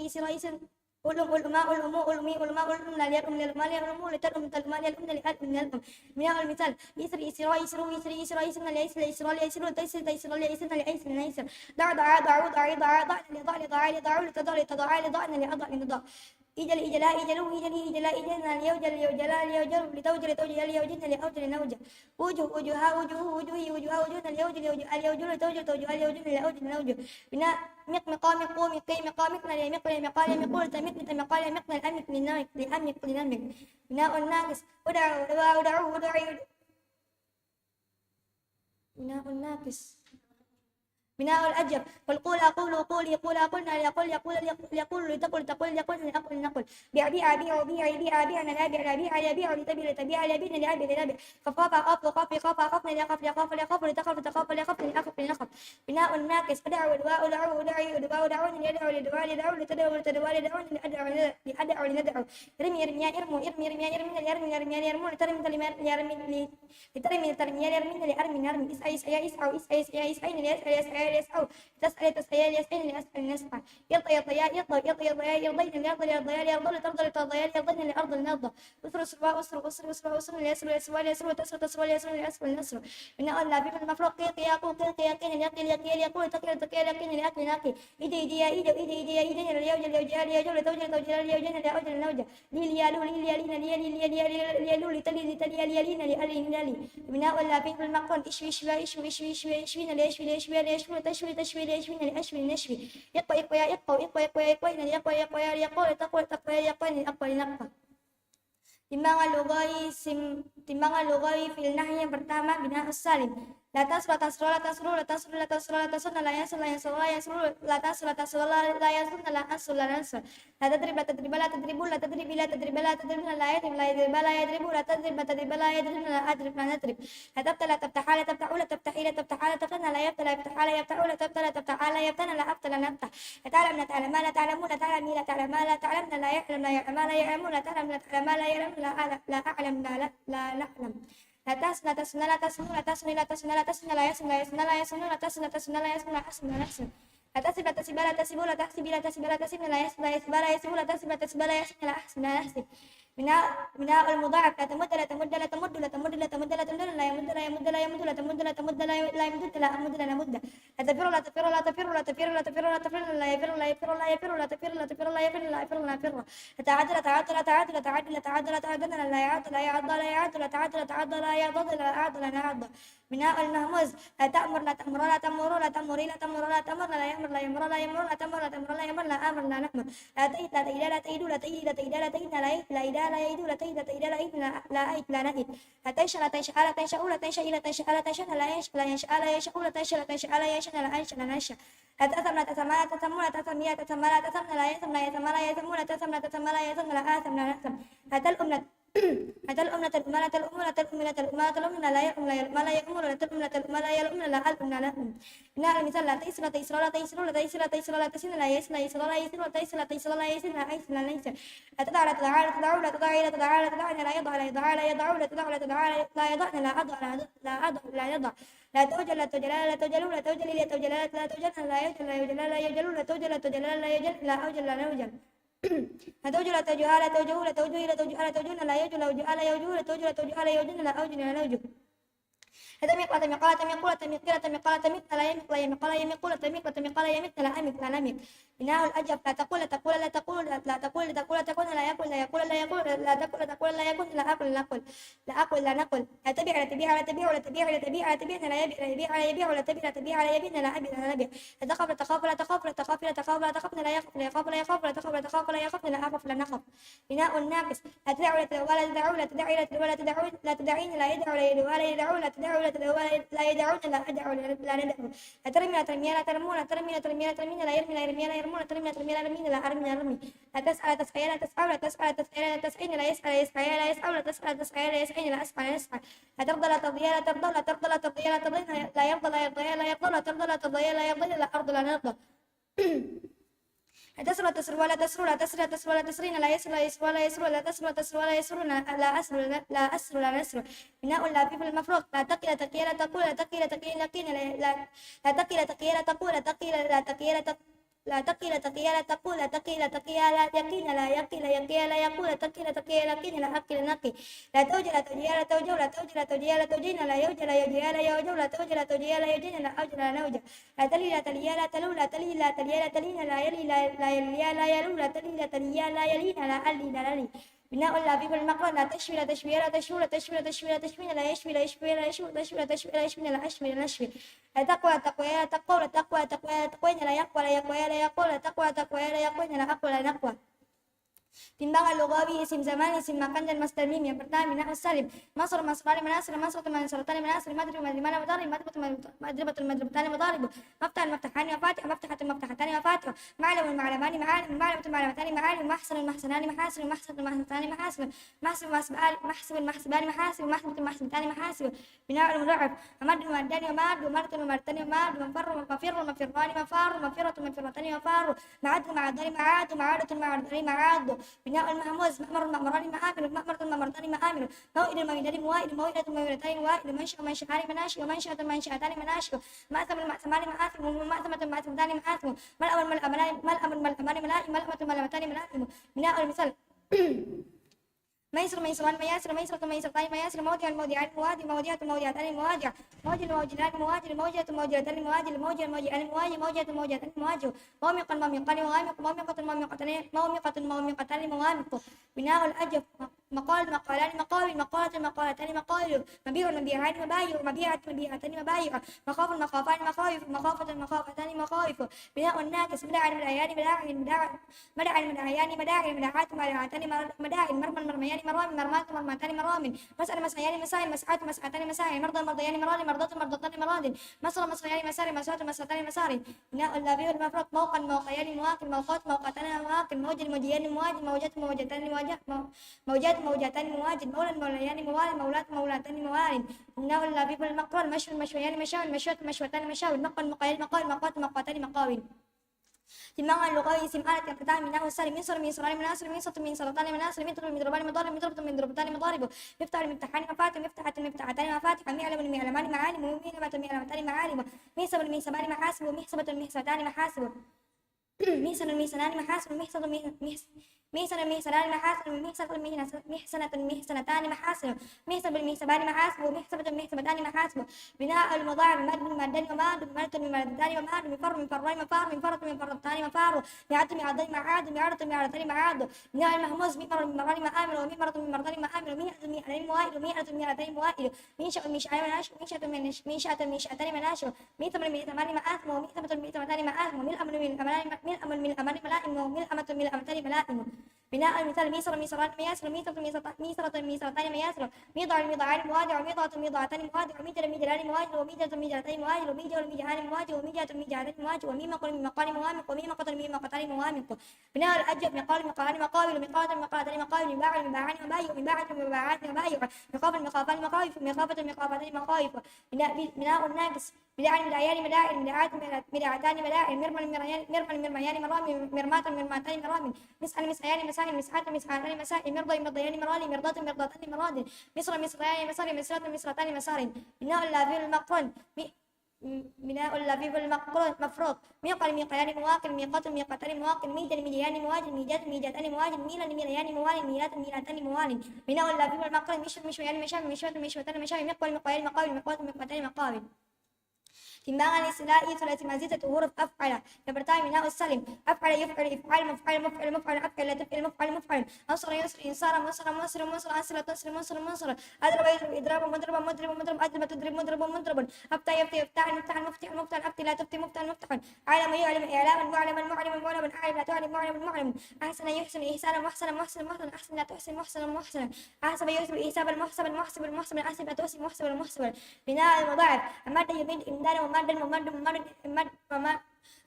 ri siro iseng. Ulum, uluma, ulumu, ulumi, ulma, ulum, na li alum, li aluma, li alumu, li talum, taluma, li alum, na li alum, li alum. Bina'ul misal. Isri, isra, isru, isri, isra, isruna, li aisri, isra, li aisru, taisri, taisra, li aisruna, li aisri, li aisr. Da, da'a, da'u, da'i, da'a, da'na, li da, li da'a, li da'u, li tada, li tada'a, li da'na, li ada, li nada. Ijal, ijala, ijalu, ijali, ijala, ijalna, li aujal, li aujala, li aujalu, li taujal, li taujala, li aujana, li aujal, li nauja. Uju, ujuha, ujuhu, ujuhi, ujuha, ujuna, li auju, li auju, ali auju, li tauju, li tauju, ali aujuna, li auju, li nauju. Bina, miq, miqa, miqu, miqi, miqa, miqna, li miq, li miqa, li miqu, li tamiq, li tamiqa, li miqna, li amiq, li namiq, li amiq, li namiq. Bina, un naqis. Uda, uda, uda, uda, uda. Bina, un naqis. Bina'ul ajab. Qul, qula, qulu, quli, qula, qulna, liyaqul, yaqula, liyaqulu, litaqul, taqul, liyaqulna, liyaqulna, naqul. Bi'a, bi'a, bi'u, bi'i, bi'a, bi'na, la bi'na, bi'a, la bi'u, litabi'a, litabi'a, la bi'na, li'abi'a, li'abi'a. Qaf, qafa, qafu, qafi, qafa, qafna, liyaqaf, liyaqafa, liyaqafu, litaqaf, litaqafa, liyaqafna, li'aqaf, li'aqaf. Bina'un naqis. Ad'u, adwa'u, ud'u, ud'i, udwa'u, ud'una, liyad'u, liyad'u, liyad'una, li'ad'u, li'ad'u, li'ad'u. Irmi, irmiya, irmu, irmi, irmiya, irmina, liyarmi, liyarmiya, liyarmuna, tarmi, tarmiya, liyarmi, li-, Litarmi, litarmiya, liarmina, liarmi, narmi. Is'a, is'aya, is'au, is'a, is'aya, is'aina, lias'a, lias'aya, lias'au. Litas'a, litas'aya, lias'aina, lias'al, lias'a. Irda, irdaya, irdau, irda, irdaya, irdaina, liarda, liardaya, liardau, litarda, litardaya, liardaina, liarda, liarda. Usru, usruwa, usru, usri, usruwa, usruna, liasru, liasruwa, liasruna, tasru, tasruwa, liasruna, lias'al, lias'u. Bina'ul lafi fil mafruq, qi, qiya, qu, qi, qiya, qina, liaqi, liaqiya, liaqu, litaqi, litaqiya, liaqina, liaqi, liaqi. Ija, ijiya, ijau, ija, ijiya, ijana, liaujal, liauja, liaujal, litaujala, liaujana, liaujal, nauja. Li, lialu, li, lialina, lia, li, lia, lia, lia, lialu, litali, litalia, lialina, liali, liali. Bina'ul lafi fil maqrun. Ishwi, ishwa, ishwu, ishwi, ishwiya, ishwina, liashwi, liashwiya, liashwuna, tashwi, litashwi, liashwina, liashwi, linashwi. Iqwa, iqwaya, iqwau, iqwa, iqwaya, iqwaina, liaqwa, iaqwaya, liaqau, litaqwa, litaqwaya, liaqwaina, liaqwa, linaqwa. Timbangan lugawi sim-, timbangan lugawi fil nahyi yang pertama, bina'us salim. La tasru, la tasru, la tasru, la tasru, la tasru, la tasru, la yansur, la yansur, la yansur, la tasru, la tasru, la, la yansur, la ansur, la nansur. La tadrib, la tadriba, la tadribu, la tadribi, la tadriba, la tadribna, la yadrib, la yadriba, la yadribu, la tadrib, la tadriba, la yadribna, la adrib, la nadrib. La tabta, la tabtaha, la tabta'u, la tabtahi, la tabtaha, la tabtana, la yabta, la yabtaha, la yabta'u, la tabta, la tabta'a, la yabtana, la abta, la nabta. La ta'lam, la ta'lama, la ta'lamu, la ta'lami, la ta'lama, la ta'lamna, la ya'lam, la ya'lama, la ya'lamu, la ta'lam, la ta'lama, la ya'lam, la a'la-, la a'lam, la, la, la na'lam. La tas-, la tasna, la tasnu, la tasni, la tasna, la tasna, la yasna, la yasna, la yasnu, la tas-, la tasna, la yasna, la asna, la nasna. La tasib, la tasiba, la tasibu, la tasibi, la tasiba, la tasibna, la yas-, la yasiba, la yasibu, la tasib, la tasiba, la yasibna, la ahsibna, la nahsib. Bina, bina'ul mudha'af. La tamudda, la tamudda, la tamuddu, la tamuddi, la tamudda, la tamduna, la yamudda, la yamudda, la yamuddu, la tamudda, la tamudda, la, la yamuddu, la amudda, la namudda. La tafirru, la tafirra, la tafirru, la tafirra, la tafirra, la tafirna, la yafirru, la yafirra, la yafirru, la tafirra, la tafirra, la yafirra, la afirra, la afirra. La ta'adda, la ta'adda, la ta'addu, la ta'addi, la ta'adda, la ta'addana, la ya'adda, la ya'adda, la ya'addu, la ta'adda, la ta'adda, la ya'adda, la a'adda, la na'adda. Bina'ul mahmuz. La ta'mur, la ta'mura, la ta'muru, la ta'muri, la ta'mura, la ta'murna, la ya'mur, la ya'mura, la ya'muru, la ta'mur, la ta'mura, la ya'mur, la amur, la na'mur. La ta'id, la ta'ida, la ta'idu, la ta'idi, la ta'ida, la ta'idna, la a'id, la a'ida, la a'idu, la ta'id, la ta'ida, la a'idna, la, la a'id, la na'id. La tansha, la tansha'a, la tansha'u, la tansha'i, la tansha'ala, tanshanna, la yansh-, la yansha'ala, yansha'u, la tansha, la tansha'ala, yanshana, la nansha. La tasam, la tasama, la tasamu, la tasami, la tasama, la tasamna, la yasam, la yasama, la yasamu, la tasam, la tasama, la yasamna, la asam, la nasam. La tal'um, la La tal'um, la tal'uma, la tal'umu, la tal'umi, la tal'uma, la tal'umna, la yal'um, la yal'uma, la ya'umu, la tal'um, la tal'uma, la yal'umna, la al'um, la na'um. Bina'ul misal. La ta'is, la ta'isra, la ta'isru, la ta'isra, la ta'isra, la ta'isina, la yais, la yisra, la yisra, la ta'isna, la yais, la ais, la nais. La tada'a, la tada'u, la tada'u, la tada'i, la tada'u, la tada'na, la yada'a, la yada'u, la yada'u, la tada'u, la tada'u, la yada'na, la ada'a, la, la ada'a, la nada'a. La taujal, la taujala, la taujalu, la taujali, la taujala, la taujalna, la yaujal, la yaujala, la yaujalu, la taujal, la taujala, la yaujal, la aujal, la naujal. La tauju, la taujuha, la taujuhu, la taujuhi, la tauju'a, la taujuna, la yauju, la yauju'a, la yaujuhu, la tauju, la taujuha, la yaujuna, la auju, la nauju. La tamiq, la tamiqa, la tamiqu, la tamiqi, la tamiqa, la tamiqna, la yamiq, la yamiqa, la yamiqu, la tamiq, la tamiqa, la yamiqna, la amiq, la namiq. Bina'ul ajaf. La taqul, la taqula, la taqulu, la, la taqul, la taqula, la taqulna, la yaqul, la yaqula, la yaqulu, la, la taqul, la taqula, la yaqulna, la aqul, la naqul. La aqul, la naqul. La tabi', la tabi'a, la tabi'u, la tabi'i, la tabi'a, la tabi'na, la yabi', la yabi'a, la yabi'u, la tabi', la tabi'a, la yabi'na, la abi', la nabi'. La takhaf, la takhafu, la takhafu, la takhafi, la takhafa, la takhafna, la yakhaf, la yakhafu, la yakhafu, la takhafu, la takhafa, la yakhafna, la akhaf, la nakhaf. Bina'un naqis. La tada'u, la tadawwa, la tada'u, la tada'u, la tadawwa, la tada'u, la tada'ina, la yada'u, la yadawwa, la yada'u, la tada'u, la tadawwa, la, la yada'una, la ada'u, la, la nada'u. La tarmi, la tarmiya, la tarmu, la tarmi, la tarmiya, la tarmina, la yarmi, la yarmiya, la yarmu, la tarmi, la tarmiya, la yarmina, la armi, la armi. La tas'a, la tas'aya, la tas'au, la tas'a, la tas'aya, la tas'aina, la yas'a, la yas'aya, la yas'au, la tas'a, la tas'aya, la yas'aina, la as'a, la nas'a. La tarda, la tardiya, la tardau, la tarda, la tardiya, la tardina, la yarda, la yardaya, la yardau, la tarda, la tardaya, la yardaina, la arda, la narda. La tasru, la tasruwa, la tasru, la tasri, la tasruwa, la tasrina, la yasru, la yasruwa, la yasru, la tasru, la tasruwa, la yasruna, la asru, la, la asru, la nasru. Bina'ul lafi fil mafruq. La taqi, la taqiya, la taqu, la taqi, la taqiya, la qina, la, la, la taqi, la taqiya, la taqu, la taqi, la, la taqiya, la taq-, لا تقي، لا تقيا، لا تقو، لا تقي، لا تقيا، لا يقين، لا يقي، لا يقيا، لا يقو، لا تقي، لا تقيا، لا يقين، لا أقي، لا نقي. لا توجي، لا توجيا، لا توجو، لا توجي، لا توجيا، لا توجين، لا يوجي، لا يوجيا، لا يوجو، لا توجي، لا توجيا، لا يوجين، لا أوجي، لا نوجي. لا تلي، لا تليا، لا تلو، لا تلي، لا تليا، لا تلين، لا يلي، لا، لا يليا، لا يلو، لا تلي، لا تليا، لا يلين، لا ألي، لا للي. بناء اللفيف المقرن. لا تشفي، لا تشفيا، لا تشفو، لا تشفي، لا تشفي، لا تشفين، لا يشفي، لا يشفيا، لا يشو، لا تشفي، لا تشفيا، لا يشفين، لا أشفي، لا نشفي. لا تقوى، لا تقويا، لا تقو، لا تقوى، لا تقوين، لا يقوى، لا يقويا، لا يقو، لا تقوى، لا تقويا، لا يقوين، لا أقوى، لا نقوى. Timbangan lugawi, isim zaman, isim makan, dan masdar mim. Yang pertama, bina'us salim. Masrur masrurani manasir, masratun masratani manasir, madribun madribani madarib, madribatun madribatani madaribu, maftahan maftahani mafatih, maftahatun maftahatani mafatih, ma'lamun ma'lamani ma'alim, ma'lamatun ma'lamatani ma'alim, mahsanun mahsanani mahasin, mahsanatun mahsanatani mahasin, mahsibun mahsibani, mahsibun mahsibani mahasib, mahsibatun mahsibatani mahasib. Bina'ul mudha'af. Amaddu maddani wa maddu, maratun maratani wa maddu, mafarru mafirru mafirrani mafarru, mafirratun mafirratani mafarru, ma'addu ma'addani ma'addu, ma'adatun ma'adatani ma'addu. Bina'ul mahmuz. Ma'marun ma'marani ma'amiru, ma'maratun ma'maratani ma'amiru, mau'idun mau'idani muwa'idu, mau'idatun mau'idatani muwa'idu, mansya'un mansya'ani manasyi'u, mansya'atun mansya'atani manasyi'u, ma'samun ma'samani ma'asimu, ma'samatun ma'samatani ma'asimu, mal'amun mal'amani, mal'amun mal'amani mala'imu, mal'amatun mal'amatani mala'imu. Bina'ul misal. Maisur, maisuran, mayasir, maisuratun, maisuratani, mayasir, maudi'an, maudi'ani, muwadi, maudi'atun, maudi'atani, muwadi', maujil, maujilani, muwajil, maujilatu, maujilatani, muwajil, mauji'an, mauji'an, mauji'atun, mauji'atani, muwaju, maumiqan, maumiqani, muwamiqu, maumiqatun, maumiqatani, maumiqatun, maumiqatani, muwamiqu. Bina'ul ajaf. Maqal, maqalani, maqawil, maqalatun, maqalatani, maqawilu, mabi'un, mabi'ani, mabayi'u, mabi'atun, mabi'atani, mabayi'u, makhafun, makhafani, makhawifu, makhafatun, makhafatani, makhawifu. Bina'un naqis. Mada'an, mada'ayani, mada'in, mada'an, mada'an mada'ayani mada'in, mada'atun mada'atani mada'in, marman marmayani maramin, marmatun marmatani maramin, mas'alan mas'ayani mas'ain, mas'atun mas'atani mas'ain, mardan mardayani maradin, mardatun mardatani maradin, masran masrayani masrin, masratun masratani masrin. Bina'ul lafifil mafruq. Mauqan mauqayani muwaqin, mauqatun mauqatani muwaqin, maujan maujiyani muwajin, maujatun maujatani muwaja-, mau-, maujatun maujatani muwajin, maulan maulayani muwalin, maulatun maulatani muwalin. Bina'ul lafifil maqrun. Masyrun masyrayani masyrun, masyrwatun masyrwatani masyrun, maqwan maqwayani maqwin, maqwatun maqwatani maqwin. Timbangan lugawi isim alat yang pertama, bina'us salim. Minsur, minsurani manasir, minsatun, minsaratani manasir, mitrun, mitrubani madarib, mitrabatun, mitrabatani madaribu, miftahun, miftahani mafatih, miftahatun, miftahatani mafatih, mi'lamun, mi'lamani ma'alim, mi'lamatun, mi'lamatani ma'alim, mihsabun, mihsabani mahasibu, mihsabatun, mihsabatani mahasibu. Mihsanun, mihsanani mahasibun, mihsatun, mih-, mihs-, mihsanun mihsanani mahasinun, mihsatun mihnas-, mihsanatun mihsanatani mahasinun, mihsabun mihsabani mahasibu, mihsabatun mihsabatani mahasibu. Bina'ul mudha'af. Maddun maddani wa maddun, maratun maratani wa maddun, mifarrun mifarrani mafarru, mifarratun mifarratani mafarru, mi'atun mi'addani ma'addu, mi'aratun mi'aratani ma'addu. Bina'ul mahmuz. Mi'marun mi'marani ma'amiru, mi'maratun mi'maratani ma'amiru, mi'atun mi'atani muwa'idu, mi'aratun mi'aratani muwa'idu. Minsya'un minsya'ani manasyu, minsya'atun min-, minsya'atun minsya'atani manasyu. Mi'samun mi'samani ma'asmu, mi'samatun mi'samatani ma'asmu, mil'amun mil'amani, mil'amun mil'amani mala'imu, mil'amatun mil'amatani mala'imu. Bina'ul misal. Misrun misrani mayasru, misratun misrata-, misratun misratani mayasru, midha'un midha'ani muwadi'u, midha'atun midha'atani muwadi'u, midjadun midjadani muwajjilu, midjadatun midjadatani muwajjilu, mijahun mijahani muwajjihu, mijahatun mijahatani muwajjihu, mimaqun mimaqani muwamiqu, mimaqatun mimaqatani muwamiqu. Bina'ul ajwaf. Miqalun miqalani maqawilu, miqalatun miqalatani maqawilu, miba'un miba'ani mabayi'u, miba'atun miba'ani mabayi'u, mikhafun mikhafani makhawifu, mikhafatun mikhafatani makhawifu. Bina-, bi-, bina'un naqis. Bida'an bida'ayani mada'in, bida'atun bida-, bida'atani mada'in, mirman mirmayani, mirman mirmayani maramin, mirmatun mirmatani maramin, mis'an mis'ayani mas'ain, mis'atun mis'atani mas'ain, mirdain mirdayani maralin, mirdatun mirdatani maradin, misran misrayani masrin, misratun misratani masrin. Bina'ul lafzil maqrun. Mi-, M-, bina'ul lafzil maqrun, mafruq. Miqan miqayani muwaqin, miqatun miqatani muwaqin, mijan mijayani muwajin, mijatun mijatani muwajin, milan milayani muwalin, milatun milatani muwalin. Bina'ul lafzil maqrun. Mishrun mishwayani mashamin, mishwatun mishwatani mashamin, miqwan miqwayani maqawin, miqwatun miqwatani maqawin. Timbangan istilahi sulasi mazid satu huruf af'ala. Yang pertama, bina'us salim. Af'ala yuf'alu if'al, maf'al muf'il, muf'al af'il, la tuf'il muf'al muf'al. Ansara yansuru, insara, munsara munsir, munsara ansir, la tunsir, munsir munsir. Adraba yadribu idraban, mudraban mudribun mudribun, adribat tudrib mudribun mudribun. Afta yafti iftahan, muftahan muftihan, muftahan afti, la tufti muftahan muftahan. Alama yu'limu i'laman, mu'laman mu'limun mu'lamun, a'lam la tu'lam, mu'lamun mu'lamun. Ahsana yuhsinu ihsanan, muhsanan muhsin muhsanan, ahsin la tuhsin muhsanan muhsanan. Ahsaba yuhsibu ihsaban, muhsaban muhsibun muhsiban, ahsib la tuhsib muhsiban muhsiban. Bina'ul mudha'af. Amadda yumiddu imdadan, mumaddan mumaddun mumaddun, imad-, mama-,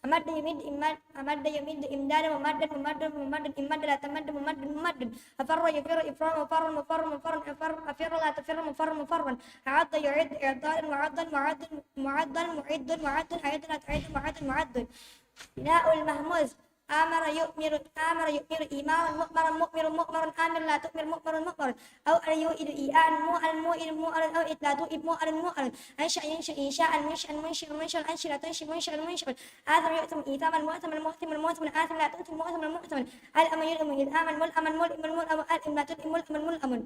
Amadda yumiddu imad-, amadda yumiddu imdadan, mumaddan mumaddun mumaddun, imadda la tamaddu mumaddun mumaddun. Afarra yufirru ifraran, mufarran mufarrun mufarrun, afar-, afirra la tufirru mufarran mufarrun. A'adda yu'iddu i'dadan, mu'addan mu'addun, mu'addan mu'iddun mu'addun, a'idda la tu'iddu mu'addan mu'addun. Bina'ul mahmuz. آمر يؤمر، آمر يؤمر إيمارا، مؤمرا مؤمر، مؤمر آمر لا تؤمر، مؤمر مؤمر. أوعد يوعد إيعادا، موعدا موعدا، موعدا أوعد لا توعد، موعدا موعدا. أنشأ ينشئ إنشاء، منشئا منشئا، منشئا أنشئ لا تنشئ، منشئا منشئا. آثم يؤثم إيثاما، مؤثما مؤثما، مؤثما آثم لا تؤثم، مؤثما مؤثما. ألأم يلأم إلأما، ملأما ملأما، ملأما ألأم لا تلأم، ملأما ملأما.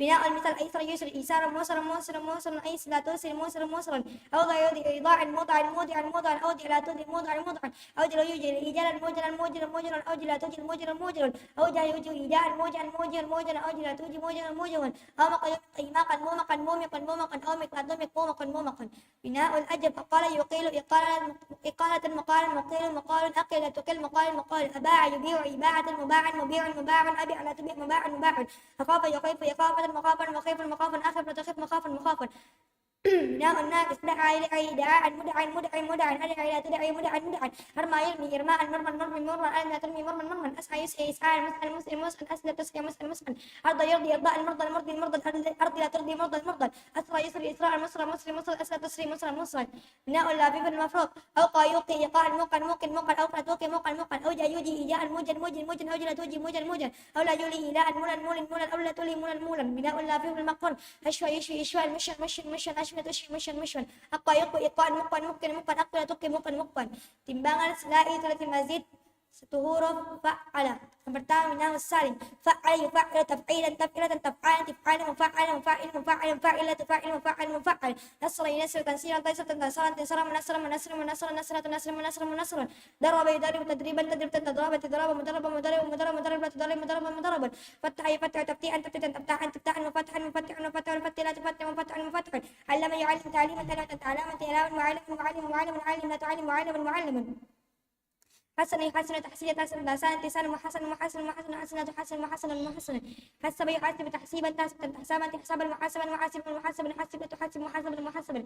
بناء المثال: أيسر يسر إيسارا، موسرا موسرا، موسرا أيسر لا توسر، موسرا موسرا. أوضع يوضع إيضاعا، موضعا موضعا، موضعا أوضع لا توضع، موضعا موضعا. أوجل يوجل إيجالا، موجلا موجلا، موجلا أوجل لا توجل، موجلا موجلا. أوجه يوجه إيجاء، موجعا موجعا، موجلا أوجل لا توجل، موجلا موجلا. أومق يومق إيماقا، مومقا مومقا، مومقا أومق لا تمق، مومقا مومقا. بناء الأجب: أقال يقيل إقالة، إقالة مقالا، مقيل مقال، أقل تقل مقال مقال، أباع يبيع إباعة، مباعا مبيع، مباع أبع لا تبع، مباع مباع. أخاف يخيف إخافة، مخافا مخيفا، مخافا أخف لا تخف، مخافا مخافا. بناء الناقص: دعا يدعي دعاء، مدعا مدعي، مدعا أدعي لا تدعي، مدعا مدعا. أرمى يرمي إرماء، مرمى مرمي، مرمى ألم لا ترمي، مرمى مرمى. أسعى يسعي إسعاء، مسعى مسعى، مسعى أسعى لا تسعى، مسعى مسعى. أرضى يرضي إرضاء، مرضى مرضي، مرضى أرض لا ترضي، مرضى مرضى. أسرى يسري إسراء، مسرى مسري، مسرى أسرى تسري، مسرى مسرى. بناء اللافي في المفروق: أوقى يوقي إيقاعا، موقعا موقعا، موقعا أوقى لا توقي، موقعا موقعا. أوجى يوجي إيجاء، موجا موجا، موجا أوجى لا توجي، موجا موجا. أولى يولي إيلاء، مولا مولا، مولا أولى لا تولي، مولا مولا. بناء اللافي في المقرون: أشوى يشوي إشواء، مشوى مشوى، مشوى أشوى تشوي، مشوى مشوى. أقوى يقوي إيقاعا، مقوى مقوى، مقوى أقوى لا تقوي، مقوى مقوى. Timbangan silai ثلاثي مزيد، satu huruf, fa'ala. Yang pertama, بناء السالم: فعل يفعل تفعيلا، تفعلة تفعالا، تفعالا مفعلا، مفعلا مفعلا، فاعلة فاعل، مفعلا مفعلا. نصر ينصر تنصيرا، تيسر تنتصرا، انتصارا منصرا، منصرا منصرا، نصرة نصر منصرا منصرا. ضرب يضرب تضريبا، تضربة تضرب، مضرب مضرب، مضرب مضرب، مضرب لا تضرب، مضرب مضربا. فتح يفتح تفتيحا، تفتحة تفتحا، تفتحا مفتحا، مفتحا مفتحا، فتح لا تفتح، مفتحا مفتحا. علم يعلم تعليما، تعلمة تعلاما، تعلاما معلما، معلما معلما، علم لا تعلم، معلما معلما. حسن يحسن تحسينا، تحسن تحسانا، تحسانا محسنا، محسنا محسنا، حسنا تحسن محسنا محسنا. حسب يحسب تحسيبا، تحسب تحسابا، تحسابا محسبا، محسبا محسبا، حسب تحسب محسبا محسبا.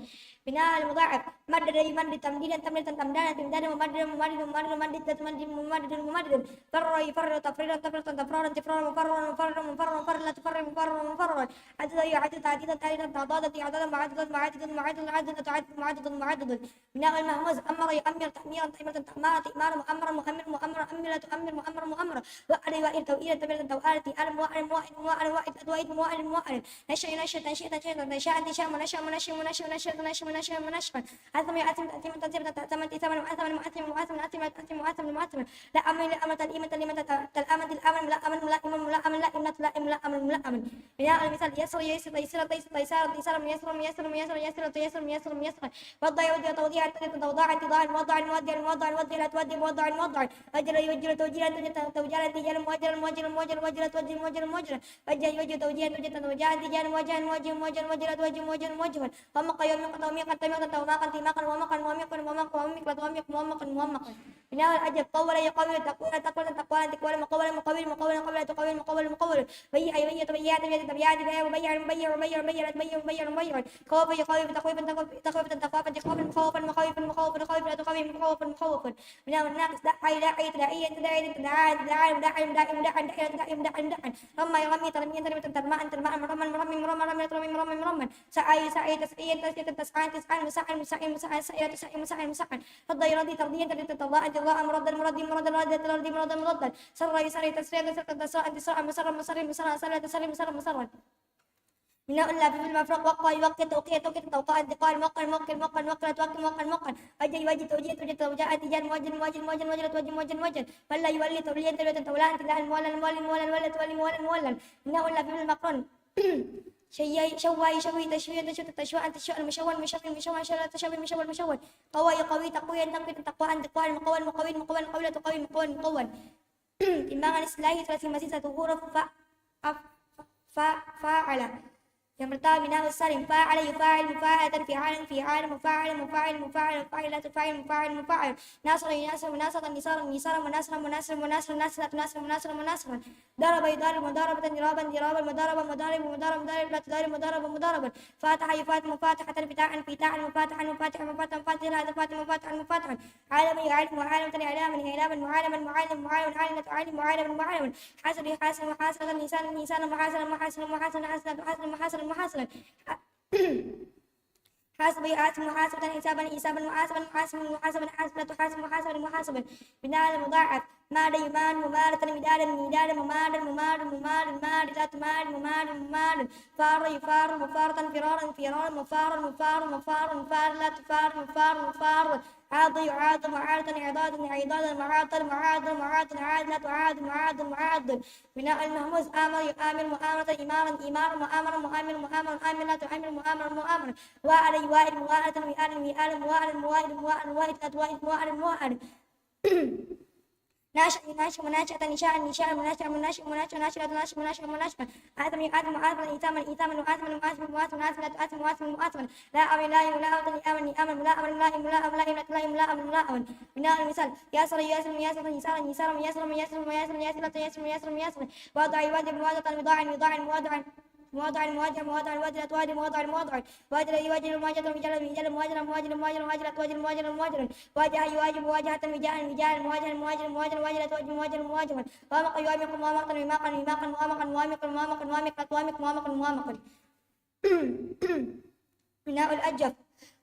بناء المضاعف: مدد يمدد تمديدا، تمديدا تمدادا، تمدادا ممددا، ممددا ممددا، ممددا ممددا، ممددا ممددا. فرر يفرر تفريرا، تفريرا تفرارا، تفرارا مفررا، مفررا مفررا، لا تفرر مفررا، مفررا. عدد يعدد تعديدا، تعديدا تعدادا، تعدادا معددا، معددا معددا، عددا تعدد، معددا معددا. بناء المهموز: أمر يؤمر تأميرا، تأميرة تأمارا، تأمارا مؤمر، مؤمرة أمر، مؤمرة مؤمرة. وعد يوعد توعيدا، توعيدا توعادا، توعادا موعدا، موعدا موعدا، وعد توعيد، موعدا موعدا. نشأ ينشئ تنشئة، تنشئة تنشئة، نشأ انتشاء، منشأ منشئ، منشأ منشئ، منشأ منشأ. أثم يؤثم تأثيما، تأثيما تأثما، تأثما مؤثما، مؤثما مؤثما، أثما تأثم، مؤثما مؤثما. لأم يلأم تلئيما، تلئيما تلأما، تلأما تلأما، ملأما ملأما، ملأما ملأما، لا إملاء ملأما ملأما. بناء المثال: يسر ييسر، تيسيرا تيسر، تيسارا تيسارا، ميسرا ميسر، ميسرا يسر، تيسر ميسر، ميسرا. وضع يوضع توضيحا، توضيحا، توضيحا، توضيحا، وضع موضعا، موضعا، وضع لا توضع، موضعا موضعا. وجل يوجل توجيلا، توجيلا، توجالا، تجالا، موجلا، موجلا، موجلا، وجل توجيل، موجلا موجلا. وجه يوجه توجيها، توجيها، توجاها، تجاها، وجها، وجها، وجها، لا توجه، موجها، موجها. طمق يومق، طميقا، طميقا، طماقا، طماقا، مومقا، مومقا، مومقا، لا تومق، مومقا، مومقا. بناء الأجب: قول يقول، تقول، تقول، تقوال، تقوالا، مقولا، مقولا، مقولا، مقولا، تقويل، مقولا، مقولا. بيع يبيع، تبيع، تبيع، تبيع، تبيع، مبيع، مبيع، مبيع، مبيع، لا تبيع، مبيع، مبيع. خوف يخوف، تخويفا، تخوف، تخويفا، تخوافا، تخوافا، مخوفا، مخوفا، لا تخوف، مخوفا، مخوفا. بناء الناقص: دعا يدعي، تدعي يدعي، تدعى تدعى، مدعى مدعى، مدعى مدعى، دعي تدعي، مدعى مدعى. رمى يرمي، ترميا ترمية، ترماء ترماء، مرمى مرمي، مرمى مرمية، ترمي مرمى مرمى. سعى يسعي، تسعيا تسعية، تسعى تسعا، مسعى مسعيا، مسعى سعيا، تسعي مسعى مسعا. رضى يرضي، ترضيا ترضية، ترضاء ترضاء، مرضى مرضي، مرضى مرضى، ترضي مرضى مرضى. سر يسر، تسريا تسر، تسراء انتصارا، مسرا مسري، مسرا سرا، تسري مسرا مسرا. بناء اللافي في المفروق: وقى يوقي، توقيا توقية، توقاء انتقاء، موقعا موقعا، موقعا موقعا، لا توقي، موقعا موقعا. وجه يوجه، توجيه توجيه، توجاء تجاه، موجه موجه، موجه لا توجه، موجه موجه. ولى يولي، توليا تولية، تولاء انتلاء، مولا مولا، مولا ولا تولي، مولا مولا. بناء اللافي في المقرون: شيا، شوى يشوي، تشويا تشوة، تشواء تشواء، مشوى مشوي، مشوى شوى، تشوي مشوى، مشوى. قوى يقوي، تقويا تقوية، تقواء انتقاء، مقوى مقوي، مقوى قولا، تقوي مقوى، مقوى. بناء الإصلاح ثلاثي مزيد، ذات حروف: ف، أف، ف، فاعل. Yang pertama, بناء السالم: فاعل يفاعل، مفاعلة، فعالا، فيعالا، مفاعلا، مفاعل، مفاعل، فاعلة، فاعل، مفاعل، مفاعل. ناصر يناصر، مناصرة، نصارا، ميسارا، مناصرة، مناصر، مناصر، ناصرة، ناصر، مناصرة، مناصرا. ضرب يضارب، مضاربة، ضرابا، ضرابا، مضاربا، مضارب، مضارب، مضارب، لا تضارب، مضاربا، مضاربا. فتح يفتح، مفاتحة، فتاحا، فتاحا، مفاتحا، مفاتحة، مفاتحا، فاتحة، مفاتحا، مفاتحا. عالم يعلم، معالمة، إعلاما، إعلاما، معالما، معلم، معالم، عالمة، عالم، معالما، معالما. حاسب يحاسب، محاسبة، إنسانا، إنسانا، محاسبا، محاسبا، محاسبا، حاسبا، حاسبا، محاسبا، محاسبا. حاسب يحاسب محاسبة حسابا حسابا محاسبا محاسبا محاسبا حاسبا محاسبا محاسبا. بناء المضاعف. ماد يماد ممادة مدادا ميدادا ممادا مماد مماد مادة ماد مماد مماد. فار يفار مفارة فرارا فرارا مفارا مفار مفار مفار لا تفار مفار مفار. عاض يعاض معاضة عضادا عضادا معاضا معاضا معاضا عاد لا تعاد معاد معاض. بناء المهموز. آمر يؤامر مؤامرة إمارا إمارا مؤامرا مؤامر مؤامر آمر لا تعامر مؤامر مؤامر. وائل يوائل موائلة وئالا وئالا موائلا موائل موائل لا توائل موائل موائل. ناشئ يناشئ مناشئة نشاء نشاء مناشئ مناشئ مناشئ ناشئة ناشئ مناشئ مناشئ. آثم يؤاثم آثما إيثاما إيثاما وآثما وآثما وآثما آثما لا تؤاثم وآثما وآثما. لا أمر لا يملا أمر لأمر لأمر ملا أمر ملائم ملا أمر لائم لا أمر لائم لا أمر. بناء المثال. ياسر ياسر مياسرة يسارا يسارا مياسرا مياسرا مياسرا ياسرة ياسر مياسرا مياسرا. واضع يواجه مواجهة وضاعا وضاعا مواضعا. مواضعا مواجهة مواضعا واجهة واجهة مواضعا. واجهة يواجه مواجهة وجهة وجهة مواجهة مواجهة واجهة واجهة واجهة مواجهة. واجه يواجه مواجهة وجاء وجاء مواجهة مواجهة مواجهة واجهة واجهة مواجهة. وامق يوامق موامقة ومامقا ومامقا موامقا موامقا موامقا موامقا موامقا موامقا. بناء الأجف.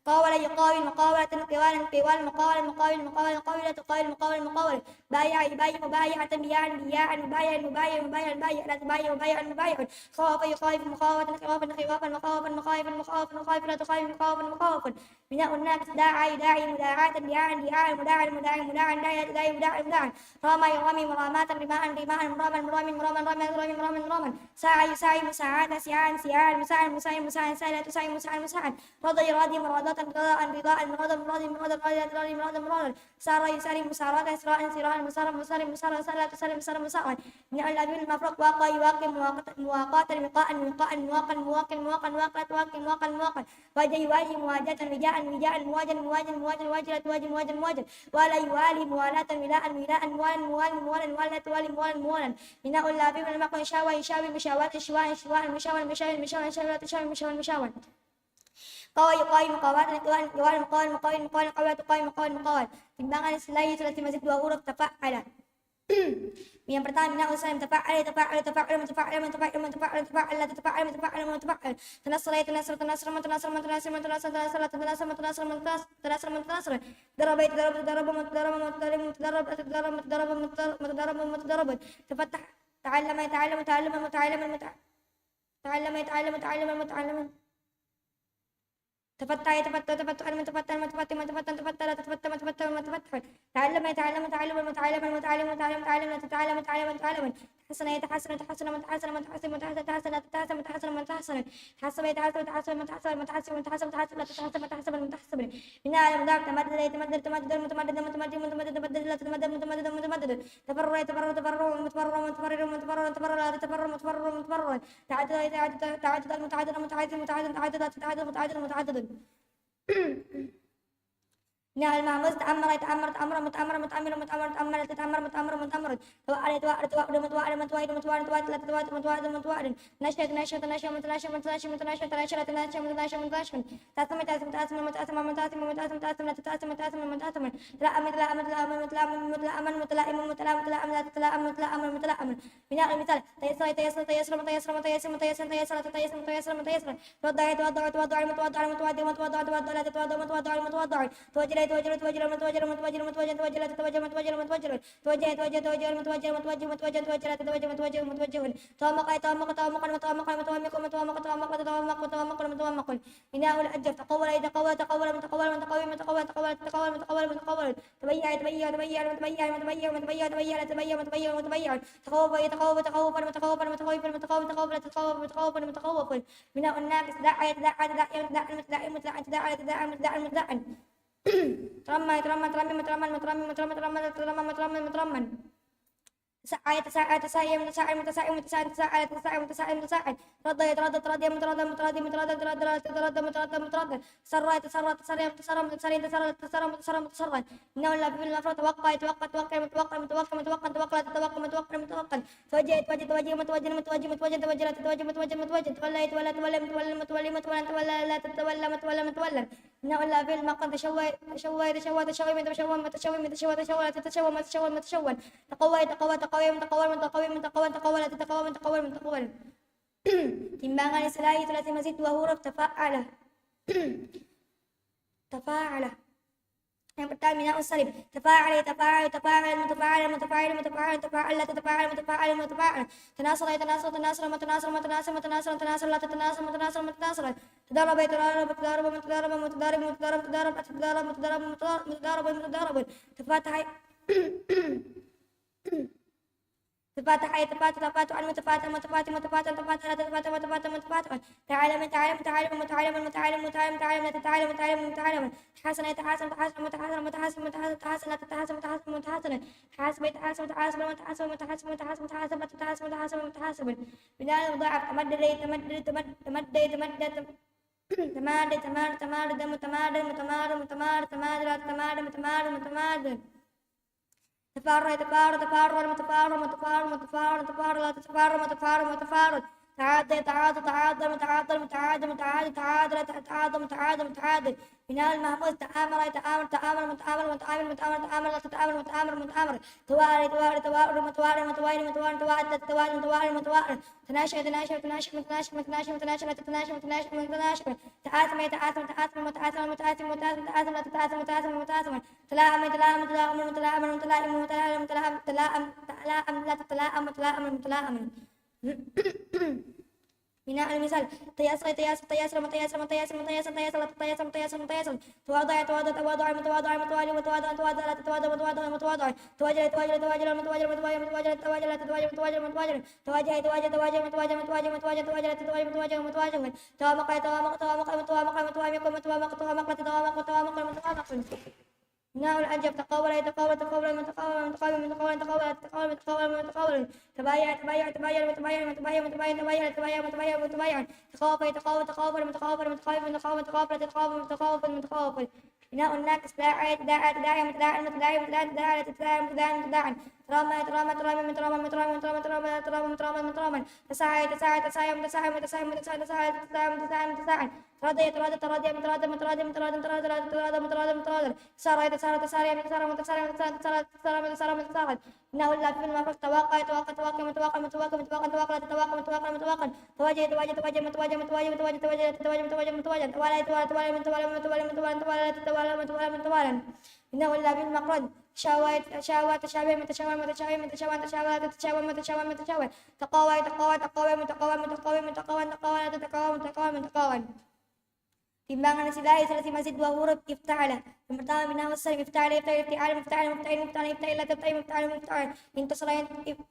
قاول يقاول مقاولة قوالا قوالا مقاولا مقاول مقاولا قاولة قاول مقاول مقاول. بايع يبايع مبايعة بياعا بياعا مبايع مبايع مبايع بايع لا تبايع مبايع مبايع. خاف يخاف مخافة خوافا خوافا مخاوفا مخاوفا مخاوفا لا تخاف مخاوفا مخاوفا. بناء الناقص. داعى يداعي مداعاة دعاء دعاء مداعا مداعا مداعا داعي لا تداعي مداعا مداعا. رمى يرمي مراماة رماء رماء مرمى رمى رمى رمى رمى. سعى يسعي مساعاة سعاء سعاء مساعا مساعا مساعا سعي لا تسعي مساعا مساعا. رضى يراضي مراضاة رضاء رضاء مراضا مراضي مراضا راضي لا تراضي مراضا مراضا. سار يساري مساراة سراء سراء مسارا مسارا مسارا سار لا تسار مسارا مسارا. بناء الأفعال المفرق. واقى يواقي مواقاة مواقاة وقاء وقاء مواقا مواقا مواقا لا تواقي مواقا مواقا. واجه يواجه مواجهة وجاء وجاء مواجه مواجه مواجه واجه لا تواجه مواجه مواجه. والى يوالي موالاة ولاء ولاء موالا موالا موالا ولا لا توالي موالا موالا. بناء الأفعال المفرق. شاوى يشاوي مشاواة شواء شواء مشاوى مشاوي مشاوى شاوى لا تشاوي مشاوى مشاوى. قوى يقاوم قوات قوال قوال مقاول مقاول مقاول قوات قوال مقاول مقاول. Timbangan selain sudah lima dua huruf tafa'ala. Yang pertama, bina usaha tafa'ala tafa'ala tafa'ala tafa'ala tafa'ala tafa'ala tafa'ala tafa'ala tafa'ala tafa'ala. Tanasara tanasara tanasara tanasara tanasara tanasara tanasara tanasara tanasara tanasara. Daraba tadaraba tadaraba tadaraba tadaraba tadaraba tadaraba tadaraba tadaraba tadaraba. Tafattah. Ta'allama yata'allamu ta'alluman muta'alliman muta- Ta'allama yata'allamu ta'alluman muta'alliman. Tafattaha yatafattahu tafattuhan mutafattihan mutafattihan mutafattihan tafattala tatafattama tafattaman mutafattihan. Ta'allama yata'allamu ta'alluman muta'alliman muta'alliman muta'alliman muta'alliman la tata'allama ta'allaman muta'alliman. Tahassana yatahassanu tahassunan mutahassanan mutahassanan mutahassin mutahassin mutahassin mutahassanan. Tahasaba yatahassabu tahassuban mutahassaban mutahassaban mutahassin mutahassin mutahassin la tatahassaban mutahassaban. Bina al-mudhaf. Tamaddada yatamaddadu tamaddudan mutamaddidan mutamaddidan mutamaddidan mutamaddidan tamaddudan mutamaddidan mutamaddidan. Tafarrara yatafarraru tafarrurun mutafarrarun mutafarrirun mutafarrarun tafarrara la tatafarraru mutafarrarun mutafarrarun. Ta'addada yata'addadu ta'addudan muta'addidan muta'addidun muta'addidan ta'addada tata'addadu muta'addidan muta'addidun. Bina al-mahmuz. Ta'ammara yata'ammaru ta'ammuran muta'ammaran muta'ammirun muta'ammaran muta'ammara la tata'ammara muta'ammarun muta'ammarun. Tawa'ada yatawa'adu tawa'adun mutawa'adan mutawa'idun mutawa'adan mutawa'adan mutawa'adan mutawa'adan. Tanashshada tanashshadu tanashshadu mutanashshadu mutanashshadu mutanashshadu tanashshadu mutanashshadu tanashshadu mutanashshadu. Ta'assama yata'assama ta'assuma muta'assima muta'assima ta'assuma muta'assima ta'assima ta'assuma ta'assuma. Tala'ama yatala- Mutla'aman, mutla'aman, mutla'aman, mutla'aman, mutla'aman, mutla'aman, mutla'aman. Bina'ul misal. Tayassara, tayassara, tayassara, mutayassara, mutayassara, mutayassara, tayassara, tatayassara, mutayassara, mutayassara. Tawadda'a, tawadda'a, tawadda'a, mutawadda'a, mutawadda'a, mutawadda'a, la tatawadda'a, mutawadda'a, mutawadda'a. Tawajjala, tawajjala, tawajjala, mutatajjala, mutatajjala, mutatajjala, mutatajjala, la tatatajjala, mutatajjala, mutatajjala. Tawajjaha, tawajjaha, tawajjaha, mutatajjala, mutatajjala, mutatajjala, la tatatajjala, mutatajjala, mutatajjala. Tawammaqa, tawammaqa, tawammaqa, mutawammaqan, mutawammaqan, mutawammaqan, mutawammaqan, mutawammaqan, mutawammaqan. Bina'ul ajaf. Taqawwala, yataqawwala, taqawwala, mutaqawwala, mutaqawwala, mutaqawwala, mutaqawwala, mutaqawwala, mutaqawwala. Tabayya'a, yatabayya'a, tabayya'a, mutabayyi'an, mutabayyi'an, mutabayyi'an, mutabayyi'an, mutabayyi'an, mutabayyi'an. Takhawwafa, yatakhawwafu, takhawwufan, mutakhawwifan, mutakhawwifan, mutakhawwifan, takhawwafa, mutakhawwafan, mutakhawwafan. Bina'un naqis. Da'a, yatada'a, yatada'an, mutada'in, mutada'in, mutada'an, mutada'an, mutada'an. Taramma, yataramma, mutarammin, mutaramman, mutarammin, mutaramman, mutaramman, mutaramman, mutaramman, mutaramman. Sa'a, yatasa'a, yatasa'an, mutasa'an, mutasa'in, mutasa'in, tasa'al, yatasa'al, mutasa'in, mutasa'an. Taradda, yataradda, taraddiyan, mutaraddan, mutaraddiyan, mutaraddan, taradda, la tataradda, mutaraddan, mutaraddan. Sarra, yatasarra, yatasarriyan, mutasarran, mutasarriyin, tasarra, la tatasarra, mutasarran, mutasarran. Bina'ul af'il maf'ul. Tawaqqa, yatawaqqa, tawaqqa'a, mutawaqqa'an, mutawaqqan, mutawaqqan, tawaqqala, tatawaqqa, mutawaqqan, mutawaqqan. Tawajjaha, yatawajjaha, tawajjaha, mutawajjihan, mutawajjihan, mutawajjihan, tawajjaha, la tatawajjaha, mutawajjahan, mutawajjihan, tawalla, yatawalla, tawallan, mutawalliyan, mutawallan, tawalla, la tatawalla, matawalla, matawallan. Bina'ul af'il maqam. Tashawwa, tashawwa, yatashawwa, matashawwa, matashawwa, matashawwa, tashawwa, la tatashawwa, matashawwa, matashawwan. Taqawwa, yataqawwa, taqawwiyan, mutaqawwan, mutaqawwiyin, mutaqawwan, taqawwala, tataqawwa, mutaqawwal, mutaqawwal. Timbangan istilahi, sulasi mazid dua huruf, tafa'ala. Tafa'ala. Yang pertama, bina'us salim. Tafa'ala, tafa'ala, tafa'ala, mutafa'ala, mutafa'ala, mutafa'ala, tafa'ala, tafa'ala, mutafa'ala, mutafa'ala. Tanasara, tanasara, tanasara, mutanasara, mutanasara, mutanasara, tanasara, la tatanasara, mutanasara, mutanasara. Tadaraba, tadaraba, tadaraba, mutadaraba, mutadaraba, mutadaraba, mutadaraba, mutadaraba, mutadaraba, mutadaraba, mutadaraba. Tafataha. Tafataha, tafata, tafatuhan, mutafatan, mutafati, mutafatan, tafata, la tatafata, mutafatan, mutafatan. Ta'alama, ta'alama, ta'alama, muta'alama, muta'alama, muta'alama, ta'alama, la tata'alama, muta'alama, muta'alama. Tahasana, tahasana, tahasana, mutahasana, mutahasana, mutahasana, tahasana, la tatahasana, mutahasana, mutahasana. Tahasaba, tahasaba, tahasaba, mutahasaba, mutahasaba, tahasaba, la tatahasaba, tahasaba, mutahasaba. Bina'ul mudha'af, tamadda, tamadda, tamad-, tamadda, tamadda, tam-, tamadda, tamadda, tamadda, mutamadda, mutamadda, mutamadda, tamadda, la tamadda, mutamadda, mutamadda. Tafarra, tafarra, tafarra, mutafarra, mutafarra, mutafarra, tafarra, la tatafarra, mutafarra, mutafarra. Ta'adda, ta'adda, ta'adda, muta'adda, muta'adda, muta'adda, ta'adda, la tata'adda, muta'adda, muta'adda. Bina'ul mahmuz, ta'amara, ta'amara, ta'amara, muta'amara, muta'amara, muta'amara, ta'amara, la tata'amara, muta'amara, muta'amara. Tawa'ada, tawa'ada, tawa'ada, mutawa'ada, mutawa'ada, mutawa'ada, tawa'ada, tawa'ada, mutawa'ada. Tanasha, tanasha, tanasha, mutanasha, mutanasha, mutanasha, la tatanasha, mutanasha, mutanasha. Ta'asama, ta'asama, ta'asama, muta'asama, muta'asama, muta'asama, ta'asama, la tata'asama, muta'asama, muta'asama. Tala'ama, tala'ama, tala'ama, muta'amara, muta'amara, muta'amara, tala'am, tala'am, la tatala'am, tala'am, tala'am. Bina'ul misal. Tayassara, tayassara, tayassara, mutayassara, mutayassara, mutayassara, tayassara, la tayassara, mutayassara, mutayassara. Tawada'a, tawada'a, tawada'a, mutawada'a, mutawada'a, mutawada'a, tawada'a, la tatawada'a, mutawada'a, mutawada'a. Tawajjala, tawajjala, tawajjala, mutawajjala, mutawajjala, mutawajala, tawajjala, la tatawajjala, mutawajjala, mutawajala. Tawajjaha, tawajjaha, tawajjaha, mutawajjaha, mutawajjaha, mutawajjaha, mutawajjaha, la tatawajjaha, mutawajjaha, mutawajjaha. Tawamaqa, tawamaqa, tawamaqa, mutawamaqa, mutawamaqa, mutawamaqa, tawamaqa, tawamaqa, mutawamaqa, mutawamaqa. Bina'ul ajab. Taqawwala, yataqawwal, taqawwala, mutaqawwal, mutaqawwal, mutaqawwal, taqawwal, mutaqawwal, mutaqawwal. Tabaya'a, tabaya'a, tabaya'a, mutabaya'a, mutabaya'a, tabaya'a, mutabaya'a, mutabaya'a, mutabaya'a. Taqawafa, yataqawafa, taqawafal, mutaqawafal, mutaqawafal, mutaqawafal, taqawafal, mutaqawafal, mutaqawafal. Bina'un naqis. Da'a, yatada'a, tada'an, mutada'an, mutada'an, mutada'an, tada'a, la tatada'a, mutada'an, mutada'an. Tarama, yatarama, tarami, mutarama, mutarama, mutarama, tarama, la tarama, mutarama, mutaraman. Tasa'a, yatasa'a, yatasa'an, mutasa'an, mutasa'a, mutasa'a, tasa'a, la tatada'a, mutada'a, mutada'an. Tarada, yatarada, taradi, mutarada, mutaradi, mutarada, tarada, la tatada'u, mutarada, mutarada, mutaradan. Tasara, yatasara, tasari, mutasara, mutasari, mutasara, tasara, mutasara, mutasara. Bina'ul lafzil mafrad. Tawaqa, yatawaqa, tawaqi, mutawaqa, mutawaqi, mutawaqan, tawaqan, la tatawaqan, mutawaqan, mutawaqan. Tawaja, yatawaja, tawaja, mutawaja, mutawaja, mutawaja, tawaja, la tatawaja, mutawaja, mutawajan. Tawala, yatawala, tawala, mutawala, mutawala, mutawala, mutawala, tawala, la tatawala, mutawala, mutawalan. Bina'ul lafzil maqrun. Tasyawa, tasyawa, tasyawi, mutasyawan, mutasyawi, mutasyawan, tasyawa, la tatasyawan, mutasyawan, mutasyawal. Taqawa, yataqawa, taqawi, mutaqawan, mutaqawi, mutaqawan, taqawa, la tataqawan, mutaqawan, mutaqawan. Timbangan silai, salah si masih dua huruf ifta'ala. Yang pertama, bina'us salim. Ifta'ala, ifta'ala, ifta'ala, mufta'ala, mufta'ala, ifta'ala, ifta'ala, la tabta'il, mufta'ala, mufta'ala. Intasara, in-, if-,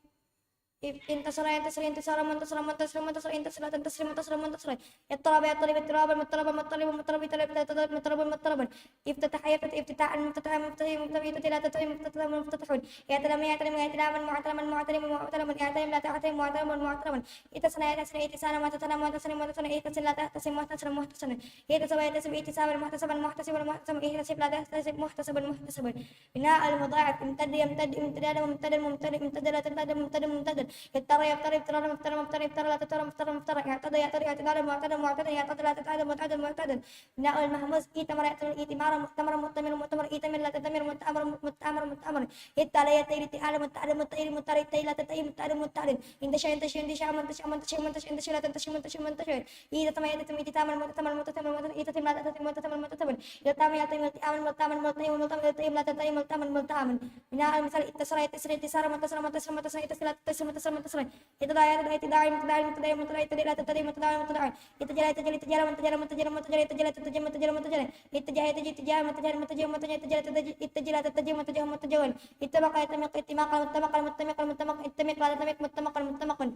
if-, intasara, yantasir, intisara, muntasara, muntasir, muntasara, intasara, tantasir, muntasara, muntasara. Ittaraba, yattarib, ittiraban, muttaraban, muttariban, muttaraban, ittarab, ittaraban, muttaraban, muttaraban. Iftataha, yaftatih, iftita'an, muftatahan, muftatih, muftatih, iftati, la tabtati, muftatah, muftatahun. I'talama, ya'talimu, i'tilaman, mu'talaman, mu'taliman, mu'talaman, i'talim, la ta'talim, mu'talaman, mu'talaman. Itasana, yatasna, itisana, mu'tasana, mu'tasana, mu'tasana, ihtasin, la tahtasin, muhtasan, muhtasan. Ihtasaba, yahtasib, ihtisaban, muhtasaban, muhtasiban, muhtasaban, ihtasib, la tahtasib, muhtasaban, muhtasaban. Bina'ul mudha'af. Imtadda, yamtaddi, imtidada, mumtaddan, mumtaddi, imtadda, la tabtadda, mumtaddan, mumtaddan. Ittara, yattari, ittiraran, muftara, muftara, ittara, la tattara, muftara, muftara. I'tada, ya'tadi, i'tidadan, mu'tadan, mu'tadan, i'tada, la tata'ada, mu'tadan, mu'tadan. Bina'ul mahmuz. I'tamara, i'tamara, i'tamara, mu'tamara, mu'tamara, i'tamir, la ta'tamir, mu'tamar, mu'tamar, mu'tamar. Itta'ala, ya'ta'il, itta'ala, mutta'ala, mutta'il, mutta'ala, itta'il, la ta'ta'il, mutta'ala, mutta'ala. Intasha, intasha, intasha, muntasha, muntasha, muntasha, muntasha, muntasha, muntasha. I'tasama, i'tasama, i'tisaman, mu'tasaman, mu'tasaman, mu'tasaman, i'tasim, la ta'tasim, mu'tasaman, mu'tasaman. Ilta'ama, yalta'im, ilti'aman, multa'aman, multa'im, la ta'ta'im, multa'aman, multa'aman. Bina'ul misal. Ittasara, yattasara, ittisara, muntasara, muntasara, muntasara, ittasil, la ta'tasil, muntasara, muntasara. I'tada, ya'tada, i'tida'an, i'tida'an, muttada'in, muttada'in, ittadi, la tabtadi, muttada'in. I'taja, i'tajal, i'tijalan, muttajalan, muttajalan, muntajalan, muntajalan, i'taja, i'tajal, i'tajal, muntajalan. I'taja, i'taji, i'tijahan, muttajahan, muntajahin, muntajalan, i'tajal, i'tajal, i'taja, la tabtajal, muntajahun, muntajahun. Ittabaqa, yattabiqu, ittimakan, muttamakan, muttamiqan, muttamiqan, ittamiq, la tatamiq, muttamakan, muttamakan.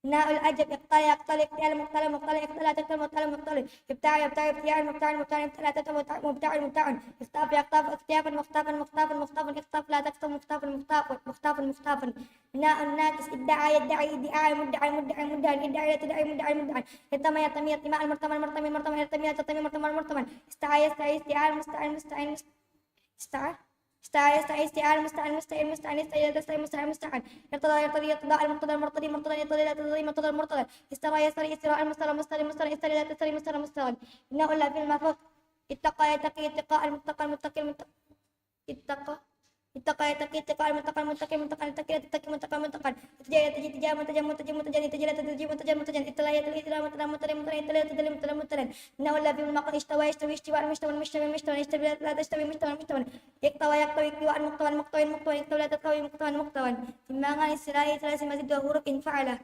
Bina'ul ajab. Iqtala, yaqtali, iqtialan, muqtalan, muqtalan, iqtala, taqtal, muqtalan, muqtalan. Ibta'a, yabta'u, ibtia'an, mubta'an, mubta'an, ibtala, taqtal, mubta'an, mubta'an. Iqtafa, yaqtafu, iqtiyafan, muqtafan, muqtafan, muqtafan. Iqtaf, la taqtaf, muqtafan, muqtafan, muqtafan, muqtafan. Bina'un naqis. Idda'a, yadda'i, iddi'aan, mudda'an, mudda'an, mudda'an. Idda'i, la tadda'i, mudda'an, mudda'an. Irtama, yartami, irtima'an, murtaman, murtamin, murtaman, irtami, la tartami, murtaman, murtaman. Ista'a, yasta'i, isti'an, musta'an, musta'in, must-, Ista'a. Ista'a, yasta'i, isti'an, musta'an, musta'in, musta'in, ista'i, la tasta'in, musta'in, musta'an. Irtada, yartadi, irtida'an, muqtadan, murtadi, murtadan, irtadi, la tartadi, murtadan, murtadan. Istara, yastari, istira'an, mustara, mustari, mustara, istari, la tastari, mustara, mustara. Bina'ul lafzil mafrud. Ittaqa, yattaqi, ittiqa'an, muttaqan, muttaqin, muttaq-, ittaqa. اتقى يتقي اتقاء، متقى متقي، متقى يتقي لا تتقي، متقى متقى. اتجه يتجي اتجاه، متجه متجه، متجه متجه، اتجه لا تتجه، متجه متجه، اتلى يتلي اتلى، متلى متلى، متلى يتلى، متلى متلى. إنه لا في المقام اشتوى يشتوي اشتواء، مشتوى مشتوى، مشتوى يشتوي لا تشتوي، مشتوى مشتوى. اقتوى يقتوي اقتواء، مقتوى مقتوى، مقتوى يقتوي لا تقتوي، مقتوى مقتوى. ثم عن السراء ثلاث مزيد وحروف فعلة.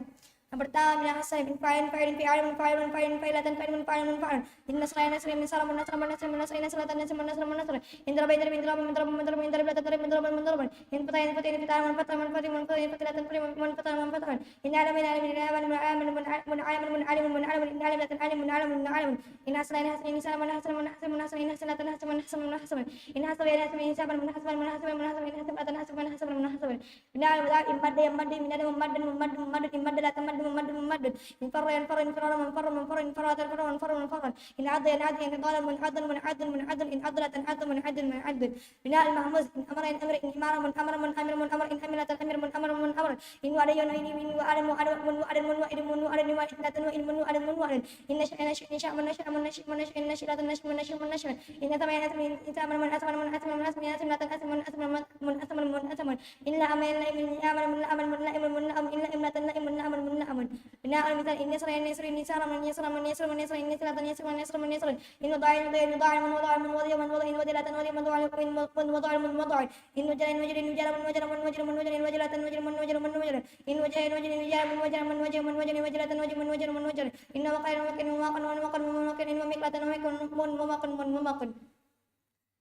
Yang pertama, minal hasri, min fa'il, fa'il, fi'al, munfa'il, munfa'il, fa'ilatan, fa'il, munfa'il, munfa'il. Inna nasra, nasri, min nasara, mun nasara, mun nasri, mun nasri, nasratan, nasri, mun nasara, mun nasara. In daraba, in daraba, in daraba, mun daraba, mun daraba, in daraba, la tadribu, mun daraba, mun daraba. In fataha, in fataha, in fataha, mun fataha, mun fataha, mun fataha, in fataha, la tanfaribu, mun fataha, mun fataha. In alama, in alama, in alaman, mun alaman, mun alaman, in alaman, la tanalamun, alaman. In aliman, la tanalimun, alamun, alaman. In hasana, in hasana, in hasana, mun hasana, mun hasana, mun hasana, in hasana, la tanhasana, mun hasana, mun hasana. In hasaba, in hasaba, in hisaban, mun hasaban, mun hasaban, mun hasaban. In hasaba, la tanhasaba, mun hasaban, mun hasaban. Bina al mudhari, in madda, in madda, in madda, in madda, in madda, in madda, in madda, la tamaddu, in madda, in madda. In farra, in farra, in farra, man farra, man farra, in farra, tan farra, man farra, man farra. In adda, in adda, in adda, mun adda, mun adda, mun adda, in adda, la tan adda, mun adda, mun adda. Bina al mahmuz, in amara, in amri, in imara, mun amara, mun amir, mun amar, in amir, la tan amir, mun amar, mun amar. In wa'ada, in wa'ada, in wa'ada, mun wa'ada, mun wa'ada, in wa'ada, in wa'ada, in wa'ada. In nasha, in nasha, in nasha, man nasha, man nasha, man nasha, in nasha, in nasha, la tan nasha, man nasha, man nasha. In asma, in asma, in asma, man asma, man asma, man asma, in asma, la tan asma, man asma, man asma, man asma. In la'ama, in la'im, in la'aman, mun la'aman, mun la'im, mun la'am, in la'im, la tan la'im, mun la'aman, mun la'aman. Bina al misal, in yasra, in yasra, in yasra, man yasra, man yasra, man yasra, in yasra, la tan yasra, man yasra, man yasra. In wada'a, in wada'a, in wada'a, man wada'a, man wada'a, man wada'a, in wada'a, la tan wada'a, man wada'a, man wada'a, man wada'a. In wajara, in wajara, in wajara, man wajara, man wajara, man wajara, in wajara, la tan wajara, man wajara, man wajara. In wajara, in wajara, in wajara, man wajara, man wajara, man wajara, in wajara, la tan wajara, man wajara, man wajara. In waqa'a, in waqa'a, in waqa'a, in waqa'a, in waqa'a, in waqa'a, in waqa'a, in waqa'a, in waqa'a, in waqa'a.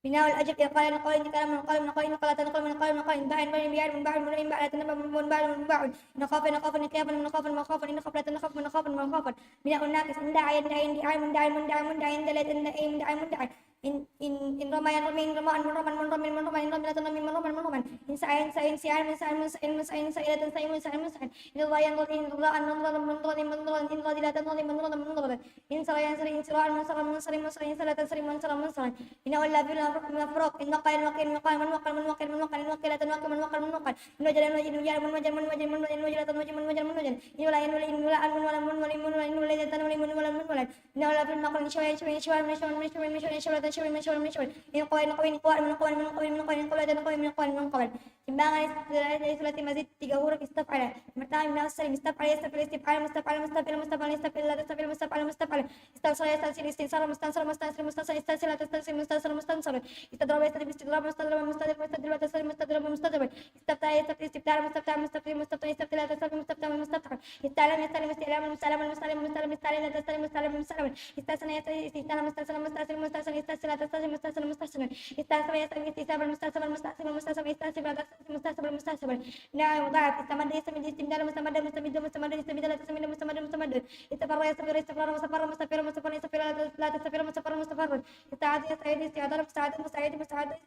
Bina al ajab, ya qala, in qala, in qala, man qala, man qala, in qala, tan qala, man qala, man qala. In ba'a, in ba'a, in bi'a, in ba'a, in ba'a, la tan ba'a, man ba'a, man ba'a. In khafa, in khafa, in khiyafa, in khafa, man khafa. In khafa, la tan khafa, man khafa, man khafa. Bina an naqis, in da'a, in da'a, in di'a, mun da'a, mun da'a, mun da'a, in dala, in da'a, mun da'a, mun da'a. In, in, in rama, in rami, in rama, an mun rama, an mun rami, in mun rami, in rami, la tan rami, in mun rami, in mun rami. In sa'a, in sa'a, in si'a, in sa'a, in sa'a, in sa'a, in sa'a, la tan sa'a, in sa'a, in sa'a. In rada, in rada, in rada, an rada, an rada, in rada, la tan rada, in rada, in rada. In sara, in sara, in sara, an mun sara, mun sara, in rada, la tan rada, in rada, in rada. In sara, in sara, in sara, la tan sara, in sara, in sara. Bina al lafi, mafruq, in waqa, in waqi, in waqa, man waqa, man waqa, man waqa, in waqi, la tan waqi, man waqa, man waqa. In wajara, in wajara, in wajara, man wajara, man wajara, man wajara, in wajara, la tan wajara, man wajara, man wajara. In wala, in wala, in wala, an mun wala, mun wala, in mun wala, in wala, la tan wala, in mun wala, mun wala. Bina al lafi, maqul, in shawa, in shawa, in shawa, man shawa, man shawa, man shawa, in shawa, la tan shawa, man shawa, man shawa. In qawa, in qawa, in qawa, man qawa, man qawa, in qawa, in qawa, la tan qawa, man qawa, man qawa. Timbangan istilah, istilah mazid tiga huruf istaf'ala. Yang pertama, minal salim, istaf'ala, istaf'il, istif'al, mustaf'al, mustaf'il, mustaf'al, istaf'il, la tastaf'il, mustaf'al, mustaf'al. Istansara, yastansir, istinsara, mustansara, mustansir, mustansar, istansir, la tastansir, mustansar, mustansar. Istadraba, yastadrab, istidrab, mustadrab, mustadrab, mustadrab, la tastadrab, mustadrab, mustadrab. Istaftaha, yastaftih, istiftahan, mustaftah, mustaftih, mustaftah, istaftahi, la tastaftih, mustaftah, mustaftah. Ista'lam, yasta'lim, isti'laman, musta'laman, musta'lim, musta'lam, ista'lim, la tastalim, musta'lam, musta'lam. Istahsana, yastahsin, istihsanan, mustahsanan, mustahsin, mustahsan, istahsin, la tastasin, mustahsan, mustahsan. Istahsaba, yastahbi, istihsaban, mustahsaban, mustahsiban, mustahsiban, istahsib, la tastasin, mustahsaban, mustahsaban. Bina al mudhari, istamadda, yastamiddu, istimdada, mustamaddan, mustamiddan, mustamaddan, istamiddan, la tastamaddan, mustamiddan, mustamiddan. Istafarraga, yastafarrigu, istifraghan, mustafarraghan, mustafarraghan, istafragha, la ta-, la tastafarragha, mustafarraghan, mustafarraghan. Ista'adha, yasta'idhu, isti'adhatan, musta'adhatan, musta'adhatan,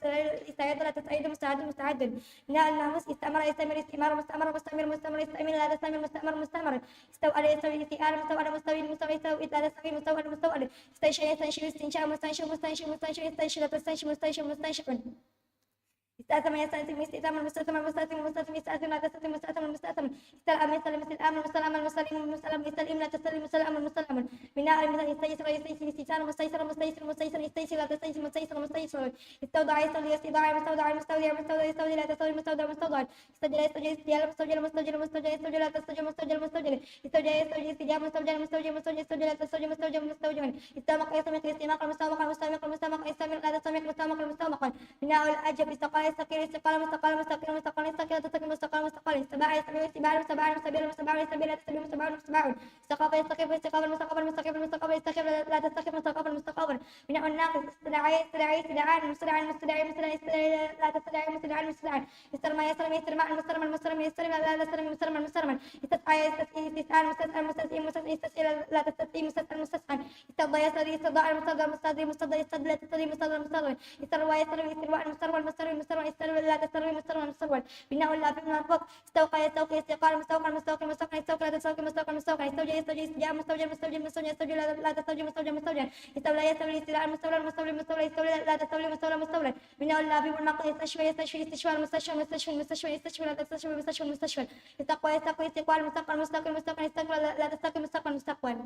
ista'idha, la tasta'idhu, musta'adhatan, musta'adhatan. Bina al mahmuz, istamara, yastamir, istimara, mustamara, mustamir, istamir, istamir, la tastamir, mustamara, mustamara. Istaw'ada, yastaw'id, isti'ana, mustaw'ada, mustaw'id, mustaw'id, istaw'id, la tastaw'id, mustaw'ada, mustaw'ada. Istansha, yastanshi'u, istinsha'a, mustanshi'un, mustanshi'un, mustanshi'un, istanshi'u, la tastanshi'u, mustanshi'un, mustanshi'un. Istahsama, yastahsimu, istihsaman, mustahsaman, mustahsimun, mustahsimun, istahsim, la tastahsim, mustahsaman, mustahsaman. Istal'ama, yastal'imu, istil'aman, mustal'aman, mustal'imun, mustal'imun, istal'im, la tastal'im, mustal'aman, mustal'aman. Bina al mithal, istajisra, yastajisru, istisaran, mustajisran, mustajisru, mustajisran, istajisir, la tastajisir, mustajisran, mustajisran. Istawda'a, yastawdi, istida'an, mustawda'an, mustawdi'an, mustawda'in, istawdi, la tastawdi, mustawda'an, mustawda'in. Istajala, yastajala, istijala, mustawjala, mustajala, istawjala, la tastajala, mustajala, mustajala. Istawja'a, yastawji'u, istijaban, mustawja'an, mustawji'an, mustawja'in, istawjala, la tastajala, mustajala, mustajala. Istamaqa, yastamiqu, istimaqan, mustamaqqan, mustamiqan, mustamaqqan, istamir, la tastamiq, mustamaqqan, mustamaqqan. Bina'ul ajab, istaqala, yastaqil, istiqalan, mustaqalan, mustaqil, mustaqalan, istaqil, la tastaqil, mustaqalan, mustaqalan. Istaba'a, yastabi'u, istiba'an, mustaba'an, mustaba'an, mustaba'in, la tastabin, mustaba'an, mustaba'in. Istaqafa, yastaqif, istiqafan, mustaqafan, mustaqifan, mustaqafin, istaqif, la, la tastaqif, mustaqafan, mustaqafan. Bina'un naqis, istada'a, yastada'i, istida'an, mustada'an, mustada'in, mustada'in, istada'i, la tastada'i, mustada'an, mustada'an. Istarma, yastarmi, istirma'an, mustarman, mustarmin, istarmi, la tastami, mustarman, mustarman. Istas'a, yastas'i, istis'an, mustas'an, mustas'in, mustas'in, istas'i, la, la tastati, mustas'an, mustas'an. Istadda, yastaddi, istida'an, mustadda, mustaddi, mustadda, istaddi, la tastaddi, mustadda, mustadda. Istarwa, yastarwi, istirwa'an, mustarwan, mustarwin, mustarwan, istarwi, la tastarwi, mustarwan, mustarwan. Bina'ul lafi marfu'. Istawqa, yastawqi, istiqalan, mustawqan, mustawqin, mustawqan, istawqi, la tastawqi, mustawqan, mustawqan. Istawja, yastawji, istija'an, mustawja'an, mustawja'in, mustawja'in, istawji, la, la tastawji, mustawja'an, mustawja'in. Istawla, yastawli, istila'an, mustawlan, mustawlin, mustawla, istawli, la, la tastawli, mustawlan, mustawlan. Bina'ul lafi marfu'. Istashfa, yastashfi, istishfa'an, mustashfan, mustashfin, mustashfin, istashfi, la tastashfi, mustashfan, mustashfan. Istaqwa, yastaqwi, istiqwalan, mustaqbal, mustaqim, mustaqin, istaqbal, la, la tastaqim, mustaqbal, mustaqbal.